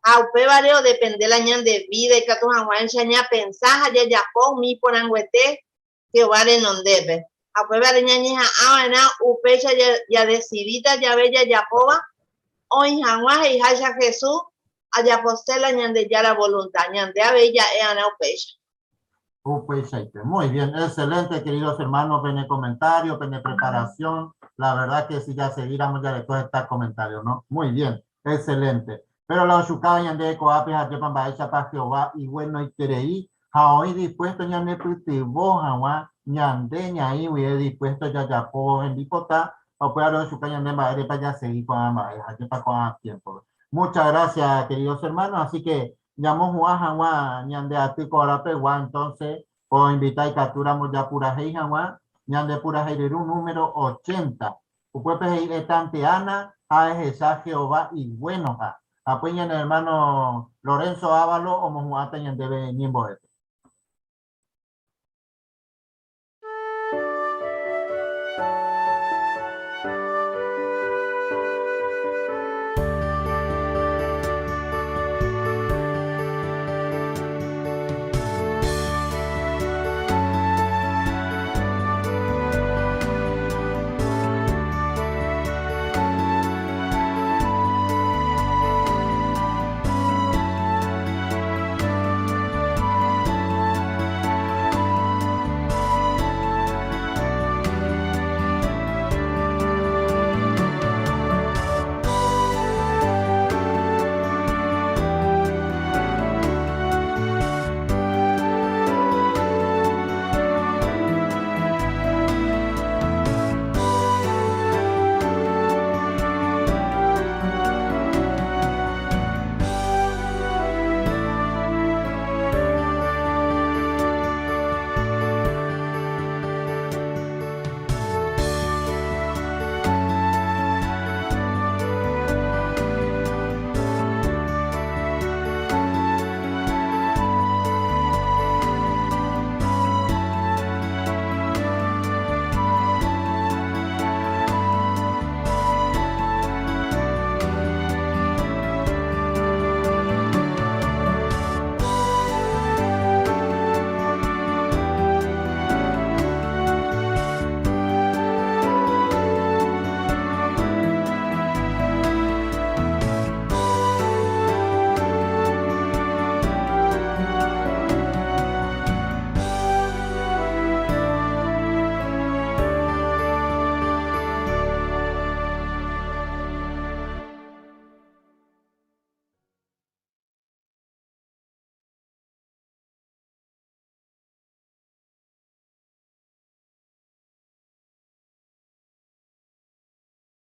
Ha upévare odepende la ñande vida ikatu hag̃uáicha ñapensa ha jajapo umi iporãnguete Jehová renondépe. Ha upévare ñañeha'ãva'erã upéicha jadesidíta jave jajapóva oĩ hag̃ua he'iháicha Jesús, Ajapose la Ñandejára volunta. Ñande avei ja'e'arã upéicha. Upeichaite. Muy bien, excelente, queridos hermanos, pene comentario, pene preparación. La verdad que si ya seguíramos ya después está comentario, ¿no? Muy bien, excelente. Pero la ochukáva ñande ko'ápe ha jepa mba'éichapa Jehová iguenoiterei ha oĩ dispuesto ñanepytyvõ hag̃ua ñande ñaĩ guive dispuesto jajapóvo hembipota ha upévare ochuka ñande mba'érepa jasegi ko'ã mba'e ha jepa ko'ã tiémpope. Muchas gracias, queridos hermanos. Así que ñamohu'ã hag̃ua ñande aty ko arapegua, entonces poinvita ikatúramo japurahéi hag̃ua ñande purahéi ryru número 80. Upépe he'i etanteána ha ehecha Jehová iguenoha. Ha upéi ñane ermáno Lorenzo Ávalos omohu'ãta ñandéve ñembo'épe.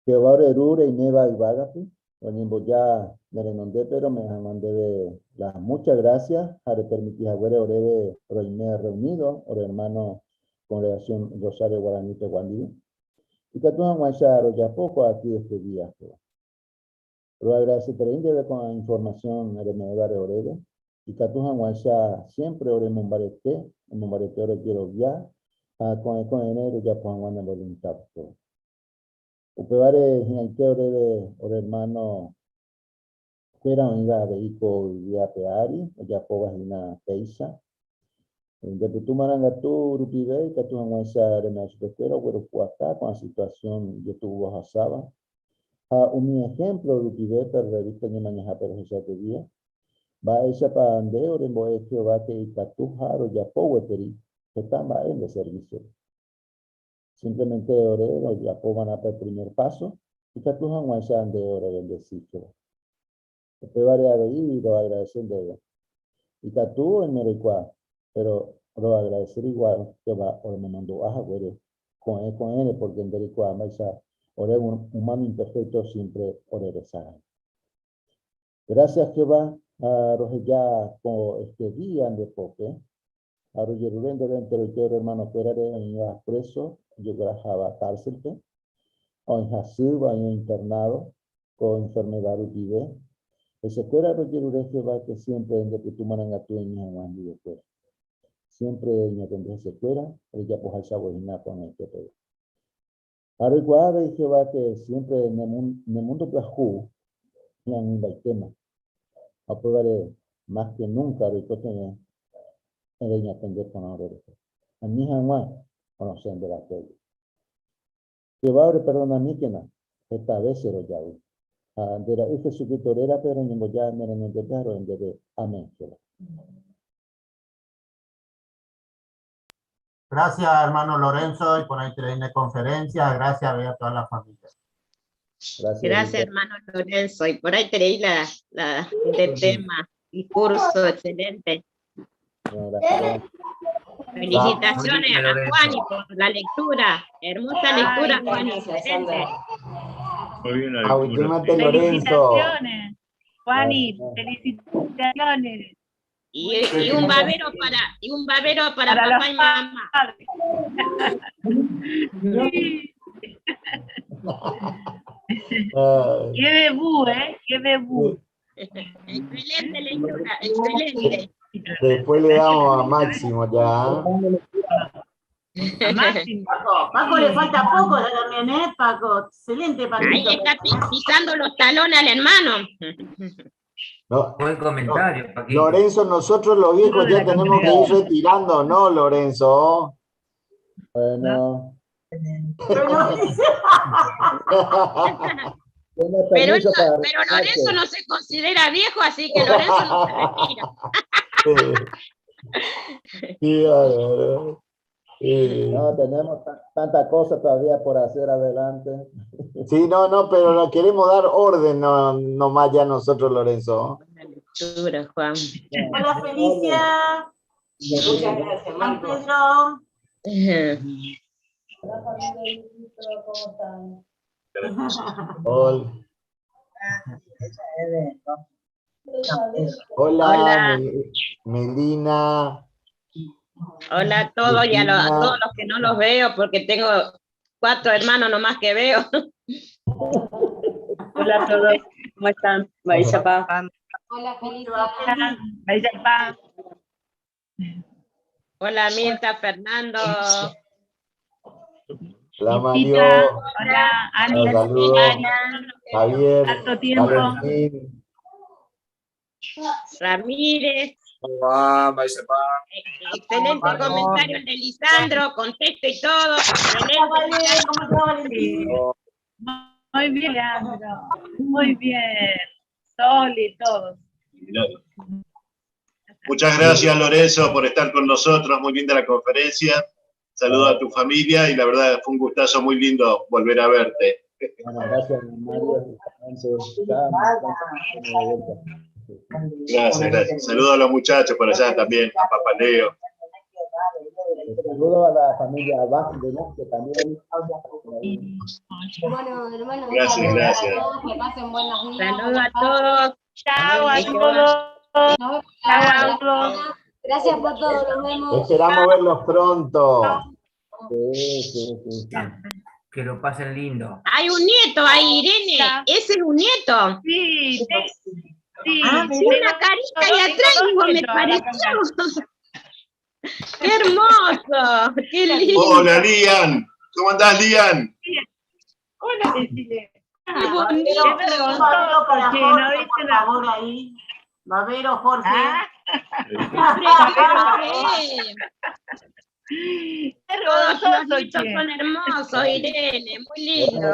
Jehová ore Ru reiméva yvágape, roñemboja ne renondépe rome'ẽ hag̃ua ndéve las muchas gracias ha repermiti haguére oréve roime reunido ore hermano Congregación Rosario Guarani pegua ndive. Ikatu hag̃uáicha rojapo ko aty este día, Jehová. Roagradeseterei ndéve ko'ã información reme'ẽvare oréve, ikatu hag̃uáicha siempre oremombarete, emombarete ore jerovia ha ko'ẽ ko'ẽre rojapo hag̃ua ne voluntad, Jehová. Upévare hi'ãite oréve ore hermano kuéra oĩva avei ko yvy ape ári ojapóva hína péicha. Nde pytu marangatu rupive ikatu hag̃uáicha reme'ẽ chupekuéra ogueropu'aka ko'ã situación jetu'u ohasáva. Ha umi ejemplo rupive pe revista Ñemañahápe rohecha este día, mba'éichapa nde orembo'e Jehová ke ikatuha rojapo gueteri heta mba'e nde servicio-pe. Simplemente ore rojapo va'erã pe primer paso ikatu hag̃uáicha nde orevendesi, Jehová. Upévare avei roagradese ndéve. Ikatu oime roikuaa, péro roagradese igual Jehová oremomandu'a haguére ko'ẽ ko'ẽre pórke nde reikuaa mba'éicha ore humano imperfecto siempre ore resarái. Gracias Jehová ha roheja ko este día nde pópe ha rojerure ndéve enteroite ore hermano-kuérare oĩva preso ojegueraháva cárcel-pe, oĩ hasýva, oĩ internado ko enfermedad rupive. Hesekuéra rojerure Jehová que siempre nde pytu marangatu oime hag̃ua hendivekuéra. Siempre eñatende hesekuéra rejapoháicha voi hína ko'ag̃aite peve. Ha roikuaa avei Jehová que siempre ne mundo pyahu hi'ag̃uimbaitéma, ha upévare más que nunca roikotevẽ reñatende porã orerehe, ani hag̃ua orosẽ nde rapégui. Jehová oreperdonamíkena heta vése rojavy, ha nde Ra'y Jesucristo rérape roñemboja ne renondépe ha ro'e ndéve. Amén. Jehová. Gracias, hermano Lorenzo, y por ahí te conferencia. Gracias a toda la familia. Gracias, Gracias hermano Lorenzo. Y por ahí te la, la de tema, discurso, excelente. Felicitaciones a Juani por la lectura. Hermosa lectura, Juani. Excelente. Muy bien la lectura. Lorenzo. Felicitaciones, Juani, felicitaciones. Y, y un babero para, y un babero para, Para papá los y mamá. Sí. Qué debut, ¿eh? Qué debut. Excelente lectura, excelente. Después le damos a Máximo ya. Paco, Paco le falta poco ya también, ¿eh? Paco, excelente, Paquito. Ahí está pisando los talones al hermano. No, Buen comentario, Paquito. Lorenzo, nosotros los viejos ya tenemos que ir retirando, ¿no, Lorenzo? Bueno. Pero, permiso para pero Lorenzo no se considera viejo, así que Lorenzo no se retira. Sí, claro. Sí. No, tenemos tanta cosa todavía por hacer adelante. Sí, no, no, pero no queremos dar orden no, nomás ya nosotros, Lorenzo. Lectura, Juan. Hola, Felicia. Muchas gracias, Juan Marcos. Pedro. Hola familia de ¿cómo están? Hola. Hola, Hola. Melina. Hola a todos y a, a Cristina. todos los que no los veo, porque tengo 4 hermanos nomás que veo. Hola a todos, ¿cómo están? Maíz-pa. Hola, Felicia. Maíz-pa. Hola Mirta, Fernando. Hola Mario. Hola, Ani. Hola, saludos. Javier. Tanto tiempo. Valentín. Ramírez. Hola, Maíz-pa. Excelente comentario el de Lisandro, contexto y todo. Excelente. ¿Cómo te va, Valentín? Muy bien, Leandro. Muy bien. Sol y todos. Muchas gracias, Lorenzo, por estar con nosotros. Muy linda la conferencia. Saludo a tu familia y la verdad fue un gustazo muy lindo volver a verte. Bueno, gracias, Mario. Gracias, gracias. Saludos a los muchachos por allá también, a Papá Leo. Saludo a la familia Vázquez, ¿no? Que también. Bueno, hermano, un Gracias, saludo gracias. A todos, que pasen buenos días. Saludos a todos. Chao a todos. Nos vemos la Chao. semana. Gracias por todo, nos vemos. Esperamos verlos pronto. Sí, sí, sí, sí. Que lo pasen lindo. Hay un nieto ahí, Irene. Ese es un nieto. Sí, sí. Ah, sí, una carita ahí atrás, tengo dos digo, me nietos ahora pareció. ¡Qué hermoso! ¡Qué lindo! Hola, Lian. ¿Cómo andás, Lian? Hola, decile. ¡Qué bonito! Qué Un vergonzoso, babero para che, ¿no Jorge, viste por la- favor, ahí. Babero, Jorge. Ah. Qué Vergonzoso, Todos los nietos che. son hermosos, Irene, muy lindo.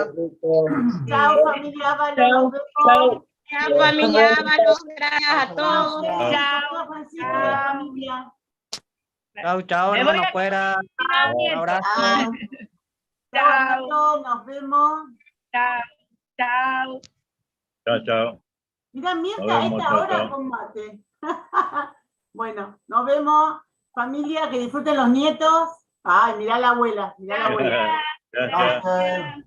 Chao, familia Ábalos, nos vemos. Chao. Chao, familia Ábalos, gracias a todos. Chao, Francisco, familia. Chao, chao, Me voy hermano a- Cuera. Chao, Un nieto. abrazo. Chao, Chao. hermano, nos vemos. Chao. Chao. Chao, chao. Mirá, Mirta, Nos a vemos, esta chao, hora chao. con mate. Bueno, nos vemos, familia, que disfruten los nietos. Ay, mirá la abuela, mirá la abuela. Gracias. Gracias.